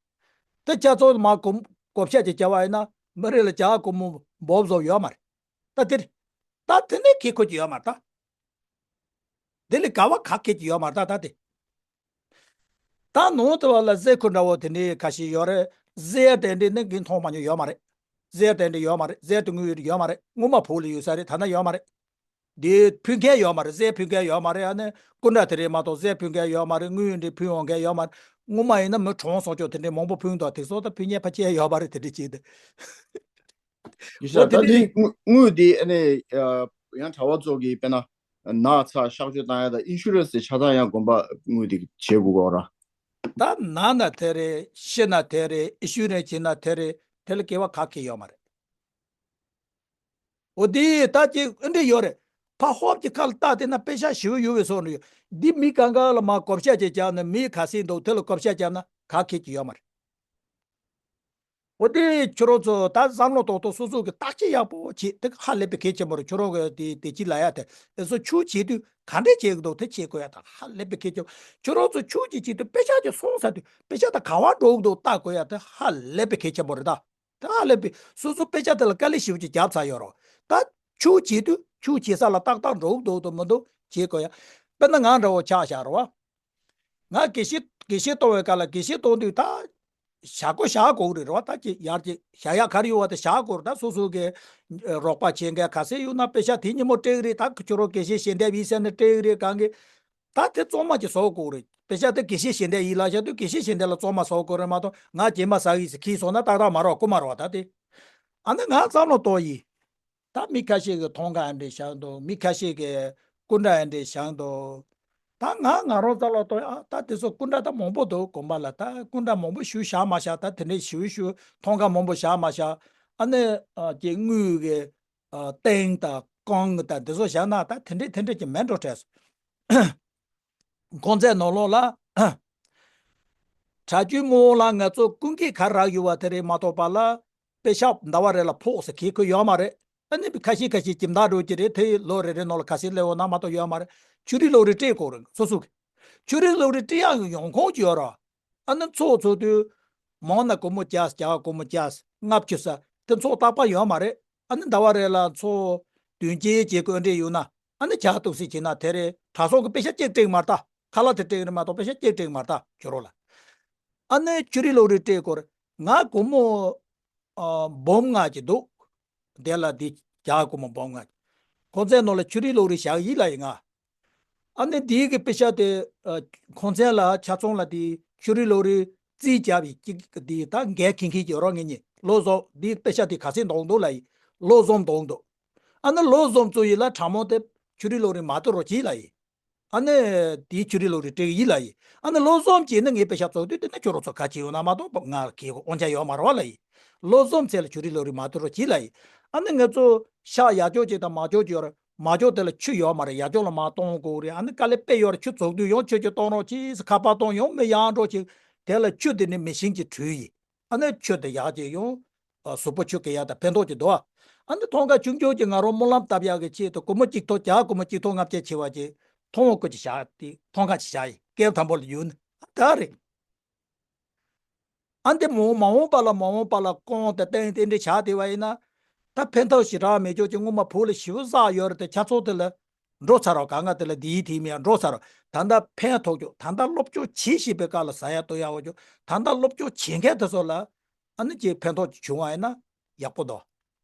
ད་ཁྱེད་ཚོ་ལ་མ་གོ་བགོ་བཤའ་ཅིག་བྱས་པ་ཡིན་ན་མི་རེ་ལ་བརྒྱ་སྒོར་མོ་འབུམ་ཙམ་ཡོད་མ་རེད། ད་དེ་རེད། ད་དེ་ནས་གི་ཁོ་ཅིག་ཡོད་མ་རེད་ད། དེ་ལས་ག་བ་ག་གེ་ཅིག་ཡོད་མ་རེད་ད། ད་དེ། ད་ནང་དུ་བ་ལ་གཟེར་ཁུ་འདྲ་བོ་དེ་འདྲའི་ཁ་ཤས་ཡོད་རེད། གཟེར་དེ་འདྲའི་ནི་གིན་མཐོང་མ་མྱོང་། ཡོད་མ་རེད། གཟེར་དེ་འདྲའི་ཡོད་མ་རེད། གཟེར་དེ་དངུལ་ཡོད་མ་རེད། སྔོན་མ་བོད་ལ་ཡོད་ས་རེད། ད་ན་ཡོད་མ་རེད། དེ་ཕུལ་མཁན་ཡོད་མ་རེད། གཟེར་ཕུལ་མཁན་ཡོད་མ་རེད། ཨ་ནི་སྐུ་འདྲ་དེ་རེད་མ་གཏོགས་གཟེར་ཕུལ་མཁན་ཡོད་མ་རེད། དངུལ་འདྲ་ཕུལ་འོང་མཁན་ཡོད་མ་རེད། སྔོན་མ་ཡིན་ན་མི་གྲངས་སོང་ཅོག་དེ་འདྲའི་མང་པོ་ཕུལ་འདུག་དེ་ཚོ་ད་ཕུལ་མཁན་ཕལ་ཆེར་ཡོད་མ་རེད། དེ་འདྲ་བྱས་ཏེ། ཡིན་ཤག་ད་དེ་དེ་དངུལ་དངུལ་དེ་ཨ་ནི་ཡང་གྲྭ་པ་ཚོ་གི་དཔེར་ན་ན་ཚ་གཤག་བཅོས་བཏང་ཡ་དང་ཨིན་ཤུ་རན་སི་ཆ་ཚང་ཡང་དགོན་པ་དངུལ་དེ་བྱེད་དགོས་གོ་ར། ད་ན་ན་དེ་རེད། ཤི་ན་དེ་རེད། ཨིན་ཤུ་རན་སི་བྱེད་ན་དེ་རེད། དེ་ལ་སྐྱེ་བ་ག་གེ་ཡོད་མ་རེད། འོ་དེ་ད་ཅིག་ཨེ་འདྲ་ཡོད་རེད། ཕ་ཧོབ་ཀྱི་ཁ་ལ་ལྟ་དེ་ན་དཔེ་ཆ་ཞིབ་ཡོད་པའི་སོགས་ནི་ཡོད། འདི་མི་གང་ག་ལ་མ་བགོ་བཤའ་ཅིག་བརྒྱབ་ན་མི་ག་ཚད་འདུག་དེ་ལ་བགོ་བཤའ་བརྒྱབ་ན་ག་གེ་ཅིག་ཡོད་མ་རེད། འོ་དེ་ཁྱོད་རང་ཚོ་ད་བསམ་བློ་ཏོག་ཏོག་སོ་སོ་གི་བརྟག་དཔྱད་ཡག་པོ་བྱེད། དེ་ཧ་ལས་པའི་གལ་ཆེན་པོ་རེད། ཁྱོད་རང་གི་དེ་དེ་ཅི་ལ་ཡ་དེ་ཨེ་སོ་ཆུ་བྱེད་དུས་ག་འདྲས་བྱེད་གི་འདུག་དེ་བྱེད་དགོས་ཡ་ད་ཧ་ལས་པའི་གལ་ཆེན་པོ། ཁྱོད་རང་ཚོ་ཆུ་ཅིག་བྱེད་དུས་དཔེ་ཆ་ཅིག་སོང་ཚར་དུས་དཔེ་ཆ་ད་ག་བ་འགྲོ་གི་འདུག་བལྟ་དགོས་ཡ་དེ་ཧ་ལས་པའི་གལ་ཆེན་པོ་རེད་ད། དེ་ཧ་ལས་པའི་སོ་སོ་དཔེ་ཆ་དེ་ལ་དཀའ་ལས་ཞེ་པོ་ཅིག་བརྒྱབ་ཚར་ཡོད་རོགས། ད་ཆུ་བྱེད་དུས་ཆུ་བྱེད་ས་ལ་ཏག་ཏག་འགྲོ་འདུག་འདུག་མི་འདུག་བྱེད་དགོས་ཡ། དཔེར་ན་ང་འདྲ་བོ་ཆགས་བཞག་རེད་བ། ང་དགེ་བཤེས་དགེ་བཤེས་གཏོང་བའི་སྐབས་ལ་དགེ་བཤེས་གཏོང་དུས་ད་བཞག་དགོས་བཞག་དགོས་རེད་རེད་བ། ད་ཅི་ཡར་ཅི་བཞག་ཡ་ག་རེ་ཡོད་བ་དེ་བཞག་དགོས་རེད། ད་སོ་སོ་གི་རོགས་པ་བྱེད་མཁན་ག་ཚད་ཡོད་ན་པེ་ཤག་དེ་ཉིན་མོ་སྤྲད་གི་རེད། ད་ཁྱོད་རང་དགེ་བཤེས་ཞལ་འདེབས་ཡིན་ཟེར་ནས་སྤྲད་གི་རེད་གང་གི། ད་དེ་བཙོང་མ་ཅིག་བཟོ་དགོས་རེད། པེ་ཤག་དེ་དགེ་བཤེས་ཞལ་འདེབས་ཡིན་ལབ་བཞག་དུས་དགེ་བཤེས་ཞལ་འདེབས་ལ་བཙོང་མ་བཟོ་དགོས་རེད་མ་གཏོགས་ང་རྗེས་མ་ཟ་གི་ཡིན་ཟེར་ཁྱེར་སོང་ན་ཏག་ཏག་མ་རེད་བ། རྐུ་མ་རེད་བ། ད་དེ་ཨ་ནི་ང་བསམ་བློ་གཏོང་ཡིན། ད་མི་ཁ་ཤས་ཀྱིས་ཐང་ག་ཨེ་འདྲས་བཞག་འདུག་མི་ཁ་ཤས་ཀྱིས་སྐུ་འདྲ་ཨེ་འདྲས་བཞག་འདུག་ད་ང་ང་རང་རྩ་ལ་གཏོང་ཨ། ད་དེ་ཚོ་སྐུ་འདྲ་ད་མང་པོ་འདུག་དགོན་པ་ལ་ད་སྐུ་འདྲ་མང་པོ་ཞིག་བཞག་མ་བཞག་ད་དེ་འདྲས་ཞིག་ཞིག་ཐང་ག་མང་པོ་བཞག་མ་བཞག་ཨ་ནི་ཨ་ཀྱི་དངུལ་གྱི་ཨ་སྟེང་དང་རྐང་དང་དེ་ཚོ་བཞག་ན་ད་དེ་འདྲས་དེ་འདྲས་ཀྱི་མེད་འགྲོ་བྲལ་སོང་། གོང་ཚད་ནང་ལོགས་ལ། གྲྭ་རྒྱུན་མང་བོ་ལ་ང་ཚོ་ཀུན་གྱིས་ག་རག་ཡོད་བ་དེ་རེད་མ་གཏོགས་པ་ལ། པེ་ཤག་ཟླ་བ་རེ་ལ་ཕོག་ཟེར་གྱི་ཁོ་ཡོད་མ་རེད། ཨ་ནི་ཁ་ཤས་ཁ་ཤས་ཁྱིམ་བདག་འགྲོ་གི་རེད། དེ་ལོ་རེ་རེ་ནང་ལ་ག་ཚོད་སླེབས་འོང་ན་མ་གཏོགས་ཡོད་མ་རེད། ཆུ་རིན་ལོ་རེ་སྤྲད་དགོས་རེད་སོ་སོ་གི། ཆུ་རིན་ལོ་རེ་སྤྲད་ཡག་ཡོང་ཁུངས་ཅིག་ཡོད་ར། ཨ་ནི་ཚོགས་ཚོགས་དུས། མང་ན་སྒོར་མོ་བརྒྱ། བརྒྱ་སྒོར་མོ་བརྒྱ། ལྔ་བཅུ་ཟེར་དེ་ཚོགས་རྟག་པར་ཡོད་མ་རེད། ཨ་ནི་ཟླ་བ་རེ་ལ་ཚོགས་བདུན་བརྒྱད་བརྒྱད་སྐོར་འདྲ་ཡོད་ན། ཨ་ནི་ཇ་གཏུག་སྲིད་བྱེད་ན་དེ་རེད། གྲྭ་ཚང་གི་པེ་ཤག་གཅིག་སྤྲད་མ་རེད་ད། ཁ་ལག་དེ་སྤྲད་རེད་མ་གཏོགས་པེ་ཤག་གཅིག་སྤྲད་མ་རེད་ད་ཁྱོད་རང་ལ། ཨ་ནི་ཆུ་རིན་ལོ་རེ་སྤྲད་དགོས་རེད། ང་སྒོར་མོ་ཨ་འབུམ་ལྔ་ཅིག་འདུག་དེ་ལ་འདི་ཇ་སྒོར་མོ་འབུམ་ལྔ་ཅིག་གོང་ཚད་ནང་ལ་ཆུ་རིན་ལོ་རེ་བཞག་ཡིན་ལབ་ཡིན་ང་། ཨ་ནི་འདི་གི་པེ་ཤག་དེ་ཨ་གོང་ཚད་ལ་ཆ་ཚང་ལ་དེ་ཆུ་རིན་ལོ་རེ་རྩིས་བརྒྱབ་ཡིན་གཅིག་དེ་ད་འགན་འཁྱེར་མཁན་གྱི་རོགས་ངེད་གཉིས་ལོ་གསུམ་འདི་པེ་ཤག་དེ་ག་ཚད་འདོང་འདུག་ལབ་ཡིན། ལོ་གསུམ་འདོང་འདུག་ཨ་ནི་ལོ་གསུམ་ཚོ་ཡིན་ལ་གྲངས་མང་དེ་ཆུ་རིན་ལོ་རེ་མ་གཏོགས་རོགས་གྱིས་ལབ་ཡིན། ཨ་ནི་དེའི་ཆུ་རིན་ལོ་རེ་སྤྲད་ཀྱི་ཡིན་ལབ་ཡིན། ཨ་ནི་ལོ་གསུམ་གྱིས་ནི་ངའི་པེ་ཤག་བཙུགས་དུས་དེ་ནི་ཁྱོད་རང་ཚོ་ག་བྱེད་ཡོང་ན་མ་གཏོགས་ང་གི་དབང་ཆ་ཡོད་མ་རེད་བ་ལབ་ཡིན། ལོ་གསུམ་ཚད་ལ་ཆུ་རིན་ལོ་རེ་མ་གཏོགས་རོགས་གྱིས་ལབ་ཡིན། ཨ་ནི་ང་ཚོ་ཤག་ཡག་ཅོག་ཅིག་དང་མ་ཅོག་ཅིག་ཡོད་རེད། མ་ཅོག་དེ་ལ་ཆུ་ཡོད་མ་རེད། ཡག་ཅོག་ལ་མར་གཏོང་དགོས་རེད། ཨ་ནི་དཀའ་ལས་དཔེ་ཡོད་རེད། ཆུ་བཙུགས་དུས་ཡང་ཆུ་ཆུ་གཏོང་རོགས་གྱིས་ཁ་པར་གཏོང་ཡང་མི་ཡང་འགྲོ་ཅིག་དེ་ལ་ཆུ་དེ་ནི་མི་ཤིང་གི་དྲོད་ཡིན། ཨ་ནི་ཆུ་དེ་ཡག་ཅིག་ཡོང་། ཨ་གཟུགས་པོ་ཆུ་གི་ཡག་དང་ཕན་ཐོགས་ཀྱི་འདུག་ཨ་ནི་ཐང་ག་ཆུང་ཆུང་གི་ང་རང་སྨོན་ལམ་བཏབ་ཡག་གི་ཆེད་དུ་སྒོར་མོ་གཅིག་ཐོག་བརྒྱ་སྒོར་མོ་གཅིག་ཐོག་ལྔ་བརྒྱ་བྱེད་པ་ཅིག་ཐོང་བ་ཀོ་ཅིག་བཞག་སྟེ་ཐང་ག་ཅིག་བཞག་ཡིན། སྐལ་བ་དམ་པོ་ལ་ཡོད་ནི་ཨ་ད་རེད། ཨ་འདི་མ་འོངས་མ་འོངས་པ་ལ་མ་འོངས་པ་ལ་སྐོང་དེ་བསྟན་དེ་འདྲ་བྱ་དེ་བ་ཡིན་ན། ད་ཕན་ཐོགས་ཞེ་དྲག་མེད་ཆོག་ཅིག་སྔོན་མ་བུ་ལ་ཞེ་པོ་བསགས་ཡོད་རེད་དེ་ཆ་ཚང་དེ་ལ། འགྲོ་ཚར་རོགས་གང་ག་དེ་ལ་འདིའི་དེའི་མིང་འགྲོ་ཚར་རོགས། ད་ལྟ་ཕན་ཐོགས་རྒྱུ་ད་ལྟ་སློབ་སྦྱོང་བྱེད་བཞིན་པའི་སྐབས་ལ་ཟ་ཡ་ལྟོས་ཡ་འོ་རྒྱུ་ད་ལྟ་སློབ་སྦྱོང་བྱེད་མཁན་དེ་ཚོ་ལ་ཨ་ནི་ཅིག་ཕན་ཐོགས་ཅིག་བྱུང་བ་ཡིན་ན་ཡག་པོ་འདུག་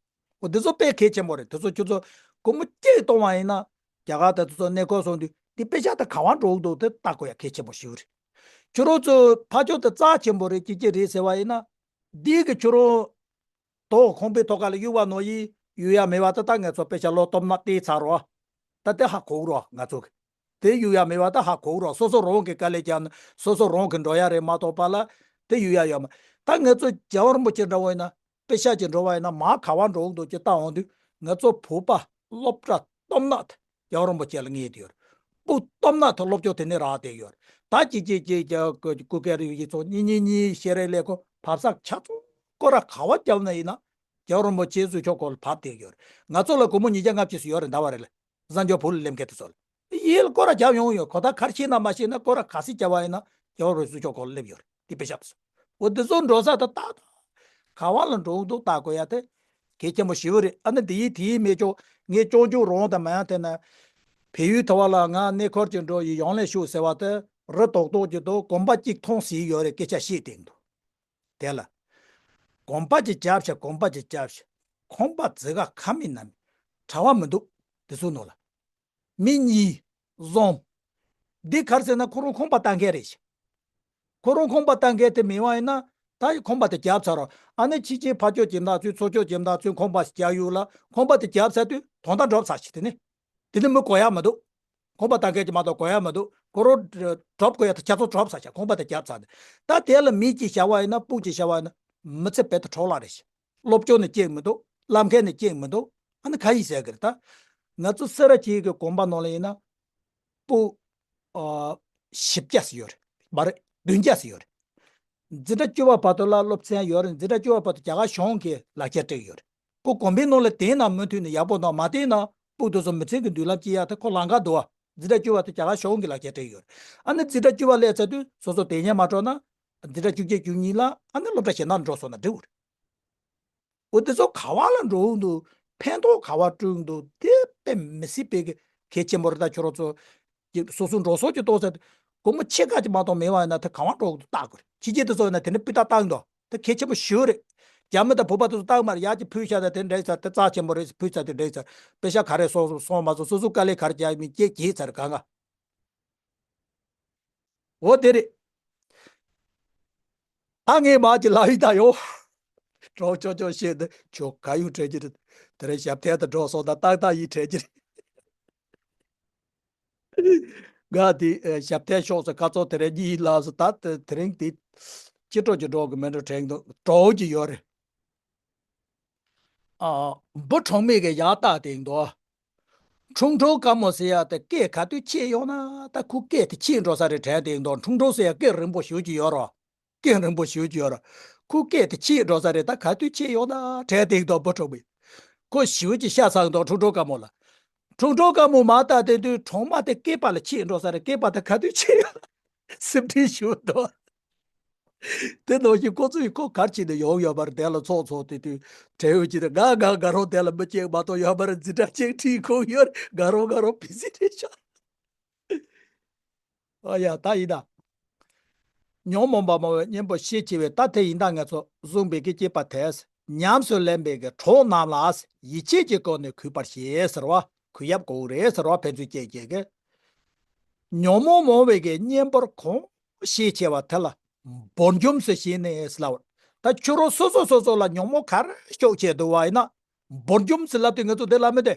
འོ་འདི་ཚོ་དཔེ་གལ་ཆེན་པོ་རེད། དེ་ཚོ་ཁྱོད་ཚོ་སྒོར་མོ་གཅིག་གཏོང་བ་ཡིན་ན་རྒྱ་གར་དང་དེ་ཚོ་གནས་སྐོར་སོང་དུས་འདི་པེ་ཤག་དེ་ག་བ་འགྲོ་གི་འདུག་དེ་ལྟ་དགོས་ཡ་གལ་ཆེན་པོ་ཞིག་རེད། ཁྱོད་རང་ཚོ་ཕ་ཆོས་དེ་རྩ་ཆེན་པོ་རེད་ཅི་ཅི་རེད་ཟེར་བ་ཡིན་ན་འདི་གི་ཁྱོད་རང་དོ་ཁང་པའི་ཐོག་ཁ་ལ་གཡུག་བ་ནོར་ཡིན་གཡུག་ཡ་མེད་བ་ད་ལྟ་ངས་ཚོ་པེ་ཤག་ལོ་སྟོབས་ན་བལྟས་ཚར་རོ། ད་དེ་ཧ་གོ་རོ་ང་ཚོ་གི་དེ་གཡུག་ཡ་མེད་བ་ད་ཧ་གོ་རོ། སོ་སོ་རང་གི་དཀའ་ལས་བརྒྱབ་ན་སོ་སོ་རང་གི་འགྲོ་ཡ་རེད་མ་གཏོགས་པ་ལ་དེ་གཡུག་ཡ་ཡོད་མ། ད་ངས་ཚོ་རྒྱལ་བ་རིན་པོ་ཆེ་འདྲ་བོ་ཡིན་ན་པེ་ཤག་ཅིག་འགྲོ་བ་ཡིན་ན་མ་ག་བ་འགྲོ་འདུག་ཅེས་ལྟ་འོང་དུས་ངས་ཚོ་བོད་པ་སློབ་གྲྭ་སྟོབས་ན་དེ་རྒྱལ་བ་རིན་པོ་ཆེ་ལ་ངེས་དེ་ཡོད་རེད། སྤུ་སྟོབས་ན་དེ་སློབ་སྦྱོང་དེ་ནས་རག་བསྡད་ཡོད་རེད། ད་ཅིག་ཅིག་ཅིག་ཀྱ་སྐུ་སྒེར་ཡིག་ཚོགས་གཉིས་གཉིས་གཉིས་ཤེས་རིག་ལས་ཁུངས་བབས་ས་ཆ་ཚང་སྐོར་ར་ག་བ་བརྒྱབ་ན་ཡིན་ན་རྒྱལ་བ་རིན་པོ་ཆེ་གཟུགས་ཆོག་སྐོར་ལ་བབས་བསྡད་ཡོད་རེད། ང་ཚོ་ལ་སྒོར་མོ་ཉིས་བརྒྱ་ལྔ་བཅུ་ཞིག་ཡོད་རེད་ཟླ་བ་རེ་ལ། གཟའ་མཇུག་བོད་ལ་སླེབས་མཁན་དེ་ཚོ་ལ། ཡིད་ལ་སྐོར་ར་རྒྱབ་ཡོང་ཡོད། གོ་ད་གར་ཤེས་ན་མ་ཤེས་ན་སྐོར་ར་ག་སྲིད་རྒྱབ་བ་ཡིན་ན་རྒྱལ་བ་རིན་པོ་ཆེ་གཟུགས་ཆོག་སྐོར་ལ་སླེབས་ཡོད་རེད། དེ་དཔེ་ཆ་དེ་ཚོ། འོ་དེ་ཚོ་འགྲོ་ས་དེ་ཏག་ཏག་ག་བ་ལ་འགྲོ་འདུག་ལྟ་དགོས་ཡ་དེ་གལ་ཆེན་པོ་ཞེ་པོ་རེད། ཨ་ནི་དེ་ཡིས་དེ་ཡིས་མེད་ཅོག་ངས་སྐྱོང་རྒྱུ་རང་དང་མ་ཡང་དེ་ན། བལ་ཡུལ་དུ་བ་ལ་ང་གནས་སྐོར་གྱི་འགྲོ་ཡི་ཡོང་ལེ་ཤུགས་ཟེར་བ་དེ་རི་དོག་དོག་གི་འདུག་གོམ་པ་གཅིག་མཐོང་ཟིན་ཡོད་རེད་སྐད་ཆ་བཤད་དེ་འདུག་དེ་ལ། གོམ་པ་གཅིག་རྒྱབ་ཤ་གོམ་པ་གཅིག་རྒྱབ་ཤ། ཁང་པ་ཛི་ག་ཁ་མི་ན་མི། གྲྭ་བ་མི་འདུག་དེ་ཚོ་ནང་ལ། མི་གཉིས། གསུམ། འདི་གར་ཟེར་ན་ཁོ་རང་ཁང་པ་ལྟ་མཁན་རེད་ཤག་ཁོ་རང་ཁང་པ་ལྟ་མཁན་དེ་མེད་པ་ཡིན་ན་ད་ཁང་པ་དེ་བརྒྱབ་ཚར་རོ། ཨ་ནི་ཕྱི་རྒྱལ་ཕ་ཆོས་ཁྱིམ་བདག་ཚོས་ཚོ་ཆོས་ཁྱིམ་བདག་ཚོས་ཁང་པ་ཞིག་བརྒྱབ་ཡོད་ལ་ཁང་པ་དེ་བརྒྱབ་ཚར་དུས་དོན་དག་འགྲུབ་ཚར་ཤག་དེ་ནི། དེ་ནི་མི་གོ་ཡ་མི་འདུག་ཁང་པ་ལྟ་མཁན་གྱི་མ་གཏོགས་གོ་ཡ་མི་འདུག་ཁོ་རང་གྲབས་དགོས་ཡ་དེ་ཆ་ཚང་གྲབས་ཚར་ཤག་ཁང་པ་དེ་བརྒྱབ་ཚར་ནས་ད་དེ་ལ་མི་གཅིག་བཞག་པ་ཡིན་ན་སྤུན་གཅིག་བཞག་པ་ཡིན་ན་མི་ཚེ་བེད་དུ་འཕྲོ་བརླག་རེད་ཤག་སློབ་སྦྱོང་ནི་གཅིག་མི་འདུག་ལམ་ཁ་ནི་གཅིག་མི་འདུག་ཨ་ནི་ག་ཡིན་ཟེར་གི་རེད་ད། ང་ཚོ་སེ་ར་བྱེས་ཀྱི་དགོན་པ་ནང་ལ་ཡིན་ན། སྤུ། ཨ། བཞི་བརྒྱ་ཙམ་ཡོད་རེད། མ་རེད། བདུན་བརྒྱ་ཙམ་ཡོད་རེད། འཛིན་གྲྭ་བཅུ་པ་བར་དུ་ལ་སློབ་ཚན་ཡོད་རེད། འཛིན་གྲྭ་བཅུ་པ་བར་དུ་རྒྱ་གར་གཞུང་གིས་ལག་ཁྱེར་སྤྲད་ཡོད་རེད། ཁོ་དགོན་པའི་ནང་ལ་བསྡད་ན་མུ་མཐུད་ནས་ཡག་པོ་འདུག་མ་བསྡད་ན་སྤུ་དེ་ཚོ་མི་ཚེ་གི་མདུན་ལམ་སྐྱེལ་ཡ་དེ་ཁོ་ལམ་ཁ་འདུག་བ། འཛིན་གྲྭ་བཅུ་པ་དེ་རྒྱ་གར་གཞུང་གིས་ལག་ཁྱེར་སྤྲད་ཡོད་རེད། ཨ་ནི་འཛིན་གྲྭ་བཅུ་པ་སླེབས་ཚར་དུས་སོ་སོ་དེ་ཉན་མ་འགྲོ་ན། འཛིན་གྲྭ་བཅུ་གཅིག་བཅུ་གཉིས་ལ་ཨ་ནི་སློབ་གྲྭ་གཞན་དག་འགྲོ་སོང་ན་འགྲིག་གི་རེད། འོ་དེ་ཚོ་ག་བ་ལ་འགྲོ་འདུག་ཕན་ཐོགས་ག་བ་སྤྲོད་འདུག་དེ་དཔེ་མི་སྲིད་པའི་གི་གལ་ཆེན་པོ་རེད། ད་ཁྱོད་རང་ཚོ་སོ་སོ་འགྲོ་སོང་ཅིག་གཏོང་ཟེར་དུས་སྒོར་མོ་ཕྱེད་ཀ་ཅིག་མ་གཏོགས་མེད་པ་ཡིན་ན་དེ་གང་བ་འགྲོ་གི་འདུག་བལྟ་དགོས་རེད། ཕྱི་རྒྱལ་དུ་སོང་ཡིན་ན་དེ་ནི་སྤུས་དག་བཏང་འདུག་དེ་གལ་ཆེན་པོ་ཞེ་པོ་རེད། རྒྱ་མི་དང་བོད་པ་དེ་ཚོ་བཏང་མ་རེད། ཡག་ཅིག་ཕུལ་བཞག་ན་དེ་འདྲ་ཡིན་ས་དེ་རྩ་ཆེན་པོ་རེད། ཕུལ་ཚར་དེ་འདྲ་ཡིན་ས་པེ་ཤ་ག་རེ་སོང་སོང་མ་སོང་སོ་སོ་དཀའ་ལས་ག་རེ་རྒྱག་མིན་སྐྱེ་གྱིས་ཚར་གང་ག་འོ་དེ་རེད། ད་ངས་མ་ཅི་ལབ་ཡིན་ད་ཡོ། གྲོགས་ཅོ་ཅོ་བཤད་འདི་ཁྱོད་ག་ཡུ་དྲན་གྱི་རེད། དེ་རིང་ཞབས་ཐལ་དུ་འགྲོ་སོང་ད་ཏག་ཏག་ཡིན་དྲན་གྱི་རེད། ང་དེ་ཞབས་ཐལ་ཤོག་ཟེར་ཁ་ཚོ་དེ་རིང་གཉིད་ལངས་སོང་ད་དེ་རིང་དེ་ཅི་སྤྲོ་ཅི་སྤྲོ་གི་མེད་འགྲོ་དྲན་འདུག་གྲོགས་ཀྱི་ཡོད་རེད། ཨ། འབུ་ཁྲོག་མེད་ཀྱི་ཡག་རྟགས་དེ་འདུག་ཁྲུང་ཁྲུང་དཀར་མོ་ཟེར་ཡག་དེ་སྐད་ག་དུས་ཆད་ཡོང་ན་ད་ཁོ་སྐད་དེ་ཆད་འགྲོ་ས་རེད་དྲན་དེ་འདུག་ཁྲུང་ཁྲུང་ཟེར་ཡག་སྐད་རིང་པོ་ཞེ་པོ་ཅིག་ཡོད་རོ། སྐད་རིང་པོ་ཞེ་པོ་ཅིག་ཡོད་རོ། ཁོ་སྐད་དེ་ཆད་འགྲོ་ས་རེད། ད་ག་དུས་ཆད་ཡོང་ན་དྲན་དེ་འདུག་འབུ་ཁྲོག་མེད། ཁོ་ཞེ་པོ་ཅིག་ཤ་ཚ་འདུག་ཁྲུང་ཁྲུང་དཀར་མོ་ལ། ཁྲུང་ཁྲུང་དཀར་མོ་མ་ལྟ་དེ་དུས་གྲོག་མ་དེ་སྐེད་པ་ལ་ཆད་འགྲོ་ས་རེད། སྐེད་པ་དེ་ག་དུས་ཆད་ཡོང་ན་སེམས་ཁྲལ་ཞེ་པོ་འདུག་དེ་ནང་བཞིན་ཁོ་ཚོས་ཁོ་གར་ཕྱིན་ནས་ཡོང་ཡོད་པ་རེད། དེ་ལ་ཚོགས་ཚོགས་དེ་དུས་དྲན་ཡོད་ཀྱི་རེད། ང་ང་དགའ་རོགས་དེ་ལ་མི་གཅིག་མ་གཏོགས་ཡོད་པ་རེད། འཛིན་གྲྭ་གཅིག་ཁྲིད་ཁོང་ཡོད་རེད། དགའ་རོགས་དགའ་རོགས་ཕི་སི་དེ་ཤོག་ཨ་ཡ་ད་ཡིན་ད། ཉོན་མོངས་པ་མང་བའི་གཉེན་པོ་ཤས་ཆེ་བས་ད་དེ་ཡིན་ད་ངེད་ཚོ་བཟུང་བའི་གི་སྐྱེས་པ་དེས་ཉམས་སུ་ལེན་པའི་གི་གྲོགས་རྣམས་ལ་ཡིད་ཆེས་ཀྱི་སྒོ་ནས་གུས་པར་བྱེད་ཟེར་བ་གུས་ཡབ་གོ་རེད་ཟེར་བ་ཕན་ཚུན་སྐྱེས་སྐྱེས་གི་ཉོན་མོངས་མང་བའི་གི་གཉེན་པོར་གོང་ཤས་ཆེ་བ་དེ་ལ་འབུར་འཇོམས་སུ་བྱས་ནས་ལབ། ད་ཁྱོད་རང་སོ་སོ་སོ་སོ་ལ་ཉོན་མོངས་ག་རེ་ཤོག་བྱས་འདུག་བ་ཡིན་ན། འབུར་འཇོམས་སུ་ལབ་དུས་ང་ཚོ་འདི་ལ་མི་འདི།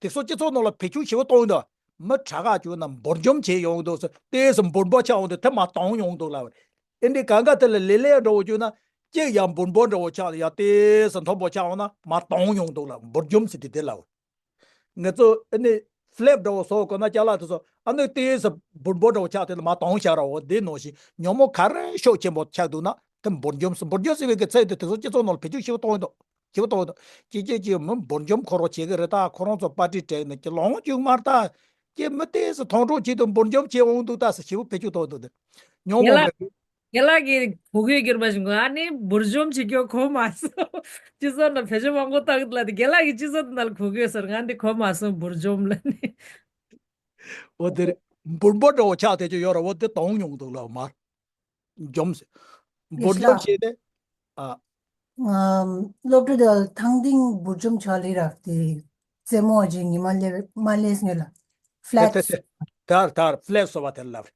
དེ་ཚོ་སྤྱི་ཚོགས་ནང་ལ་བེད་སྤྱོད་ཞེ་པོ་གཏོང་འདུག་མི་དྲག་ག་བྱུང་ན་འབུར་འཇོམས་བྱེད་ཡོང་འདུག་ཟེར། ཏོག་ཙམ་འབུར་འབུར་ཆགས་འོང་དུས་དེ་མར་དྭངས་ཡོང་འདུག་ལབ་རེད། ཨེ་འདི་གང་ག་དེ་ལ་ལེ་ལེ་འདྲ་བོ་བྱུང་ན་གཅིག་ཡང་འབུར་འབུར་འདྲ་བོ་ཆགས་ཡང་ཏོག་ཙམ་མཐོན་པོ་ཆགས་འོང་ན་མར་དྭངས་ཡོང་འདུག་ལབ། འབུར་འཇོམས་ཟེར་དུས་དེ་ལབ། ང་ཚོ་ཨ་ནི་ཕི་ལེབ་འདྲ་བོ་བཟོ་དགོས་ན་ཅ་ལག་དེ་ཚོ་ཨ་ནི་ཏོག་ཙམ་འབུར་འབུར་འདྲ་བོ་ཆགས་དེ་ལ་མར་དྭངས་བཞག་ར་འོ། དེ་ནང་བཞིན་ཉོན་མོངས་ག་རེ་ཤུགས་ཆེན་པོ་ཆགས་འདུག་ན་དེ་འབུར་འཇོམས་སུ། འབུར་འཇོམས་ཟེར་བའི་གི་ཚིག་དེ་དེ་ཚོ་སྤྱི་ཚོགས་ནང་ལ་བེད་སྤྱོད་ཞེ་པོ་གཏོང་གི་འདུག་ཞེ་པོ་གཏོང་གི་འདུག་ཅི་ཅི་ཅི་མི་འབུར་འཇོམས་ཁོ་རང་བྱེད་གི་རེད། ད་ཁོ་རང་ཚོ་པར་ཏི་སྤྲད་ནས་ཀྱི་ལོང་བཅུག་མར་ད་ཀྱི་མི་ཏོག་ཙམ་མཐོང་གྲོགས་བྱེད་དུ་འབུར་འཇོམས་བྱེད་འོང་འདུག་ད་ཟེར་ཞེ་པོ་བེད་སྤྱོད་གཏོང་གི་འདུག་དེ་ཉོན་མོངས་པའི་རྒན་ལགས་ཀྱིས་གོ་གོས་གྱུར་པ་བཞིན་གོ་ཨ་ནི་འབུར་འཇོམས་བྱེད་རྒྱུ་གོ་མ་སོང་། སྤྱི་ཚོགས་ནང་བེད་སྤྱོད་མང་པོ་བཏང་གི་འདུག་ལ་དེ་རྒན་ལགས་ཀྱིས་སྤྱི་ཚོགས་ནང་ལ་གོ་གོས་ཟེར། ང་འདི་གོ་མ་སོང་འབུར་འཇོམས་ལ་ནི། འོ་དེ་རེད། འབུར་འབུར་འདྲ་བོ་ཆགས་དེ་ཅོ་ཡོད་ར་འོ་དེ་དྭངས་མྱོང་འདུག་ལ་མར་འཇོམས་ཟེར། འབུར་ཡེས་འཇོམས་ལགས། བྱས་ཏེ། ཨ། ཨམ། སློབ་གྲྭ་དེ་ཐང་ཏིང་འབུར་འཇོམས་ཆགས་ལེ་རག་དེ་རྩེད་མོ་བ་ཅིག་ཉི་མ་ལེ་མ་ལེས་ངེ་ལ་ཕི་ལེ་ཊི། དེ་དེ་དེ་དར་དར་ཕི་ལེ་ཊི་སོ་བ་དེ་ལབ་རེད།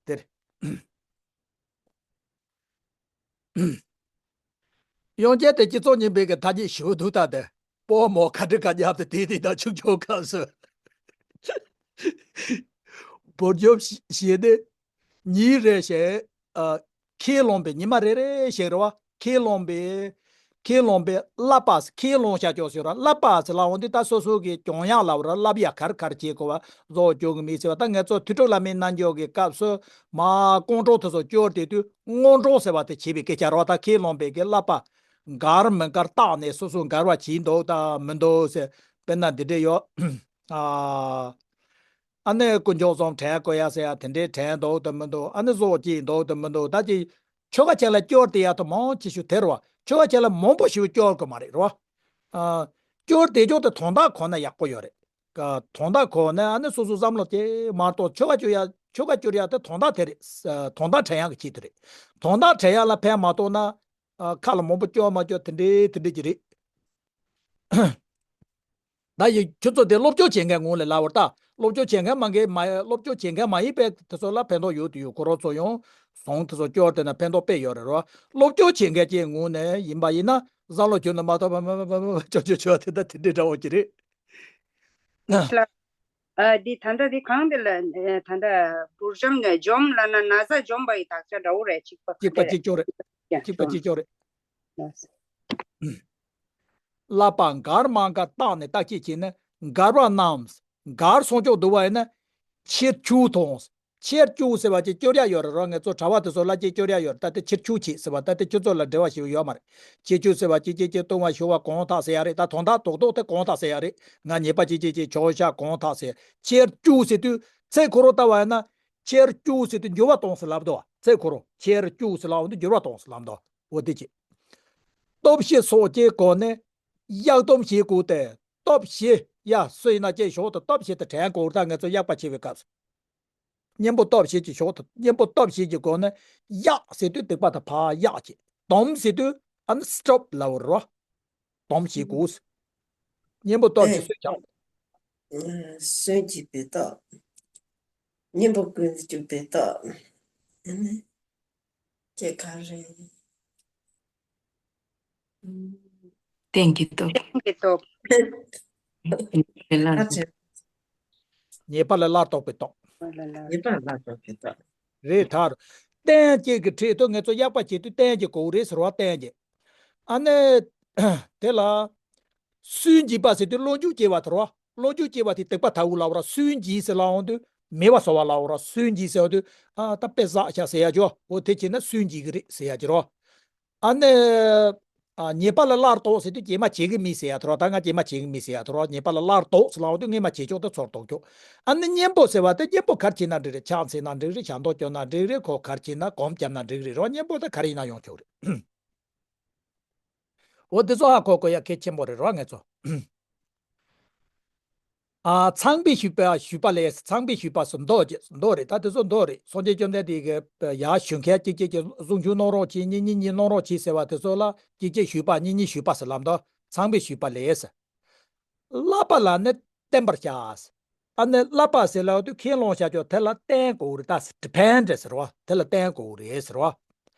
དེ་རེད། ཡང་བསྐྱར་དེ་སྤྱི་ཚོགས་རྙིང་པའི་གི་ཐ་སྙད་ཞིག་འདུག་ད་དེ་སྤོ་མོ་ཁ་དྲི་ཁ་རྒྱབ་ཏུ་དེ་དེ་དང་ཆུང་ཆུང་སྐབས་སུ་འབུར་འཇོམས་བྱས་ཏེ་ཉིན་རེ་བཞིན་ཨ། ཁས་བླངས་པའི་ཉི་མ་རེ་རེ་བཞིན་རེད་བ། ཁས་བླངས་པའི་ཁས་བླངས་པའི་བསླབ་པ། ཁས་བླངས་བྱ་ཆོག་ཟེར་བ་བསླབ་པ་ཟེར་ལ་འོང་དུས་ད་སོ་སོ་གི་གྱོང་ཡག་ལབ་ར་བསླབ་ཡག་གར་གར་བྱེད་དགོས་བ་བཟོ་བཅུག་གི་མི་ཟེར་བ། ད་ངེད་ཚོ་ཐོས་གྲོགས་བླ་མའི་རྣལ་འབྱོར་གྱི་སྐབས་སུ་མ་སྐོང་གྲོགས་དེ་ཚོ་སྐྱོར་དེ་དུས་སྔོན་འགྲོ་ཟེར་བ་དེ་བྱེད་པའི་སྐད་ཆ་རེད་བ། ད་ཁས་བླངས་པའི་གི་བསླབ་པ་འགལ་མི་འགལ་བརྟག་ནས་སོ་སོ་འགལ་བ་བྱེད་འདུག་དང་མི་འདུག་ཟེར། དཔེར་ན་འདི་འདྲས་ཡོད། ཨ། ཨ་ནི་དཀོན་མཆོག་གསུམ་དྲན་དགོས་ཡ་ཟེར་ཡ་དེ་འདྲའི་དྲན་འདུག་དང་མི་འདུག་ཨ་ནི་བཟོ་སྐྱེས་འདུག་དང་མི་འདུག་ད་ཅི་ཆོ་ག་ཅན་ལ་སྐྱོར་དེ་ཡ་དང་མང་ཆེ་ཤོས་དེ་རེད་བ། ཆོ་ག་ཅན་ལ་མང་པོ་ཞིག་སྐྱོར་དགོས་མ་རེད་རོ། ཨ། སྐྱོར་དེ་ཅོག་དེ་དོན་དག་གོ་ན་ཡག་པོ་ཡོད་རེད། ཨ། དོན་དག་གོ་ན་ཨ་ནི་སོ་སོ་བསམ་བློ་ཅིག་མ་གཏོགས་ཆོ་ག་སྐྱོར་ཡ་ཆོ་ག་སྐྱོར་ཡ་དེ་དོན་དག་དེ་རེད། ཨ། དོན་དག་དྲན་ཡག་གི་ཆེད་དུ་རེད། དོན་དག་དྲན་ཡག་ལ་ཕན་མ་གཏོགས་ན། ཨ། ཁ་ལ་མང་པོ་སྐྱོར་མ་སྐྱོར་དེ་འདྲའི་དེ་འདྲའི་ཅིག་རེད། ད་ཡི་ཁྱོད་ཚོ་དེ་སློབ་སྦྱོང་བྱེད་མཁན་ངོས་ལ་ལབ་བར་ལྟ། སློབ་སྦྱོང་བྱེད་མཁན་མ་འགའི་མ་སློབ་སྦྱོང་བྱེད་མཁན་མ་ཡིན་པའི་དེ་ཚོ་ལ་ཕན་ཐོགས་ཡོད་དུ་ཡོད། ཁོ་རང་ཚོ་ཡང་ཟོང་དེ་ཚོ་སྐྱོར་དེ་ན་ཕན་ཐོགས་དཔེ་ཡོད་རེད་རོ། སློབ་སྦྱོང་བྱེད་མཁན་ཅིག་ངོས་ནས་ཡིན་པ་ཡིན་ན་བསམ་བློ་ཁྱོད་ནི་མ་ཐོབ་པ་མ་མ་མ་མ་ཅོ་ཅོ་ཅོ་དེ་ད་དེ་འདྲའི་འདྲ་བོ་ཅིག་རེད། ཨ། འདི་ད་ལྟ་འདི་གང་འདི་ལ་ཨ། ད་ལྟ་འབུར་འཇོམས་ནས་འཇོམས་ལབ་ན་ན་ཚ་འཇོམས་པ་ཡི་དག་ཆ་འདྲ་བོ་རེད། གཅིག་པ་གཅིག་པ་གཅིག་ཅོ་རེད། ཡ་གཅིག་པ་གཅིག་ཅོ་རེད། ཡ། བསླབ་པ་འགལ་མ་འགལ་བརྟག་ནས་བརྟག་དཔྱད་བྱས་ནས་འགལ་བ་རྣམས་འགལ་སོང་ཅོག་འདུག་བ་ཡིན་ན་ཁྱེར་ཆུ་དང་། ཁྱེར་ཆུ་ཟེར་བ་ཅིག་སྐྱོར་ཡ་ཡོད་རེད་རོ། ངེད་ཚོ་གྲྭ་པ་དེ་ཚོ་ལ་ཅིག་སྐྱོར་ཡ་ཡོད་རེད། ད་དེ་ཁྱེར་ཆུ་བྱེད་ཟེར་བ་ད་དེ་ཁྱེད་ཚོ་ལ་འབྲེལ་བ་ཞིག་ཡོད་མ་རེད། ཁྱེར་ཆུ་ཟེར་བ་ཅིག་ཅིག་ཅིག་བཏུང་བ་ཞུ་བ་གང་དག་ཟེར་ཡ་རེད། ད་དོན་དག་རྡོག་རྡོག་དེ་གང་དག་ཟེར་ཡ་རེད། ང་ཉེས་པ་ཅིག་ཅིག་ཅིག་ཆོག་ཤ་གང་དག་ཟེར། ཁྱེར་ཆུ་ཟེར་དུས་ཚེ་ཁོ་རང་ལྟ་བ་ཡིན་ན་ཁྱེར་ཆུ་ཟེར་དུས་འགྱུར་བ་གཏོང་ཟེར་ལབ་འདུག་ཚེ་ཁོ་རང་ཁྱེར་ཆུ་ཟེར་ལབ་འོང་དུས་འགྱུར་བ་གཏོང་ཟེར་ལབ་འདུག་འོ་དེ་ཅིག་སྟོབས་ཤེད་སོགས་ཀྱི་སྒོ་ནས་ གཡག་སྡོམ་བྱེད་དགོས་ཏེ། སྟོབས་བཞི་ཡ་སུ་ཡིན་ན་ཅེས་ཞོག་ཏུ་སྟོབས་བཞི་དེ་དྲན་དགོས་རེད། ད་ངེད་ཚོ་གཡག་པ་བྱེད་པའི་སྐབས་སུ། གཉེན་པོ་སྟོབས་བཞི་གི་ཞོག་ཏུ་གཉེན་པོ་སྟོབས་བཞི་གི་སྒོ་ནས་གཡག་ཟེར་དུས་སྡིག་པ་དང་ཕར་གཡག་བྱེད། སྡོམ་ཟེར་དུས་ཨ་ནི་སི་ཊོབ་ལབ་རོ། སྡོམ་བྱེད་དགོས། གཉེན་པོ་སྟོབས་བཞི་སུས་ཀྱང་། སུན་གྱིས་པའི་སྟོབས། གཉེན་པོ་ཀུན་གྱིས་པའི་སྟོབས། ཨ་ནི། ཅེས་ག་རེ། རྟེན་གྱི་སྟོབས། རྟེན་གྱི་སྟོབས། ཉེས་པ་ལས་སླར་ལྡོག་པའི་སྟོབས། ཉེས་པ་ལས་སླར་ལྡོག་པའི་སྟོབས། རེད་ད། རྟེན་གྱི་གི་ཁྲིད་དུ་ངེད་ཚོ་གཡག་པ་བྱེད་དུས་རྟེན་གྱི་གོ་རེད་ཟེར་བ་རྟེན་གྱི། ཨ་ནི། དེ་ལ། སུན་འབྱིན་པ་ཟེར་དུས་བློ་འཇུག་སྐྱེ་བ་དེ་རོ། བློ་འཇུག་སྐྱེ་བ་དེ་སྡིག་པ་དག་པོ་ལབ་ར། སུན་འབྱིན་ཟེར་ལབ་འོང་དུས་མེད་པ་བཟོ་བ་ལབ་ར། སུན་འབྱིན་ཟེར་བ་དུས་ཨ་ད་དཔེ་བསགས་ཤག་ཟེར་ཡ་ཅོ། འོ་དེ་བྱས་ན་སུན་འབྱིན་གི་རེད་ཟེར་ཡ་ཅི་རོ། ཨ་ནི། ཨ་ཉེས་པ་ལས་སླར་ལྡོག་ཟེར་དུས་སྐྱེས་མ་བྱེད་གི་མིན་ཟེར་ཡ་ཐོ་ར། ད་ང་སྐྱེས་མ་བྱེད་གི་མིན་ཟེར་ཡ་ཐོ་ར། ཉེས་པ་ལས་སླར་ལྡོག་ཟེར་ལབ་འོང་དུས་སྔོན་མ་བྱེད་ཆོག་ད་ཚུར་ལྡོག་ཆོག་ཨ་ནི་གཉེན་པོ་ཟེར་བ་དེ་གཉེན་པོ་ག་རེ་བྱས་ན་འགྲིག་རེད། ཕྱག་འཚལ་ན་འགྲིག་རེད། ཞབས་འདོགས་རྒྱབ་ན་འགྲིག་རེད། ཁོ་ག་རེ་བྱས་ན་སྒོམ་བརྒྱབ་ན་འགྲིག་རེད་རོ། གཉེན་པོ་ད་ག་རེ་ཡིན་ན་ཡོང་ཆོག་རེད། འོ་དེ་ཚོ་ཧ་གོ་དགོས་ཡ་གལ་ཆེན་པོ་རེད་རོ་ངེད་ཚོ། ཨ་ཚངས་པས་ཞུས་པ་ཞུས་པ་ལས། ཚངས་པས་ཞུས་པ་སུ་མདོ་ཅེས་མདོ་རེད། ད་དེ་ཚོ་མདོ་རེད། སངས་རྒྱས་བཅོམ་ལྡན་འདས་ཀྱིས་ཡར་ཞུ་མཁན་གཅིག་གཅིག་གིས་གཟུངས་ཆུང་གནང་རོགས་གྱིས། གཉིས་གཉིས་གཉིས་གནང་རོགས་གྱིས་ཟེར་བ་དེ་ཚོ་ལ་གཅིག་གཅིག་ཞུས་པ་གཉིས་གཉིས་ཞུས་པ་ཟེར་ལབ་འདུག་ཚངས་པས་ཞུས་པ་ལས། བསླབ་པ་ལ་ནི་བརྟེན་པར་བྱ། ཨ་ནི་བསླབ་པ་ཟེར་ལབ་དུས་ཁས་བླངས་བྱ་ཆོག་དེ་ལ་བརྟེན་དགོས་རེད། ད་ཌི་པེན་ཌི་ཟེར་བ་དེ་ལ་བརྟེན་དགོས་རེད་ཟེར་བ།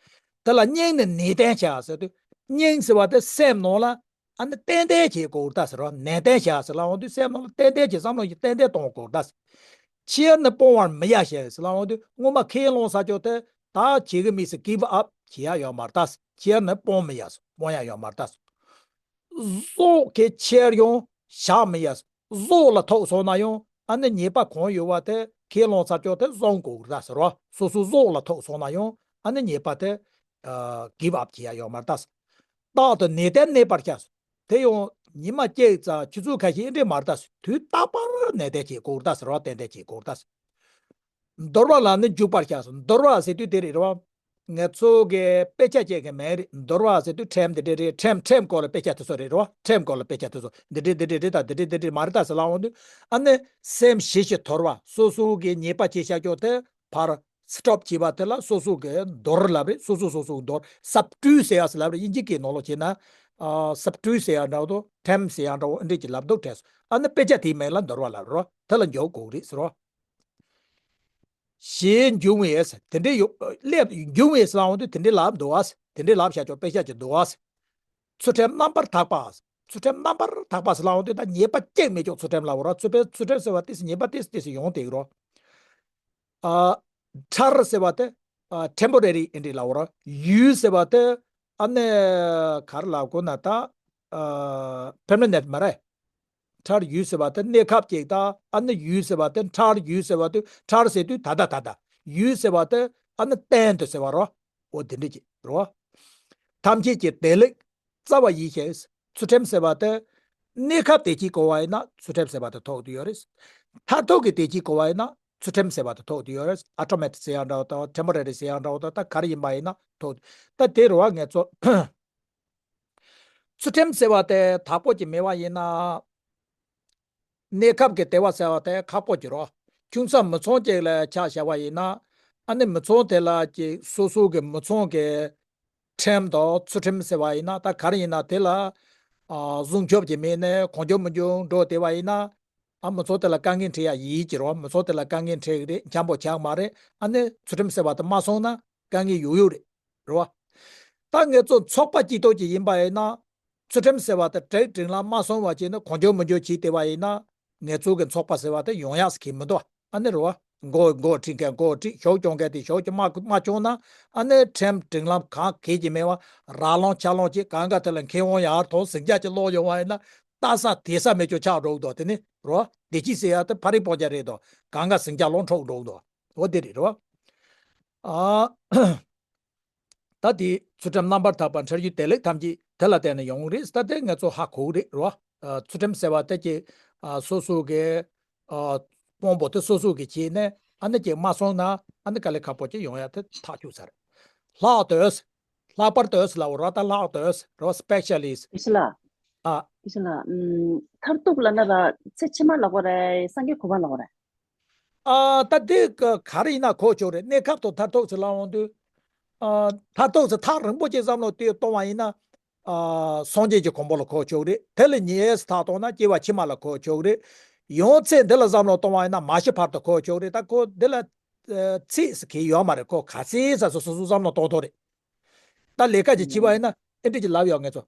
དེ་ལ་སྙིང་ནས་ནན་ཏན་བྱ་ཟེར་དུས་སྙིང་ཟེར་བ་དེ་སེམས་ནང་ལ་ཨ་ནི་ཏན་ཏན་བྱེད་དགོས་རེད་ད་ཟེར་བ། ནན་ཏན་བྱ་ཟེར་ལབ་འོང་དུས་སེམས་ནང་ལ་ཏན་ཏན་བྱེད། བསམ་བློ་ཡི་ཏན་ཏན་གཏོང་དགོས་རེད་ད་ཟེར། ཕྱིར་ནི་སྤོང་བར་མི་བྱ་ཞེས་ཟེར་ལབ་འོང་དུས་སྔོན་མ་ཁས་བླངས་བྱ་ཆོག་དེ་ད་བྱེད་གི་མིན་ཟེར། གིབ་ཨབ་བྱེད་ཡ་ཡོད་མ་རེད་ད་ཟེར། ཕྱིར་ནི་སྤོང་མི་བྱ་ཟེར། སྤོང་ཡ་ཡོད་མ་རེད་ད་ཟེར། གཟུགས་ཀྱི་ཕྱིར་ཡང་བཞག་མི་ཡ། གཟུགས་ལ་ཐུག་སོང་ན་ཡང་ཨ་ནི་ཉེས་པ་གང་ཡོད་པ་དེ་ཁས་བླངས་ཚར་ཆོག་དེ་བསྲུང་དགོས་རེད་ཟེར་བ། སོ་སོའི་གཟུགས་ལ་ཐུག་སོང་ན་ཡང་ཨ་ནི་ཉེས་པ་དེ་གིབ་ཨབ་བྱེད་ཡ་ཡོད་མ་རེད་ད་ཟེར། རྟག་ཏུ་ནན་ཏན་གནས་པར་བྱ་ཟེར། དེ་ཡང་ཉི་མ་གཅིག་ཙམ་ཆུ་ཚོད་ཁ་ཤས་འདྲ་མ་རེད་ད་ཟེར། དུས་རྟག་པར་ནན་ཏན་བྱེད་དགོས་རེད་ད་ཟེར་བ། ཏན་ཏན་བྱེད་དགོས་རེད་ད་ཟེར། འདོར་བ་ལ་ནི་འཇུག་པར་བྱ་ཟེར། འདོར་བ་ཟེར་དུས་དེ་རེད་རོ། ང་ཚོ་གི་དཔེ་ཆ་བཅས་ཀྱི་མིང་རེད། འདོར་བ་ཟེར་དུས་ཁྲིམས་དེ་འདྲ་རེད། ཁྲིམས་ཁྲིམས་སྐོར་ལ་དཔེ་ཆ་དེ་ཚོ་རེད་རོ། ཁྲིམས་སྐོར་ལ་དཔེ་ཆ་དེ་ཚོ་འདི་འདྲ་འདི་འདྲ་རེད་ད་འདི་འདྲ་འདི་འདྲ་མ་རེད་ད་ཟེར་ལབ་འོང་དུས་ཨ་ནི་སེམས་ཞི་ཞིང་དོར་བ། སོ་སོ་གི་ཉེས་པ་བྱས་བཞག་ཆོག་དེ་ཕར་སི་ཊོབ་བྱས་པ་དེ་ལ་སོ་སོ་གི་འདོར་ལབ་རེད། སོ་སོ་སོ་སོ་འདོར། སབ་ཊུ་ཡུ་ཟེར་ཡ་ཟེར་ལབ་རེད། དབྱིན་ཇི་སྐད་ནང་ལོགས་བྱས་ན་ཨ་སབ་ཊུ་ཡུ་ཟེར་ཡ་འདྲ་བོ་དང་ཁྲིམས་ཟེར་ཡ་འདྲ་བོ་འདི་འདྲ་ཅིག་ལབ་འདུག་དྲན་སོང་། ཨ་ནི་དཔེ་ཆ་དེའི་མིང་ལ་འདོར་བ་ལབ་རོ། དེ་ལ་འཇུག་དགོས་རེད་ཟེར་རོ། ཞེས་འབྱུང་བས། དེ་འདྲའི་ཡོ་སླེབས་འབྱུང་བས་ལབ་འོང་དུས་དེ་འདྲའི་ལབ་འདུག་ཨ། དེ་འདྲའི་ལབ་བཞག་ཆོག་དཔེ་ཆ་ཅིག་འདུག་ཨ། ཚུལ་ཁྲིམས་རྣམ་པར་དག་པ། ཚུལ་ཁྲིམས་རྣམ་པར་དག་པ་ཟེར་ལབ་འོང་དུས་ད་ཉེས་པ་གཅིག་མེད་ཆོག་ཚུལ་ཁྲིམས་ལབ་ར། ཚུལ་ཁྲིམས་ཚུལ་ཁྲིམས་ཟེར་བ་ཏོག་ཙམ་ཉེས་པ་ཏོག་ཙམ་ཏོག་ཙམ་ཡོང་བསྡད་ཀྱི་རོ། ཨ། ཁྲར་ཟེར་བ་དེ་ཨ་ཊེམ་པོ་རེ་རི་ཨིན་དྲི་ལབ་ར། ཡུལ་ཟེར་བ་དེ་ཨ་ནི་ག་རེ་ལབ་དགོས་ན་ད་ཨ་པེར་མ་ནེན་ཊི་མ་རེད། ཁྲར་ཡུལ་ཟེར་བ་དེ་གནས་སྐབས་ཅིག་དང་། ཨ་ནི་ཡུལ་ཟེར་བ་དེ་ཁྲར་ཡུལ་ཟེར་བ་དེ་ཁྲར་ཟེར་དུས་ད་ལྟ་ད་ལྟ། ཡུལ་ཟེར་བ་དེ་ཨ་ནི་གཏན་དུ་ཟེར་བ་རོ། འོ་དེ་འདྲ་ཅིག་རོ། ཐམས་ཅད་ཀྱི་བདེ་ལེགས་བཙལ་བ་ཡིས་ཞེས། ཚུལ་ཁྲིམས་ཟེར་བ་དེ་གནས་སྐབས་བདེ་སྐྱིད་དགོས་པ་ཡིན་ན་ཚུལ་ཁྲིམས་ཟེར་བ་དེ་ཐོགས་ཀྱི་ཡོད་རེད། མཐར་ཐུག་གི་བདེ་སྐྱིད་དགོས་པ་ཡིན་ན་ཚུལ་ཁྲིམས་ཟེར་བ་དེ་ཐོགས་ཀྱི་ཡོད་རེད། ཨ་ཊོ་མེ་ཊིག་ཟེར་ཡང་འདྲ་བོ་དང་ཊེམ་པོ་རེ་རི་ཟེར་ཡང་འདྲ་བོ་དང་ད་ག་རེ་ཡིན་པ་ཡིན་ན་ཐོགས། ད་དེ་རུ་བ་ངས་ཚོ། ཚུལ་ཁྲིམས་ཟེར་བ་དེ་དག་པོ་ཅིག་མེད་པ་ཡིན་ན། གནས་སྐབས་ཀྱི་བདེ་བ་ཟེར་བ་དེ་ཁག་པོ་ཅིག་རོ། ཁྱུང་ཚང་མི་ཚང་ཅིག་ལ་ཆ་བཞག་པ་ཡིན་ན། ཨ་ནི་མི་ཚང་དེ་ལ་ཅིག་སོ་སོ་གི་མི་ཚང་གི་ཁྲིམས་དང་ཚུལ་ཁྲིམས་ཟེར་བ་ཡིན་ན། ད་ག་རེ་ཡིན་ན་དེ་ལ་ཨ་སྲུང་སྐྱོབ་ཀྱི་མེད་ནས་གང་བྱུང་མང་བྱུང་འགྲོ་བསྡད་པ་ཡིན་ན། ཨ་མི་ཚང་དེ་ལ་དཀའ་ངལ་འཕྲད་ཡ་ཡིན་གྱི་རོ། མི་ཚང་དེ་ལ་དཀའ་ངལ་འཕྲད་ཀྱི་རེད། འཇམ་པོ་ཆགས་མ་རེད། ཨ་ནི་ཚུལ་ཁྲིམས་ཟེར་བ་དེ་མ་སྲུང་ན་དཀའ་ངལ་ཡོད་ཡོད་རེད། རེད་བ། ད་ངེད་ཚོ་ཚོགས་པ་སྐྱིད་སྡུག་ཅིག་ཡིན་པ་ཡིན་ན། ཚུལ་ཁྲིམས་ཟེར་བ་དེ་སྒྲིག་སྒྲིག་ལམ་མ་སྲུང་བ་བྱས་ན་གང་བྱུང་མང་བྱུང་བྱས་བསྡད་པ་ཡིན་ན། ངེད་ཚོ་གི་ཚོགས་པ་ཟེར་བ་དེ་ཡོང་ཡག་ཟེར་གྱི་མི་འདུག་ཨ་ནི་རེད་བ། འགོ་འགོ་ཁྲིད་མཁན་འགོ་ཁྲིད། ཞུགས་སྐྱོང་མཁན་དེ་ཞུགས་ཀྱི་མ་མ་བསྐྱོང་ན། ཨ་ནི་ཁྲིམས་སྒྲིག་ལམ་གང་གལ་གྱི་མེད་བ། ར་ལོང་ཆ་ལོང་བྱས་གང་ག་དེ་ལ་མཁས་དབང་ཡར་ཐོན་ཟིང་ཆ་ཅིག་ལོག་ཡོང་བ་ཡིན་ན། ལྟ་ས་དེ་ས་མེད་ཅོ་ཆགས་འགྲོ་གི་འདུག་དེ་ནི་རེད་བ། བདེ་སྐྱིད་ཟེར་ཡ་དེ་ཕ་རི་པོ་ཅ་རེད་དོ། གང་ག་ཟིང་ཆ་ལོག་འཕྲོག་འགྲོ་གི་འདུག་འོ་དེ་རེད་རེད་བ། ཨ། ད་དེ་ཚུལ་ཁྲིམས་རྣམ་པར་དག་པ། ཁྲར་ཡུལ་བདེ་ལེགས་ཐམས་ཅད་དེ་ལ་བརྟེན་ནས་ཡོང་གི་རེད། ད་དེ་ང་ཚོ་ཧ་གོ་གི་རེད་རོ། ཨ་ཚུལ་ཁྲིམས་ཟེར་བ་དེ་ཀྱི་ཨ་སོ་སོ་གི་ཨ་དཔང་པོ་དེ་སོ་སོ་གི་བྱས་ནས་ཨ་ནི་ཀྱི་མ་སོང་ན་ཨ་ནི་དཀའ་ལས་ཁག་པོ་ཅིག་ཡོང་ཡ་དེ་ཐག་ཆོད་ས་རེད། ལྷག་ཏུ། ལྷག་པར་དུ་ལབ་རོ། ད་ལྷག་ཏུ་རོ། སི་པེ་ཤ་ལི། ཨིས་ལ། ཨ། ཡིན་ལ། ཨམ། མཐར་ཐུག་ལབ་ན་ད་ཚེ་ཕྱི་མ་ལབ་དགོས་རེད། སངས་རྒྱས་གོ་འཕང་ལབ་དགོས་རེད། ཨ། ད་དེ་ག་ག་རེ་ཡིན་ན་གོ་ཆོག་རེད། གནས་སྐབས་དང་མཐར་ཐུག་ཟེར་ལབ་འོང་དུས། ཨ། མཐར་ཐུག་ཟེར་ཐག་རིང་པོ་ཅིག་བསམ་བློ་དེ་གཏོང་བ་ཡིན་ན། ཨ། སངས་རྒྱས་ཀྱི་གོ་འཕང་ལ་གོ་ཆོག་རེད། དེ་ལས་ཉེ་སར་ཐག་གཏོང་ན་སྐྱེ་བ་ཕྱི་མ་ལ་གོ་ཆོག་རེད། ཡང་ཚེ་འདི་ལ་བསམ་བློ་གཏོང་བ་ཡིན་ན་མ་ཤི་བར་དུ་གོ་ཆོག་རེད། ད་ཁོ་འདི་ལ་ཨ། ཚིག་ཟེར་མཁན་ཡོད་མ་རེད། ཁོ་ག་ཚད་ཟེར་སོ་སོ་སོ་བསམ་བློ་གཏོང་ཐུབ་རེད། ད་ལས་ཀ་ཅིག་བྱེད་པ་ཡིན་ན་ཨེ་འདྲ་ཅིག་ལབ་ཡོད་ངེད་ཚོ།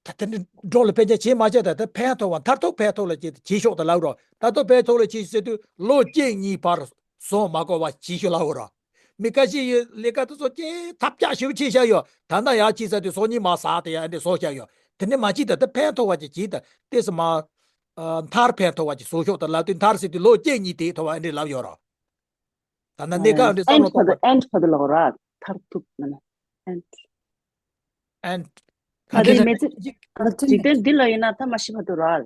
ད་དེ་འདྲ་འགྲོ་ལ་ཕན་ཆད་བྱེད་མ་བྱེད། ད་དེ་ཕན་ཐོགས་པ་མཐར་ཐུག་ཕན་ཐོགས་ལ་བྱེད་བྱེད་ཤོག་ད་ལབ་རོགས། མཐར་ཐུག་ཕན་ཐོགས་ལ་བྱེད་ཤོག་ཟེར་དུས་ལོ་གཅིག་གཉིས་བར་བཟང་མ་དགོས་པ་བྱེད་ཤོག་ལབ་རོགས། མི་ཁ་ཤས་ཡོད་ལས་ཀ་དེ་ཚོ་ཅིག་ཐབས་ཆག་ཞེ་པོ་བྱེད་བཞག་ཡོད། ད་ལྟ་ཡར་ཅིག་ཟེར་དུས་སང་ཉིན་མར་ཟག་དེ་ཡང་ཨེ་འདྲ་བཟོ་བཞག་ཡོད། དེ་འདྲ་མ་བྱེད། ད་དེ་ཕན་ཐོགས་པ་ཅིག་བྱེད། ད་ལྟས་སུ་མ། ཨ། མཐར་ཕན་ཐོགས་པ་ཅིག་བཟོ་ཤོག་ད་ལབ་དུས་མཐར་ཟེར་དུས་ལོ་གཅིག་གཉིས་དེ་ཐོགས་པ་ཨེ་འདྲ་ལབ་ཡོད་རོགས། ད་ནི་གནས་སྐབས་འདི་བསམ་བློ་end གཏོང་དགོས། End ག་དུས་ལབ་དགོས་ར། མཐར་ཐུག་ན་ན། End། End། ད་ག་དེ་དེ་མི་ཚེ་འཇིག་འཇིག་རྟེན་འདི་ལ་ཡིན་ན་ད་མ་ཤི་བར་དུ་ར།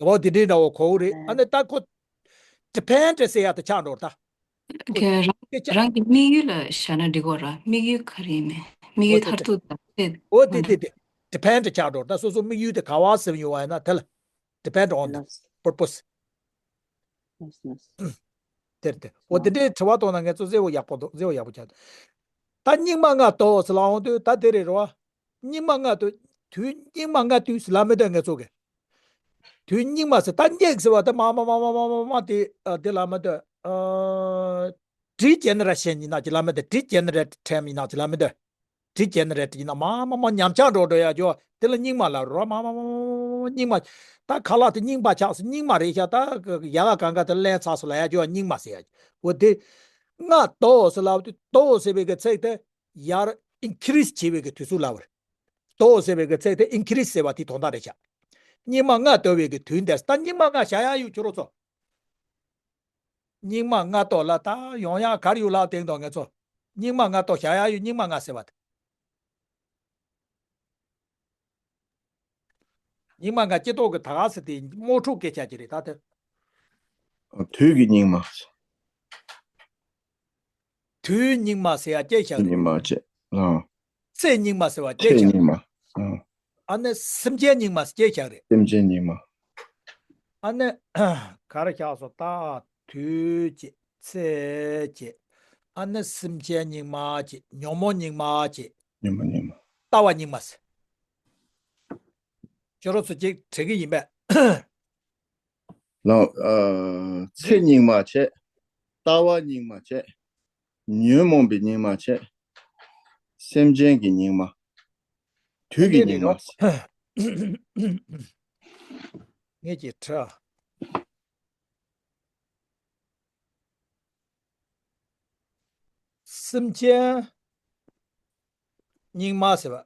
འོ་དེ་འདྲའི་འདྲ་བོ་གོ་རེད། ཨ་ནི་ད་ཁོ་depend ཟེར་ཡ་ད་ཆགས་འགྲོ་ད། ཁོ་རང་གི་རང་གི་དམིགས་ཡུལ་ལ་བཞག་ན་འགྲིག་གོ་ར། དམིགས་ཡུལ་ག་རེ་ཡིན་མིན། དམིགས་ཡུལ་མཐར་ཐུག་ད་འོ་དེ་དེ་དེ་depend ཆགས་འགྲོ་ད། སོ་སོ་དམིགས་ཡུལ་དེ་ག་བ་ཟེར་ཡོང་བ་ཡིན་ན་དེ་ལ་depend on the purpose། དེར་དེ་འོ་དེ་འདྲའི་དྲི་བ་གཏོང་ན་ངས་ཚོ་གཟེ་བོ་ཡག་པོ་འདུག་གཟེ་བོ་ཡག་པོ་ཆགས་འདུག་ད་སྙིགས་མ་ལྔ་བདོ་ཟེར་ལབ་འོང་དུས་ད་དེ་རེད་རོ། སྙིགས་མ་ལྔ་བདོ། དུས་སྙིགས་མ་ལྔ་བདོ་ཟེར་ལབ་མི་འདོད་ངས་ཚོ་གི། དུས་སྙིགས་མ་ཟེར་ད་སྙིགས་ཟེར་བ་ད་མ་མ་མ་མ་དེ་དེ་ལབ་མི་འདོད། ཨ། degeneration ཡིན་ན་ཅི་ལབ་མི་འདོད། degenerate time ཡིན་ན་ཅི་ལབ་མི་འདོད། degenerate ཡིན་ན་མ་མ་མ་ཉམས་ཆག་འགྲོ་འགྲོ་ཡ་ཅོ་དེ་ལ་སྙིགས་མ་ལབ་རོ། མ་མ་མ་མ་མ་སྙིགས་མ། ད་ཁ་ལག་དེ་རྙིང་པ་ཆགས་སོང་། སྙིགས་མ་རེད་ཤག་ད་ཡ་ག་གང་ག་དེ་ལན་ཚར་སོང་ལབ་ཡ་ཅོ་སྙིགས་མ་ཟེར་ཡ། འོ་དེ་ལྔ་བདོ་ཟེར་ལབ་དུས་བདོ་ཟེར་བའི་གི་ཚིག་དེ་ཡར་increase བྱེད་པའི་གི་དུས་ཚོད་ལབ་རེད། བདོ་ཟེར་བའི་གི་ཚིག་དེ་increase ཟེར་བ་དེ་དོན་དག་རེད་ཤག་སྙིགས་མ་ལྔ་བདོ་བའི་གི་དུས་འདིར་ད་སྙིགས་མ་ལྔ་བཞག་ཡ་ཡོད་ཁྱོད་རོ་ཚོ། སྙིགས་མ་ལྔ་བདོ་ལ་ད་ཡོང་ཡག་ག་རེ་ཡོད་ལབ་དེང་དོ་ངེད་ཚོ། སྙིགས་མ་ལྔ་བདོ་བཞག་ཡག་ཡོད། སྙིགས་མ་ལྔ་ཟེར་བ་དེ། སྙིགས་མ་ལྔ་སྤྱི་ལྡོག་གི་ད་ག་ཟེར་དེ་དམག་འཁྲུག་སྐད་ཆ་ཅིག་རེད་ད་དེ། དུས་ཀྱི་སྙིགས་མ། དུས་སྙིགས་མ་ཟེར་ཡ་སྐད་ཆ་རེད། སྙིགས་མ་བཅས། ཨ། ཚེ་སྙིགས་མ་ཟེར་བ་སྐད་ཚེ་ཆ་རེད། སྙིགས་མ། ཨ། ཨ་ནི་སེམས་ཅན་སྙིགས་མ་ཟེར་སྐད་ཆ་རེད། སེམས་ཅན་སྙིགས་མ། ཨ་ནི་ག་རེ་ཆགས་སོང་ད། དུས་ཀྱི་ཚེ་ཀྱི། ཨ་ནི་སེམས་ཅན་སྙིགས་མ་ཀྱི། ཉོན་མོངས་སྙིགས་མ་ཀྱི། ཉོན་མོངས་སྙིགས་མ། ལྟ་བ་སྙིགས་མ་ཟེར། ཁྱོད་རང་ཚོ་ཅིག་དྲན་གི་ཡིན་པས། ལགས། ཨ། ཚེ་སྙིགས་མ་བྱས། ལྟ་བ་སྙིགས་མ་བྱས། ཉོན་མོངས་པའི་སྙིགས་མ་བྱས། སེམས་ཅན་གྱི་སྙིགས་མ། དུས་ཀྱི་སྙིགས་མ། ངེད་ཀྱི་ཁྲ། སེམས་ཅན་སྙིགས་མ་ཟེར་བ།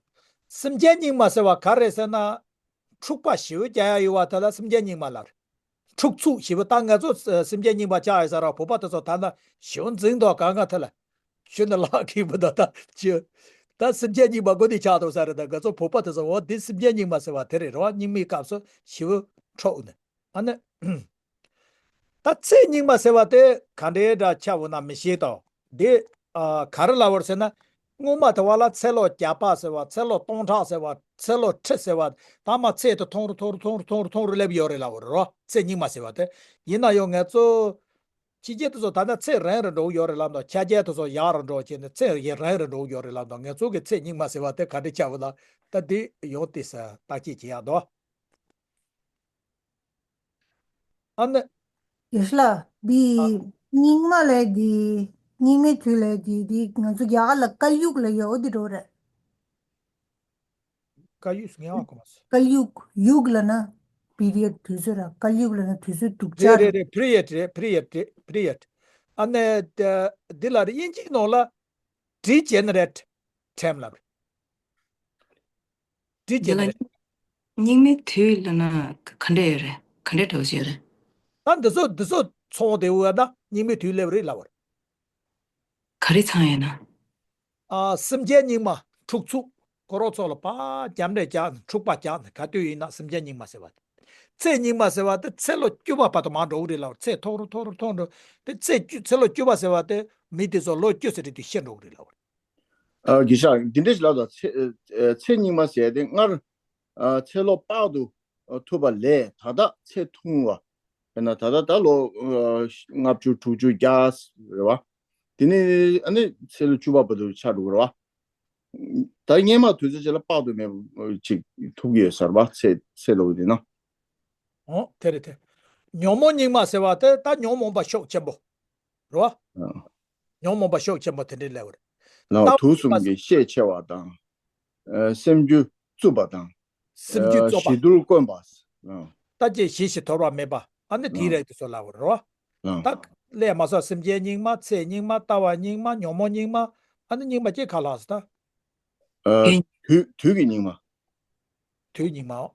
སེམས་ཅན་སྙིགས་མ་ཟེར་བ་ག་རེ་ཟེར་ན། འཁྲུག་པ་ཞེ་པོ་རྒྱག་ཡ་ཡོད་པ་དེ་ལ་སེམས་ཅན་སྙིགས་མ་ལབ་རེད། འཁྲུག་འཛུགས་ཞེ་པོ་ད་ང་ཚོ་སེམས་ཅན་སྙིགས་མ་ཆགས་ཡོད་ས་ར། བོད་པ་དེ་ཚོ་ད་ན་ཞེ་པོ་འཛིང་དོ་གང་ག་དེ་ལ། ཞུ་ན་ལག་གི་བུ་ད་ད་ཅི། ད་སེམས་ཅན་སྙིགས་མ་དགོས་ནི་ཆགས་འདུག་ས་རེད། ད་ང་ཚོ་བོད་པ་དེ་ཚོ་འོ་འདི་སེམས་ཅན་སྙིགས་མ་ཟེར་བ་དེ་རེད་རོ། སྙིགས་མའི་སྐབས་སུ་ཞེ་པོ་འཁྲུག་ནས། ཨ་ནི། ད་ཚེ་སྙིགས་མ་ཟེར་བ་དེ་ག་འདྲའི་འདྲ་ཆགས་འོང་ན་མི་ཤེས་དོ། འདི་ཨ་ག་རེ་ལབ་པ་རེད་ཟེར་ན། སྔོན་མ་དེ་བ་ལ་ཚེ་ལོ་བརྒྱ་པ་ཟེར་བ། ཚེ་ལོ་སྟོང་ཕྲག་ཟེར་བ། ཚེ་ལོ་ཁྲི་ཟེར་བ། ད་མ་ཚེ་དེ་ཐུང་རུ་ཐུང་རུ་ཐུང་རུ་ཐུང་རུ་ཐུང་རུ་སླེབས་ཡོད་རེད་ལབ་པ་རེད་རོ། ཚེ་སྙིགས་མ་ཟེར་བ་དེ། ཡིན་ན་ཡང་ང་ཚོ་ཕྱི་རྒྱལ་དེ་ཚོ་ད་ལྟ་ཚེ་རིང་རུ་འགྲོ་གི་ཡོད་རེད་ལབ་འདུག་ཆ་རྒྱལ་དེ་ཚོ་ཡག་རུ་འགྲོ་བྱས་ནས་ཚེ་ཡི་རིང་རུ་འགྲོ་གི་ཡོད་རེད་ལབ་འདུག་ང་ཚོ་གི་ཚེ་སྙིགས་མ་ཟེར་བ་དེ་ག་འདྲ་ཆགས་འོང་ན་ད་འདི་ཡོང་དེ་ས་བརྟག་དཔྱད་བྱེད་ཡག་འདུག་ཨ་ནི། ཡེ་ཤེས་ལགས། འདི་ཨ། སྙིགས་མ་ལབ་དེ། སྙིགས་མའི་དུས་ལབ་དེ། འདི་ང་ཚོ་རྒྱ་གར་ལ་ཀལ་ཡུག་ལབ་ཡོད། འོ་འདི་འདྲ་བོ་རེད། ཀལ་ཡུག་ངས་ཧ་གོ་མ་སོང་། ཀལ་ཡུག་ཡུག་ལབ་ན་period དུས་ཚོད་ར། ཀལ་ཡུག་ལབ་ན་དུས་ཚོད་སྡུག་ཅག་རེད། རེད་རེད། period རེད། period རེད། period ཨ་ནི་འདི་ལ་དབྱིན་ཇིའི་ནང་ལ་degenerate time ལབ་རེད། འདི་ལ་degenerate སྙིགས་མའི་དུས་ལབ་ན་ག་འདྲ་ཡོད་རེད། ག་འདྲ་འདྲ་བོ་ཞིག་ཡོད་རེད། ད་འདི་ཚོ་འདི་ཚོ་ཚང་བསྡད་ཡོད་ན་སྙིགས་མའི་དུས་སླེབས་རེད་ལབ་པ་རེད། ག་རེ་ཚང་ཡོད་ན། ཨ། སེམས་ཅན་སྙིགས་མ་འཁྲུག་འཛུགས་ཁོ་རང་ཚོ་ལ་ཕར་རྒྱབ་འདྲེ་རྒྱག་ནས་འཁྲུག་པ་རྒྱག་ནས་ག་དུས་ཡིན་ན་སེམས་ཅན་སྙིགས་མ་ཟེར་བ་དེ། ཚེ་སྙིགས་མ་ཟེར་བ་དེ་ཚེ་ལོ་བཅུ་པ་བར་དུ་མར་འགྲོ་གི་རེད་ལབ། ཚེ་མཐོ་རུ་མཐོ་རུ་མཐོ་རུ་འགྲོ། དེ་ཚེ་བཅུ་ཚེ་ལོ་བཅུ་པ་ཟེར་བ་དེ་མི་དེ་ཚོ་ལོ་བཅུ་ཟེར་དུས་ཤི་འགྲོ་གི་རེད་ལབ། ཨ། དགེ་བཤེས་འདི་འདྲ་ཞིག་ལབ་དང་། ཚེ་ཚེ་སྙིགས་མ་ཟེར་དེ་སྔར་ ཨ་ཚེ་ལོ་དཔག་ཏུ་ཨ་ཐུབ་པ་ལས་ད་ལྟ་ཚེ་ཐུང་བ། དཔེར་ན་ད་ལྟ་ད་ལོ་ཨ་ལྔ་བཅུ་དྲུག་ཅུ་བརྒྱ་རེད་བ། དེ་ནས་ཨ་ནི་ཚེ་ལོ་བཅུ་པ་བར་དུ་ཆགས་འགྲོ་གི་རེད་བ། ད་སྔོན་མ་དུས་ཚོད་ཅིག་ལ་དཔག་ཏུ་མེད་པ་ཅིག་ཐུབ་ཀྱི་ཡོད་ས་རེད་བ། ཚེ་ཚེ་ལོ་དེ་ན། ཨོ་དེ་རེད་དེ། ཉོན་མོངས་སྙིགས་མ་ཟེར་བ་དེ་ད་ཉོན་མོངས་པ་ཤུགས་ཆེན་པོ་རེད་བ། ཨ། ཉོན་མོངས་པ་ཤུགས་ཆེན་པོ་དེ་འདྲའི་སླེབས་པ་རེད། ལའོ་ད་དུག་གསུམ་གྱི་ཤས་ཆེ་བ་དང་། ཨ་སེམས་རྒྱུད་རྩུབ་པ་དང་། སེམས་རྒྱུད་ཨ་རྩུབ་པ། ཞི་དུལ་དཀོན་པ། ཨ། ལྟ་བྱེད་ཞི་ཞིང་དོར་བ་མེད་པ། ཨ་ནི་དེའི་ལའོ་རིགས་དེ་ཚོ་ལབ་པ་རེད་བ། ལའོ། ད་ལས་མ་བསགས་སེམས་ཅན་སྙིགས་མ། ཚེ་སྙིགས་མ། ལྟ་བ་སྙིགས་མ། ཉོན་མོངས་སྙིགས་མ། ཨ་ནི་སྙིགས་མ་སྐྱེ་ག་ལ་ཟེར་ད། ཨ་ཨེ། དུས་དུས་ཀྱི་སྙིགས་མ། དུས་སྙིགས་མའོ།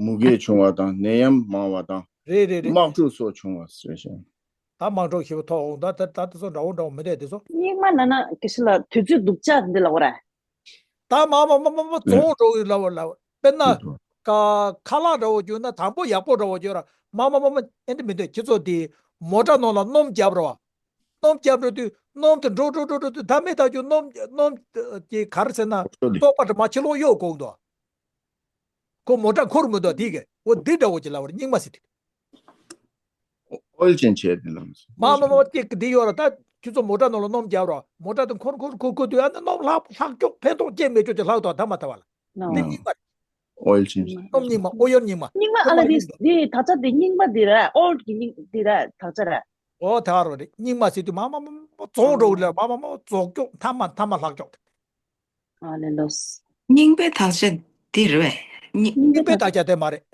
མུ་གེ་བྱུང་བ་དང་ནད་ཡམས་མང་བ་དང་། རེད་རེད་རེད། དམག་འཁྲུག་སོགས་བྱུང་བ་ཟེར་ཞིང་། ད་དམག་འཁྲུག་ཞེ་པོ་ཐོག་འོང་ད་ད་ད་དེ་ཚོ་འདྲ་བོ་འདྲ་བོ་མི་འདུག་དེ་ཚོ། སྙིགས་མ་ལབ་ན་སྐད་ཆ་ལ་དུས་ཚོད་སྡུག་ཅག་འདི་ལབ་པ་རེད། ད་མ་མ་མ་མ་མ་རྫོང་འགྲོ་གི་ལབ་པ་ལབ་པ། དཔེར་ན། ཁ་ཁ་ལག་འདྲ་བོ་བརྒྱུད་ན་དང་པོ་ཡག་པོ་འདྲ་བོ་བརྒྱུད་ར། མ་མ་མ་མ་ཨེ་འདྲ་མི་འདུག་ཁྱེད་ཚོ་དེ་མོ་ཊ་ནང་ལ་སྣུམ་བརྒྱབ་ར་བ། སྣུམ་བརྒྱབ་འགྲོ་དུས་སྣུམ་དེ་འགྲོ་འགྲོ་འགྲོ་འགྲོ་འགྲོ་དུས་མཐའ་མའི་ཐག་གཅོད་སྣུམ་སྣུམ་གྱི་ག་རེ་ཟེར་ན་ཨོ་ལེ། བཙོག་པ་དྲི་མ་ཕྱི་ལོགས་གཡོ་དགོས་འདུག་ཁོ་མོ་ཊ་འཁོར་མི་འདུག་དེ་གས་འོ་འདི་འདྲ་བོ་ཅིག་ལབ་པར་སྙིགས་མ་ཟེར་དུས། ཨོ་ཨོ་ཡལ་ཅན་བྱས་ཏེ་ལམ་སོང་། མ་མ་མ་སྟེགས་འདི་ཡོད་ར་ད་ཁྱོད་ཚོ་མོ་ཊ་ནང་ལ་སྣུམ་རྒྱབ་ར་མོ་ཊ་དེ་འཁོར་འཁོར་འཁོར་འཁོར་དུས་ཨ་ནི་སྣུམ་ལྷག་ལྷག་ཀྱོག་ཕན་ཐོགས་སྐྱེ་མེད་ཀྱོག་ཅིག་ལྷག་འདུག་ད་མ་ད་བ་ལ་འདི་སྙིགས་མ་རེད། ཨོ་ཡལ་ཅན། སྣུམ་སྙིགས་མ་ཨོ་ཡལ་སྙིགས་མ། སྙིགས་མ་ཨ་ལ་འདི་འདི་དག་ཆ་འདི་སྙིགས་མ་འདི་ར་ཨོལ་གྱི་སྙིགས་འདི་ར་དག་ཆ་ར། ཨོ་ད་རོ་རེད་སྙིགས་མ་ཟེར་དུས་མ་མ་མ་མ་རྫོང་འགྲོ་གི་ལ་མ་མ་མ་རྫོགས་ཀྱོག་མཐའ་མ་མཐའ་མ་ལྷག་ཀྱོག་ཨ་ལེ་ལོས། སྙིང་པོའི་དག་ཆ་འདི་རེད་པས། སྙིང་སྙིང་པོའི་དག་ཆ་དེ་མ་རེད།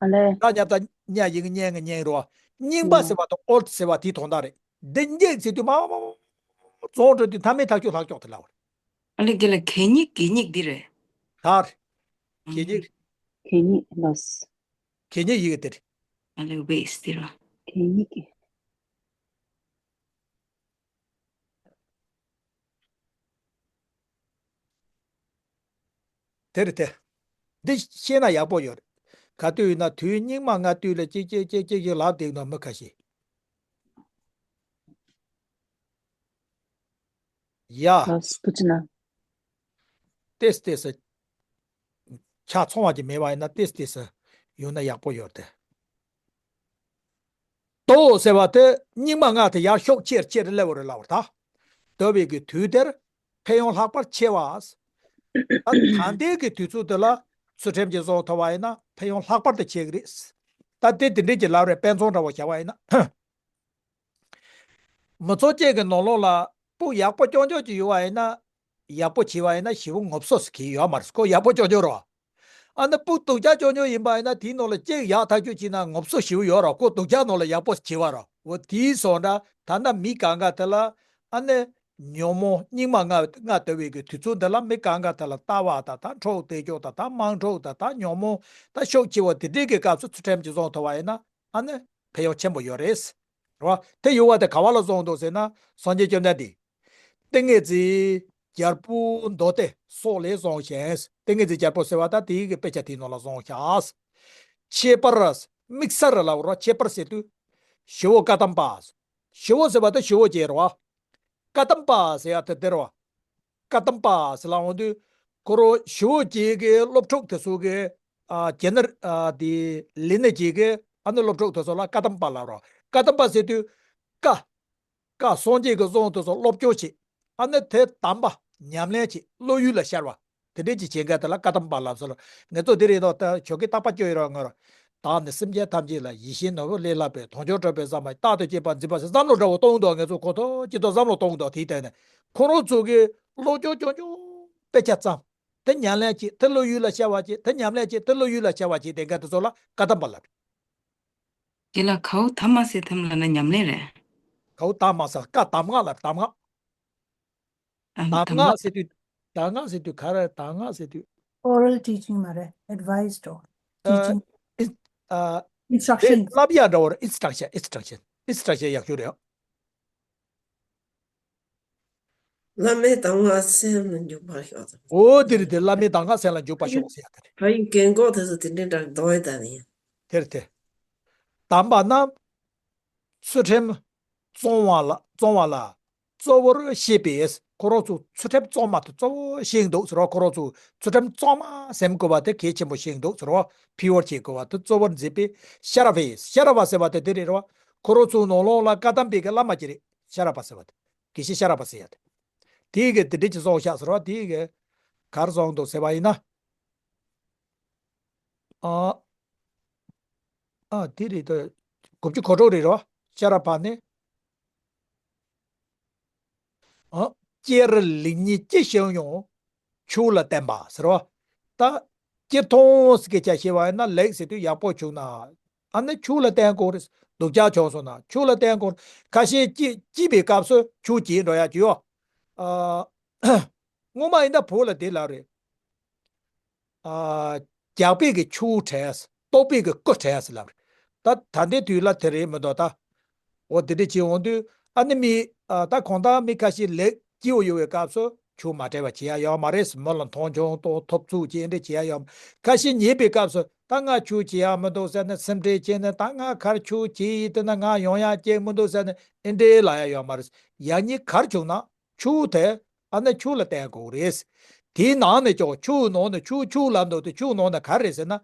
ཨ་ལེ། ད་ཉབ་ད་ཉ་ཡིག་སྙན་ངེ་སྙན་རོ། སྙིང་པ་ཟེར་བ་དང་ཨོལ་ཟེར་བ་དེའི་དོན་དག་རེད། འདི་སྙིགས་ཟེར་དུས་མ་མ་མ་རྫོང་འགྲོ་དུས་མཐའ་མའི་ཐག་གཅོད་ལྷག་ཀྱོག་དེ་ལ་བར། ཨ་ལེ་དགེ་ལ་གད་སྙིགས་གད་སྙིགས་འདི་རེད། ད་རེད། གད་སྙིགས་རེད། གད་སྙིགས་ལོས། གད་སྙིགས་ཡིག་དེ་རེད། ཨ་ལེ་ཝེས་དེ་རེད། གད་སྙིགས། དེ་རེད་དེ། འདི་ཤེས་ན་ཡག་པོ་ཡོད་རེད། ག་དུས་ཡིན་ན་དུས་སྙིགས་མ་ལྔ་བསྡུས་ལ་ཅིག་ཅིག་ཅིག་ཅིག་ཅིག་ལབ་བསྡད་ནོ་མི་ཁ་ཤས། ཡ། ལགས་སོ་བུ་ཅི་ན། ཏེས་ཏེས། ཆ་ཚང་བ་ཅིག་མེད་པ་ཡིན་ན་ཏེས་ཏེས་ཡོང་ན་ཡག་པོ་ཡོད་དེ། དོ་ཟེར་བ་དེ་སྙིགས་མ་ལྔ་དེ་ཡར་ཤུགས་ཆེར་ཆེར་སླེབས་པ་རེད་ལབ་པར་ད། དོ་བའི་གི་དུས་དེར་ཕན་ཡོན་ལྷག་པར་ཆེ་བ། ད་ད་ལྟའི་གི་དུས་ཚོད་དེ་ལ་ཚུལ་ཁྲིམས་ཀྱི་བཟོ་ཐུབ་པ་ཡིན་ན་ཕན་ཡོན་ལྷག་པར་དུ་ཆེ་གི་རེད། ད་དེ་དེ་འདྲས་ཀྱི་ལབ་རེད་དཔེ་མཚོན་འདྲ་བོ་བྱ་བ་ཡིན་ན། མི་ཚོགས་ཅན་གྱི་ནང་ལོགས་ལ་སྤུ་ཡག་པོ་རྐྱང་རྐྱང་ཅིག་ཡོད་པ་ཡིན་ན། ཡག་པོ་བྱས་པ་ཡིན་ན་ཞེ་པོ་ངོ་སོ་སུ་གིས་ཡོད་མ་རེད་ཁོ་ཡག་པོ་རྐྱང་རྐྱང་རེད་བ། ཨ་ནི་སྤུ་སྡུག་ཅག་རྐྱང་རྐྱང་ཡིན་པ་ཡིན་ན་དེའི་ནང་ལ་གཅིག་ཡག་ཐག་གཅོད་བྱས་ན་ངོ་སོ་ཞེ་པོ་ཡོད་རེད་ཁོ་སྡུག་ཅག་ནང་ལ་ཡག་པོ་བྱས་པ་རེད་འོ་དེའི་སོང་འདྲ་ད་ལྟ་མི་གང་ག་དེ་ལ་ཨ་ནི་ཉོན་མོངས་སྙིགས་མ་ལྔ་ལྔ་བསྡུ་བའི་གི་དུས་ཚོད་འདི་ལ་མི་གང་ག་དེ་ལ་ལྟ་བ་དང་ད་འཕྲོག་བདེ་སྐྱོ་དང་ད་དམངས་འཁྲུག་དང་ད་ཉོན་མོངས་ད་ཤུགས་ཆེ་བ་དེ་འདྲའི་གི་སྐབས་སུ་ཚུལ་ཁྲིམས་ཀྱི་བཟོ་ཐུབ་པ་ཡིན་ན་ཨ་ནི་ཕན་ཡོན་ཆེན་པོ་ཡོད་རེད། རེད་བ། དེ་ཡོད་པ་དེ་ག་བ་ལ་བཟུང་འདུག་ཟེར་ན་སངས་རྒྱས་བཅོམ་ལྡན་འདས། ཏིང་ངེ་འཛིན་རྒྱལ་པོ་མདོ་སྡེ་སོགས་ལས་བཟུང་ཞིང་། ཏིང་ངེ་འཛིན་རྒྱལ་པོ་ཟེར་བ་ད་དེའི་གི་དཔེ་ཆ་དེའི་ནང་ལ་བཟུང་བཞག་ཁྱད་པར་དམིགས་བསལ་ལ་རོ་ཁྱད་པར་ཟེར་དུས། ཞི་བོ་བཀའ་གདམས་པ། ཞི་བོ་ཟེར་བ་ད་ཞི་བོ་རྗེ་རེད་བ། བཀའ་གདམས་པ་ཟེར་ཡ་དེ་དེ་རེད་བ། བཀའ་གདམས་པ་ཟེར་ལ་འོང་དུས་ཁོ་རང་ཞི་བོ་རྗེ་གི་སློབ་ཕྲུག་དེ་ཚོ་གི་ཨ་རྒྱན་ནི་ཨ་དེ་ལི་ནི་རྗེ་གི་ཨ་ནི་སློབ་ཕྲུག་དེ་ཚོ་ལ་བཀའ་གདམས་པ་ལབ་རོགས། བཀའ་གདམས་པ་ཟེར་དུས་བཀའ། བཀའ་སངས་རྒྱས་ཀྱི་གསུང་དེ་ཚོ་སློབ་སྦྱོང་བྱེད། ཨ་ནི་དེ་དམ་པ་ཉམས་ལེན་བྱེད་བློ་ཡུལ་ལ་ཤར་བ། དེ་འདྲས་ཀྱི་བྱེད་མཁན་དེ་ལ་བཀའ་གདམས་པ་ལབ་ཟེར་ལ། ངེད་ཚོ་འདི་རེད་དོ་ད་ཆོ་གི་རྟག་པ་སྐྱོ་ཡི་རོགས་ངར། བདག་ནི་སེམས་ཅན་ཐམས་ཅད་ལ་ཡིད་བཞིན་ནོར་བུ་ལས་ལྷག་པའི་དོན་མཆོག་སྒྲུབ་པའི་བསམ་པ་རྟག་ཏུ་བསྐྱེད་པར་འཛིན་པ་ཟེར་བསམ་བློ་འདྲ་བོ་གཏོང་འདུག་ངེད་ཚོ་ཁོ་ཐོ་ཅི་ཐོ་བསམ་བློ་གཏོང་འདུག་དེའི་སྟེང་ནས་ཁོ་རང་ཚོ་གི་བློ་སྦྱོང་སྐྱོ་སྐྱོ་དཔེ་ཆ་བརྩམས། དེ་ཉམས་ལེན་བྱེད་དེ་བློ་ཡུལ་ལ་ཤར་བ་བྱེད་དེ་ཉམས་ལེན་བྱེད་དེ་བློ་ཡུལ་ལ་ཤར་བ་བྱེད་དེ་འགའ་དེ་ཚོ་ལ་བཀའ་གདམས་པ་ལབ། དེ་ལ་གའུ་ཐ་མ་སེ་ཐམ་ལ་ན་ཉམས་ལེན་རེད། གའུ་ཐ་མ་ས་བཀའ་གདམས་ངག་ལབ་གདམས་ངག་ཨ་གདམས་ངག་ཟེར་དུས། གདམས་ངག་ཟེར་དུས་ག་རེ་གདམས་ངག་ཟེར་དུས། Oral teaching མ་རེད། Advice དོ། Teaching. ཨ། Instruction. བསླབ་ཡག་འདྲ་བོ་རེད། Instruction. Instruction. Instruction ཡག་ཤོས་རེད། བླ་མའི་གདམས་ངག་སེམས་ལ་འཇུག་པར་ཤོག་དང་། འོ་དེ་རེད་དེ་བླ་མའི་གདམས་ངག་སེམས་ལ་འཇུག་པར་ཤོག་ཟེར་ཡག་དེ་རེད། ཕ་ཡུལ་རྒན་གོག་དེ་ཚོ་དེ་འདྲའི་འདྲ་འདོན་ཡི་ད་ནི། དེ་རེད་དེ། གདམས་པ་རྣམས། ཚུལ་ཁྲིམས་བཙོང་བ་ལ་བཙོང་བ་ལ། གཙོ་བོར་བྱེད་པས། ཁོ་རང་ཚོ་ཚུལ་ཁྲིམས་གཙང་མ་དེ་གཙོ་བོ་ཤེས་འདུག་ཟེར་བ། ཁོ་རང་ཚོ་ཚུལ་ཁྲིམས་གཙང་མ་སེམས་དགོས་པ་དེ་གལ་ཆེན་པོ་ཤེས་འདུག་ཟེར་བ། ཕི་ཡོར་བྱེད་དགོས་པ་དེ་གཙོ་བོར་མཛད་པས་ཤ་ར་པས། ཤ་ར་པ་ཟེར་བ་དེ་དེ་རེད་རོ། ཁོ་རང་ཚོའི་ནང་ལོགས་ལ་བཀའ་གདམས་པའི་གི་བླ་མ་ཅིག་རེད། ཤ་ར་པ་ཟེར་བ་དེ། དགེ་བཤེས་ཤ་ར་པ་ཟེར་ཡ་དེ། དེའི་གི་དེ་འདྲ་ཅིག་བཟོ་བཞག་ཟེར་བ། དེའི་གི་ག་རེ་བཟོ་འདུག་ཟེར་བ་ཡིན་ན། ཨ། ཨ། དེ་རེད་དོ། དགུ་བཅུ་གོ་དྲུག་རེད་རོ། ཤ་ར་པ་ནི། ཨ། སྤྱིར་ལེགས་ཉེས་ཅི་བྱུང་ཡང་ཆོས་ལ་བརྟེན་པ་ཟེར་བ། ད་སྤྱིར་བཏང་ཟེར་གི་ཆ་བཞག་པ་ཡིན་ན་ལེགས་ཟེར་དུས་ཡག་པོ་བྱུང་ན། ཨ་ནི་ཆོས་ལ་བརྟེན་དགོས་རེད། སྡུག་ཅག་བྱུང་སོང་ན་ཆོས་ལ་བརྟེན་དགོས་རེད། ཁ་ཤས་སྐྱིད་སྐྱིད་པའི་སྐབས་སུ་ཆོས་བྱེད་འགྲོ་ཡག་གི་ཡོད། ཨ། སྔོན་མ་ཡིན་ན་བོད་ལ་དེ་ལབ་རེད། ཨ། རྒྱགས་པས་ཀྱི་ཆུ་བྲལ། ལྟོགས་པས་ཀྱི་ཀུ་བྲལ་ཟེར་ལབ་རེད། ད་ད་ལྟའི་དུས་ལ་དེ་རེད་མི་འདུག་ད། འོ་དེ་འདྲ་བྱེད་འོང་དུས་ཨ་ནི་མི། ཨ། ད་གང་ལྟར་མི་ཁ་ཤས་ལེགས་སྐྱིད་པོ་ཡོད་པའི་སྐབས་སུ་ཆུ་མ་བྲལ་བ་བྱེད་ཡ་ཡོད་མ་རེད། མི་ལ་མཐོང་ཆུང་གཏོང་ཐོབ་ཚུགས་ཅེས་འདྲ་བྱེད་ཡ་ཡོད་མ། ཁ་ཤས་ཉེས་པའི་སྐབས་སུ་ད་ང་ཆུ་བྱེད་ཡ་མི་འདུག་ཟེར་ནས་སེམས་ཁྲལ་བྱས་ནས་ད་ང་གར་ཆུ་བྱེད་ཡི་དེ་ན་ང་ཡོང་ཡ་ཅེས་མི་འདུག་ཟེར་ནས་ཨེ་འདྲའི་ལབ་ཡ་ཡོད་མ་རེད། ཡག་ཉེས་གར་བྱུང་ན། ཆུ་དེ་ཨ་ནི་ཆུ་ལ་བརྟེན་དགོས་རེད། དེའི་ནང་ནས་ཀྱང་ཆུའི་ནང་ནས་ཆུ་ཆུ་ལ་འདུག་སྟེ་ཆུའི་ནང་ནས་ག་རེ་ཟེར་ན།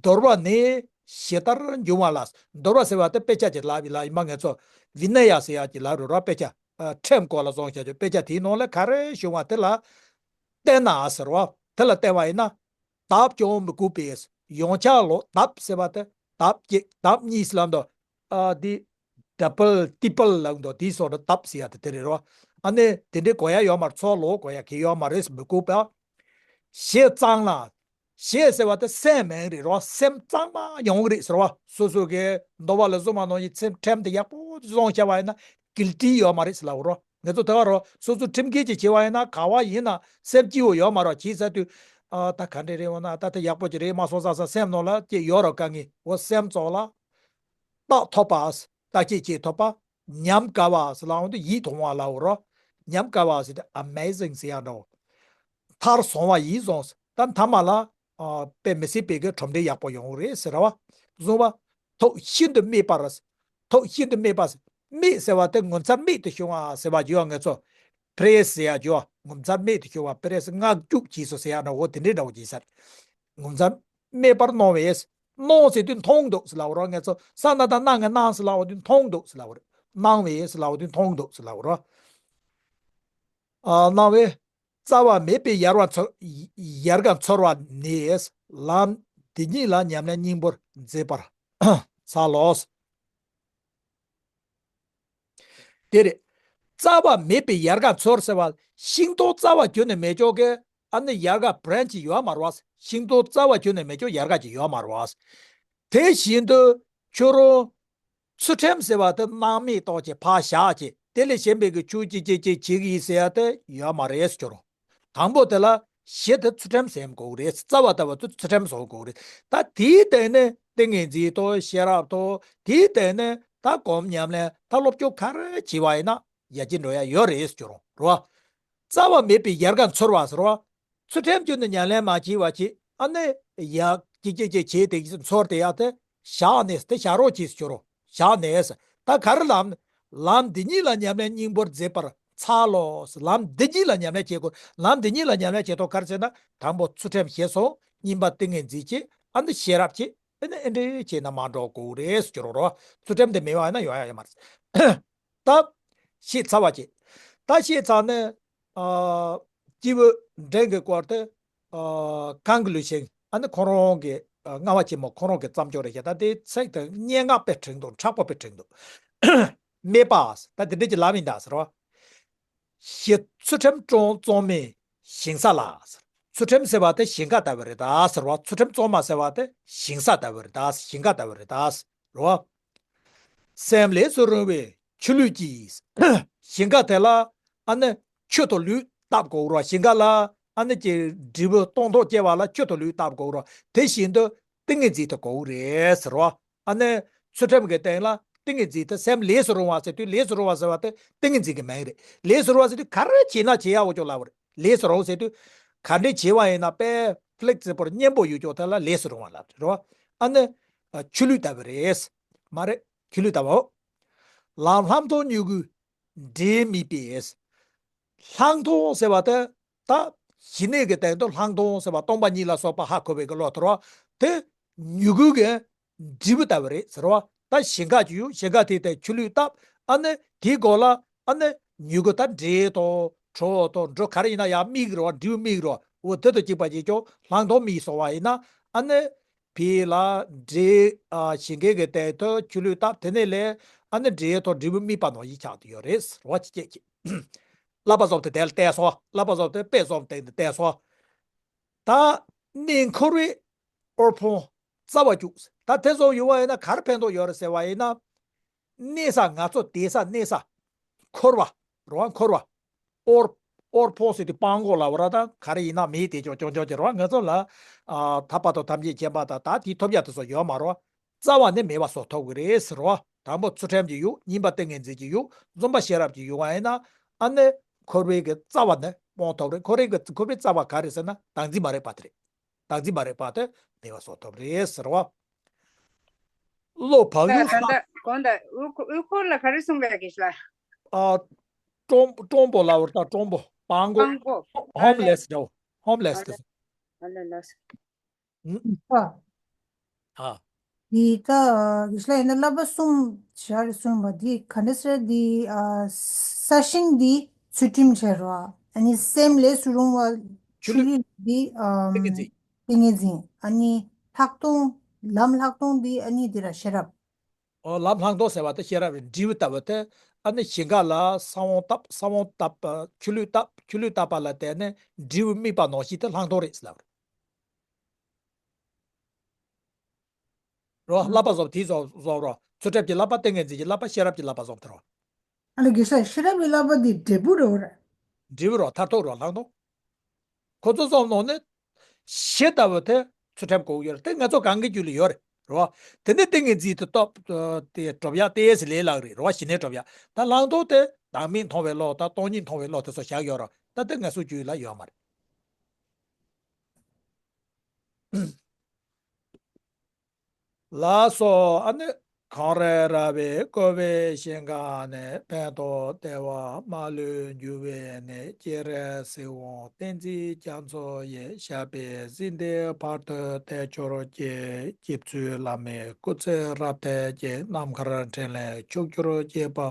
འདོར་བ་ནི་ཞི་ལྟར་འབྱུང་བ་ལ། འདོར་བ་ཟེར་བ་དེ་དཔེ་ཆ་ཅིག་ལབ་ཡིན་ལ་ཡིན་མ་ངེད་ཚོ་བི་ནི་ཡ་ཟེར་ཡག་ཅིག་ལབ་རེད་རོ། དཔེ་ཆ་ཨ་ཁྲིམས་སྐོར་ལ་བཟོ་བྱ་རྒྱུ་དཔེ་ཆ་དེའི་ནང་ལ་ག་རེ་བྱུང་བ་དེ་ལ་བརྟེན་ན་ཟེར་བ། དེ་ལ་བརྟེན་པ་ཡིན་ན། ལྡབ་ཀྱང་མི་དགོས་པས། ཡང་བསྐྱར་ལོག་ལྡབ་ཟེར་བ་དེ་ལྡབ་གཅིག་ལྡབ་གཉིས་ལབ་འདུག་ཨ་དེ་ཌབ་བལ་ཏི་པལ་ལབ་འདུག་དེའི་སོགས་ལ་ལྡབ་ཟེར་ཡ་དེ་དེ་རེད་རོ། ཨ་ནི་དེ་འདྲའི་གོ་ཡ་ཡོད་མ་རེད། ཚུར་ལོག་གོ་ཡ་གི་ཡོད་མ་རེད། མི་དགོས་པ། ཞེ་གཙང་ལ། ཞེ་ཟེར་བ་དེ་སེམས་མིང་རེད་རོ། སེམས་གཙང་མ་ཡོང་གི་རེད་ཟེར་བ། སོ་སོ་གི་འདོད་པ་ལ་བཟུང་བ་ནང་བཞིན་སེམས་ཁྲིམས་དེ་ཡག་པོ་བཟུང་བྱ་བ་ཡིན་ན་གིལ་ཊི་ཡོད་མ་རེད་ཟེར་ལབ་རོ། ང་ཚོ་དེ་ག་རོ་སོ་སོ་ཁྲིམས་འགལ་ཅིག་བྱེད་བ་ཡིན་ན་ག་བ་ཡིན་ན་སེམས་སྐྱིད་པོ་ཡོད་མ་རོ། བྱས་ཚར་དུས་ཨ་ད་ག་འདྲ་རེད་འོ་ན་ད་ད་ཡག་པོ་ཅིག་རེད་མ་སོང་ས་ས་སེམས་ནང་ལ་ཅིག་ཡོད་རོ། དཀའ་ངལ་འོ་སེམས་ཙོག་ལ། རྟགས་ཐོབ་པ། རྟགས་ཆད་ཆད་ཐོབ་པ། ཉམས་དགའ་བ་ཟེར་ལབ་འོང་དུས་ཡིད་དུ་འོང་བ་ལབ་འོ་རོ། ཉམས་དགའ་བ་ཟེར་དུས་ཨ་མེ་ཟིང་ཟེར་ཡག་འདྲ་བོ། མཐར་སོང་བ་ཡིད་བཟུང་ཟེར། ད་མཐའ་མ་ལ་ཨ་དཔེ་མི་སྲིད་པའི་གི་གྲུབ་འབྲས་ཡག་པོ་ཡོང་གི་རེད་ཟེར་བ། བཟུང་བ། ཐུགས་ཤིན་ཏུ་སྨད་པར། ཐུགས་ཤིན་ཏུ་སྨད་པ་ཟེར། སྨད་ཟེར་བ་དེ་ངོ་མཚར་རྨད་དུ་བྱུང་བ་ཟེར་བ་བརྗོད་ཡ་ངེད་ཚོ། པི་རེ་སི་ཟེར་ཡ་བརྗོད་ཡ། ངོ་མཚར་རྨད་དུ་བྱུང་བ་པི་རེ་སི་བསྔགས་བརྗོད་བྱས་སོ་ཟེར་ཡ་འདྲ་བོ་དེ་འདྲའི་འདྲ་བོ་བྱས་ཟེར། ངོ་མཚར། སྨད་པར་སྣང་བས། སྣང་ཟེར་དུས་མཐོང་འདུག་ཟེར་ལབ་རོ། ངེད་ཚོ་ས་ན་ད་སྣང་ངེ་སྣང་ཟེར་ལབ་འོ་དུས་མཐོང་འདུག་ཟེར་ལབ་རོ། སྣང་བས་ཟེར་ལབ་འོ་དུས་མཐོང་འདུག་ཟེར་ལབ་རོ། ཨ་སྣང་བས། རྩ་བ་མེད་པའི་ཡལ་ག་འཚོལ། ཡལ་ག་འཚོལ་བ་ནི། ལམ་འདི་ཉིད་ལ་ཉམས་ལེན་སྙིང་པོར་མཛད་པར་འཚལ་ལོ། དེ་རེད། རྩ་བ་མེད་པའི་ཡལ་ག་འཚོལ་ཟེར་བ། ཤིང་སྡོང་རྩ་བ་གྱུར་ནས་མེད་ཅོག་གི་ཨ་ནི་ཡལ་ག་བྷི་རན་ཆི་ཡོད་མ་རེད་བ། ཤིང་སྡོང་རྩ་བ་གྱུར་ནས་མེད་ཅོག་ཡལ་ག་ཅིག་ཡོད་མ་རེད་བ། དེ་བཞིན་དུ་ཁྱོད་རང་ཚུལ་ཁྲིམས་ཟེར་བ་དེ་སྣང་མེད་བཏང་བྱས་ཕར་བཞག་བྱས་དེ་ལས་གཞན་པའི་གི་ཆོས་ཅི་ཅི་ཅི་བྱེད་ཀྱི་ཡིན་ཟེར་ཡ་དེ་ཡོད་མ་རེད་ཟེར་ཁྱོད་རང་། དང་པོ་དེ་ལ་གཞི་དེ་ཚུལ་ཁྲིམས་ཟེར་དགོས་རེད། རྩ་བ་ལྟ་བུ་དེ་ཚུལ་ཁྲིམས་ཟེར་དགོས་རེད། ད་དེའི་སྟེང་ནས་ཏིང་ངེ་འཛིན་དང་ཤེས་རབ་དང་དེའི་སྟེང་ནས་ད་སྒོམ་ཉམས་ལེན་ད་སློབ་སྦྱོང་ག་རེ་བྱེད་པ་ཡིན་ན་ཡར་རྒྱས་འགྲོ་ཡ་ཡོད་རེད་ཟེར་ཁྱོད་རང་རེད་བ། རྩ་བ་མེད་པའི་ཡལ་ག་འཚོལ་བ་ཟེར་བ། ཚུལ་ཁྲིམས་བརྒྱུད་ནས་ཉམས་ལེན་མ་བྱས་པ་བྱས་ཨ་ནི་ཡག་ཅིག་ཅིག་ཅིག་བྱས་དེ་འཚོལ་དེ་ཡག་དེ་བཞག་ནས་དེ་བཞག་རོགས་གྱིས་ཟེར་རོ། བཞག་ནས་ད་ག་རེ་ལམ། ལམ་འདི་ཉིད་ལ་ཉམས་ལེན་སྙིང་པོར་མཛད་པར་འཚལ་ལོ། ལམ་འདི་ཉིད་ལ་ཉམས་ལེན་བྱེད་དགོས། ལམ་འདི་ཉིད་ལ་ཉམས་ལེན་བྱེད་དོ་ག་རེ་ཟེར་ན་དང་པོ་ཚུལ་ཁྲིམས་ཞེས་སོགས་གཉིས་པ་ཏིང་ངེ་འཛིན་བྱེད་ཨ་ནི་ཤེས་རབ་བྱེད་ཨ་ནི་ཨེ་འདྲས་བྱས་ན་མ་འགྲོ་དགོས་རེད་ཟེར་རོ། ཚུལ་ཁྲིམས་འདི་མེད་པ་ཡིན་ན་ཡོང་ཡ་ཡོད་མ་རེད། ད་ཤེས་ཚར་བ་བྱས། ད་ཤེས་ཚར་ནས་ཨ་སྐྱེས་བུ་འབྲིང་གི་སྐོར་དེ་ཨ་གང་གི་ལུས་ཤིང་ཨ་ནི་ཁོ་རང་གི་ཨ་ལྔ་པ་ཆེན་མོ་ཁོ་རང་གི་བརྩམས་ཆོས་རེད་ཤག་ད་དེ་ཚིག་དེ་སྙན་ངག་དཔེ་དྲན་འདུག་མཁྲེགས་པོ་དཔེ་དྲན་འདུག་སྨྲས་པ། ད་དེ་འདྲ་ཅིག་ལབ་ཡིན་ད་ཟེར་བ། ཞི་ཚུལ་ཁྲིམས་གཙང་གཙང་མའི་ཞིང་ས་ལ། ཚུལ་ཁྲིམས་ཟེར་བ་དེ་ཞིང་ཁ་ལྟ་བུ་རེད་ད་ཟེར་བ། ཚུལ་ཁྲིམས་གཙང་མ་ཟེར་བ་དེ་ཞིང་ས་ལྟ་བུ་རེད་ད། ཞིང་ཁ་ལྟ་བུ་རེད་ད་ཟེར་བ། སེམས་ལས་སུ་རུང་བའི་ཆུ་ལུད་ཀྱིས། ཞིང་ཁ་དེ་ལ་ཨ་ནི་ཆུ་དང་ལུད་བཏབ་དགོས་རོ། ཞིང་ཁ་ལ་ཨ་ནི་ཀྱི་འབྲས་བུ་སྟོང་ཐོག་སྐྱེ་བ་ལ་ཆུ་དང་ལུད་བཏབ་དགོས་རོ། དེ་བཞིན་དུ་ཏིང་ངེ་འཛིན་དེ་དགོས་རེད་ཟེར་བ། ཨ་ནི་ཚུལ་ཁྲིམས་ཀྱི་སྟེང་ལ་ཏིང་ངེ་འཛིན་དེ་སེམས་ལས་སུ་རུང་བ་ཟེར་དུས་ལས་སུ་རུང་བ་ཟེར་བ་དེ་ཏིང་ངེ་འཛིན་གྱི་མིང་རེད། ལས་སུ་རུང་བ་ཟེར་དུས་ག་རེ་བྱས་ན་བྱེད་ཡག་འོ་ཅོག་ལབ་པ་རེད། ལས་སུ་རུང་ཟེར་དུས་ག་འདྲས་བྱས་པ་ཡིན་ན་དཔེ་ཕི་ལེག་སི་བལ་མཉེན་པོ་ཡོད་ཅོག་དེ་ལ་ལས་སུ་རུང་བ་ལབ་རེད་རོ། ཨ་ནི་ཆུ་ལུད་ལྟ་བུ་རེད། མ་རེད། ཆུ་ལུད་ལྟ་བུ། ལམ་ལྷམ་དང་མྱུ་གུའི་ འབྲས་དམིགས་པས། ལྷག་མཐོང་ཟེར་བ་དེ་ད་ཞི་གནས་ཀྱི་སྟེང་དུ་ལྷག་མཐོང་ཟེར་བ་སྟོང་པ་ཉིད་ལ་སོགས་པ་ཧ་གོ་བའི་གི་བློ་དོར་བ་དེ་མྱུ་གུ་གི་འབྲས་བུ་ལྟ་བུ་རེད་ཟེར་བ། ད་ཞིང་ཁ་ཅིག་ཡོད། ཞིང་ཁ་དེའི་སྟེང་ཆུ་ལུད་བཏབ། ཨ་ནི་དེའི་འགོ་ལ་ཨ་ནི་མྱུ་གུ་ད་འབྲས་དང་གྲོ་དང་འབྲུ་ག་རེ་ཡིན་ན་ཡང་སྨིན་གི་རེད་བ། འབྲས་བུ་སྨིན་གི་རེད་བ། འོ་དེ་དང་གཅིག་པ་ཅིག་ཀྱང་ལྷག་མཐོང་དམིགས་སོང་བ་ཡིན་ན་ཨ་ནི་དེ་ལ་འབྲས་ཨ་ཞིང་ཁའི་གི་སྟེང་དུ་ཆུ་ལུད་བཏབ། དེ་ནས་ལས་ཨ་ནི་འབྲས་དང་འབྲས་བུ་དམིགས་པ་ནང་བཞིན་ཆགས་བསྡད་ཡོད་རེད་ཟེར་བ་ཅིག་སྐྱེས་ཀྱི། བསླབ་པ་བཟོ་དེ་དེ་ལ་བལྟས་སོང་། བསླབ་པ་བཟོ་དེ་དཔེ་བཟོ་དེ་བལྟས་སོང་། ད་གནས་འཁོར་བའི་དབུལ་ཕོངས་རྩ་བ་བཅུག་ད་དེ་ཚོ་ཡོད་བ་ཡིན་ན་ག་རེ་ཕན་ཐོགས་ཡོད་རེད་ཟེར་བ་ཡིན་ན། གནས་ས་ང་ཚོ་བསྡད་ས་གནས་ས་འཁོར་བ་རེད་བ། འཁོར་བ། དབུལ་དབུལ་ཕོངས་ཟེར་དུས་སྤྲང་པོ་ལབ་ར་ད་ག་རེ་ཡིན་ན་མེད་དེ་ཅོག་ཅོག་ཅོག་ཅིག་རེད་བ། ང་ཚོ་ལ་ཨ་ཐར་པ་དང་ཐམས་ཅད་མཁྱེན་པ་དང་ད་དེའི་ཐོབ་ཡ་དེ་ཚོ་ཡོད་མ་རེད་བ། རྩ་བ་ནས་མེད་པ་བཟོ་ཐུབ་ཀྱི་རེད་ཟེར་བ། དང་པོ་ཚུལ་ཁྲིམས་ཀྱི་ཡུལ། གཉིས་པ་ཏིང་ངེ་འཛིན་གྱི་ཡུལ། གསུམ་པ་ཤེས་རབ་ཀྱི་ཡུལ་བ་ཡིན་ན་ཨ་ནི་འཁོར་བའི་གི་རྩ་བ་ནས་སྤོང་ཐུབ་རེད། འཁོར་བའི་གི་འཁོར་བའི་རྩ་བ་ག་རེ་ཟེར་ན་བདག་འཛིན་མ་རིག་པ་དེ་རེད། བདག་འཛིན་མ་རིག་པ་དེ་མེད་པ་བཟོ་ཐུབ་རེད་ཟེར་བ། བློ་བག་ད་ཡོད་ད་ས། ད་གོང་ད་དབུལ་ཁོ་དབུལ་འཁོར་ལ་ག་རེ་གསུངས་པའི་གི་ལ། ཨ། སྤྲང་སྤྲང་པོ་ལབ་ར་ད་སྤྲང་པོ་སྤྲང་པོ། སྤྲང་པོ། ཧོམ་ལེ་སི་འདྲ་བོ། ཧོམ་ལེ་སི་དེ་ཚོ། ཨ་ལ་ལ། ཨ། འདི་ད་གཞི་ལ་ཡིན་ན་བསླབ་པ་གསུམ་བྱ་རེ་གསུངས་པ་འདི་ག་འདྲ་ཟེར། འདི་ཨ་ས་ཞིང་འདི་ཚུལ་ཁྲིམས་བྱ་རོ། ཨ་ནི་སེམས་ལས་སུ་རུང་བ་ཆོས་ཆོས་ལུགས། ལུགས་འདི་ཨ་ཏིང་ངེ་འཛིན། ཏིང་ངེ་འཛིན། ཨ་ནི་ལྷག་མཐོང་ལམ་ལྷག་མཐོང་འདི་ཨ་ནི་འདི་ར་ཤེས་རབ། ཨོ་ལམ་ལྷག་མཐོང་ཟེར་བ་དེ་ཤེས་རབ་རེད། འབྲས་བུ་ལྟ་བུ་དེ་ཨ་ནི་ཞིང་ཁ་ལ་ས་བོན་བཏབ། ས་བོན་བཏབ་པ་ཆུ་ལུད་བཏབ། ཆུ་ལུད་བཏབ་པ་ལ་བརྟེན་ནས་འབྲས་བུ་དམིགས་པ་ནང་བཞིན་དེ་ལྷག་མཐོང་རེད་ཟེར་ལབ་རེད། རོ། བསླབ་པ་བཟོ་དེའི་བཟོ་བཟོ་རོ། ཚུལ་ཁྲིམས་ཀྱི་བསླབ་པ། ཏིང་ངེ་འཛིན་གྱི་བསླབ་པ། ཤེས་རབ་ཀྱི་བསླབ་པ་བཟོ་དེ་རོ། ཨ་ལ་གེ་ས་ཤེས་རབ་ཀྱི་བསླབ་པ་འདི་འབྲས་བུ་རེད་བ། འབྲས་བུ་རོ། མཐར་ཐུག་རོ། ལྷག་མཐོང་། ཁོ་ཚོ་བཟོ་ནང་ནས་ཤེས་ལྟ་བུ་དེ་ཚུལ་ཁྲིམས་གོ་གི་ཡོད་རེད། དེ་ང་ཚོ་གང་གི་རྒྱུད་ལ་ཡོད་རེད་རོ། དེ་ནས་ཏིང་ངེ་འཛིན་དུ་སྟོབས་དེ་གྲུབ་ཡ་ཏེ་སི་ལས་ལག་རེད་རོ། ཞི་གནས་གྲུབ་ཡ། ད་ལྷག་མཐོང་དེ་བདག་མེད་མཐོང་བའི་བློ་དང་སྟོང་ཉིད་མཐོང་བའི་བློ་དེ་ཚོ་བཞག་ཡོད་རོ། ད་དེ་ང་ཚོ་རྒྱུད་ལ་ཡོད་མ་རེད། ལགས་སོ། ཨ་ནི་གངས་རི་ར་བས་བསྐོར་བའི་ཞིང་ཁམས་ནས། ཕན་འདོགས་བདེ་བ་མ་ལུས་འགྱུར་བའི་གནས། སྤྱན་རས་གཟིགས་དབང་བསྟན་འཛིན་རྒྱ་མཚོ་ཡི། ཞབས་པད་སྲིད་མཐའི་བར་དུ་བརྟན་གྱུར་ཅིག། རྗེ་བཙུན་བླ་མའི་སྐུ་ཚེ་རབ་བརྟན་ཅིང་། ནམ་མཁར་འཕྲིན་ལས་ཕྱུག་གྱུར་ཅིག་པ།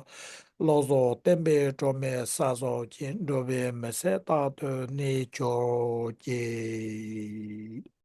བློ་བཟང་བསྟན་པའི་སྒྲོན་མེ་གསལ་སོགས་ཀྱིས། འགྲོ་བའི་མི་ཚེ་རྟག་ཏུ་གནས་གྱུར་ཅིག།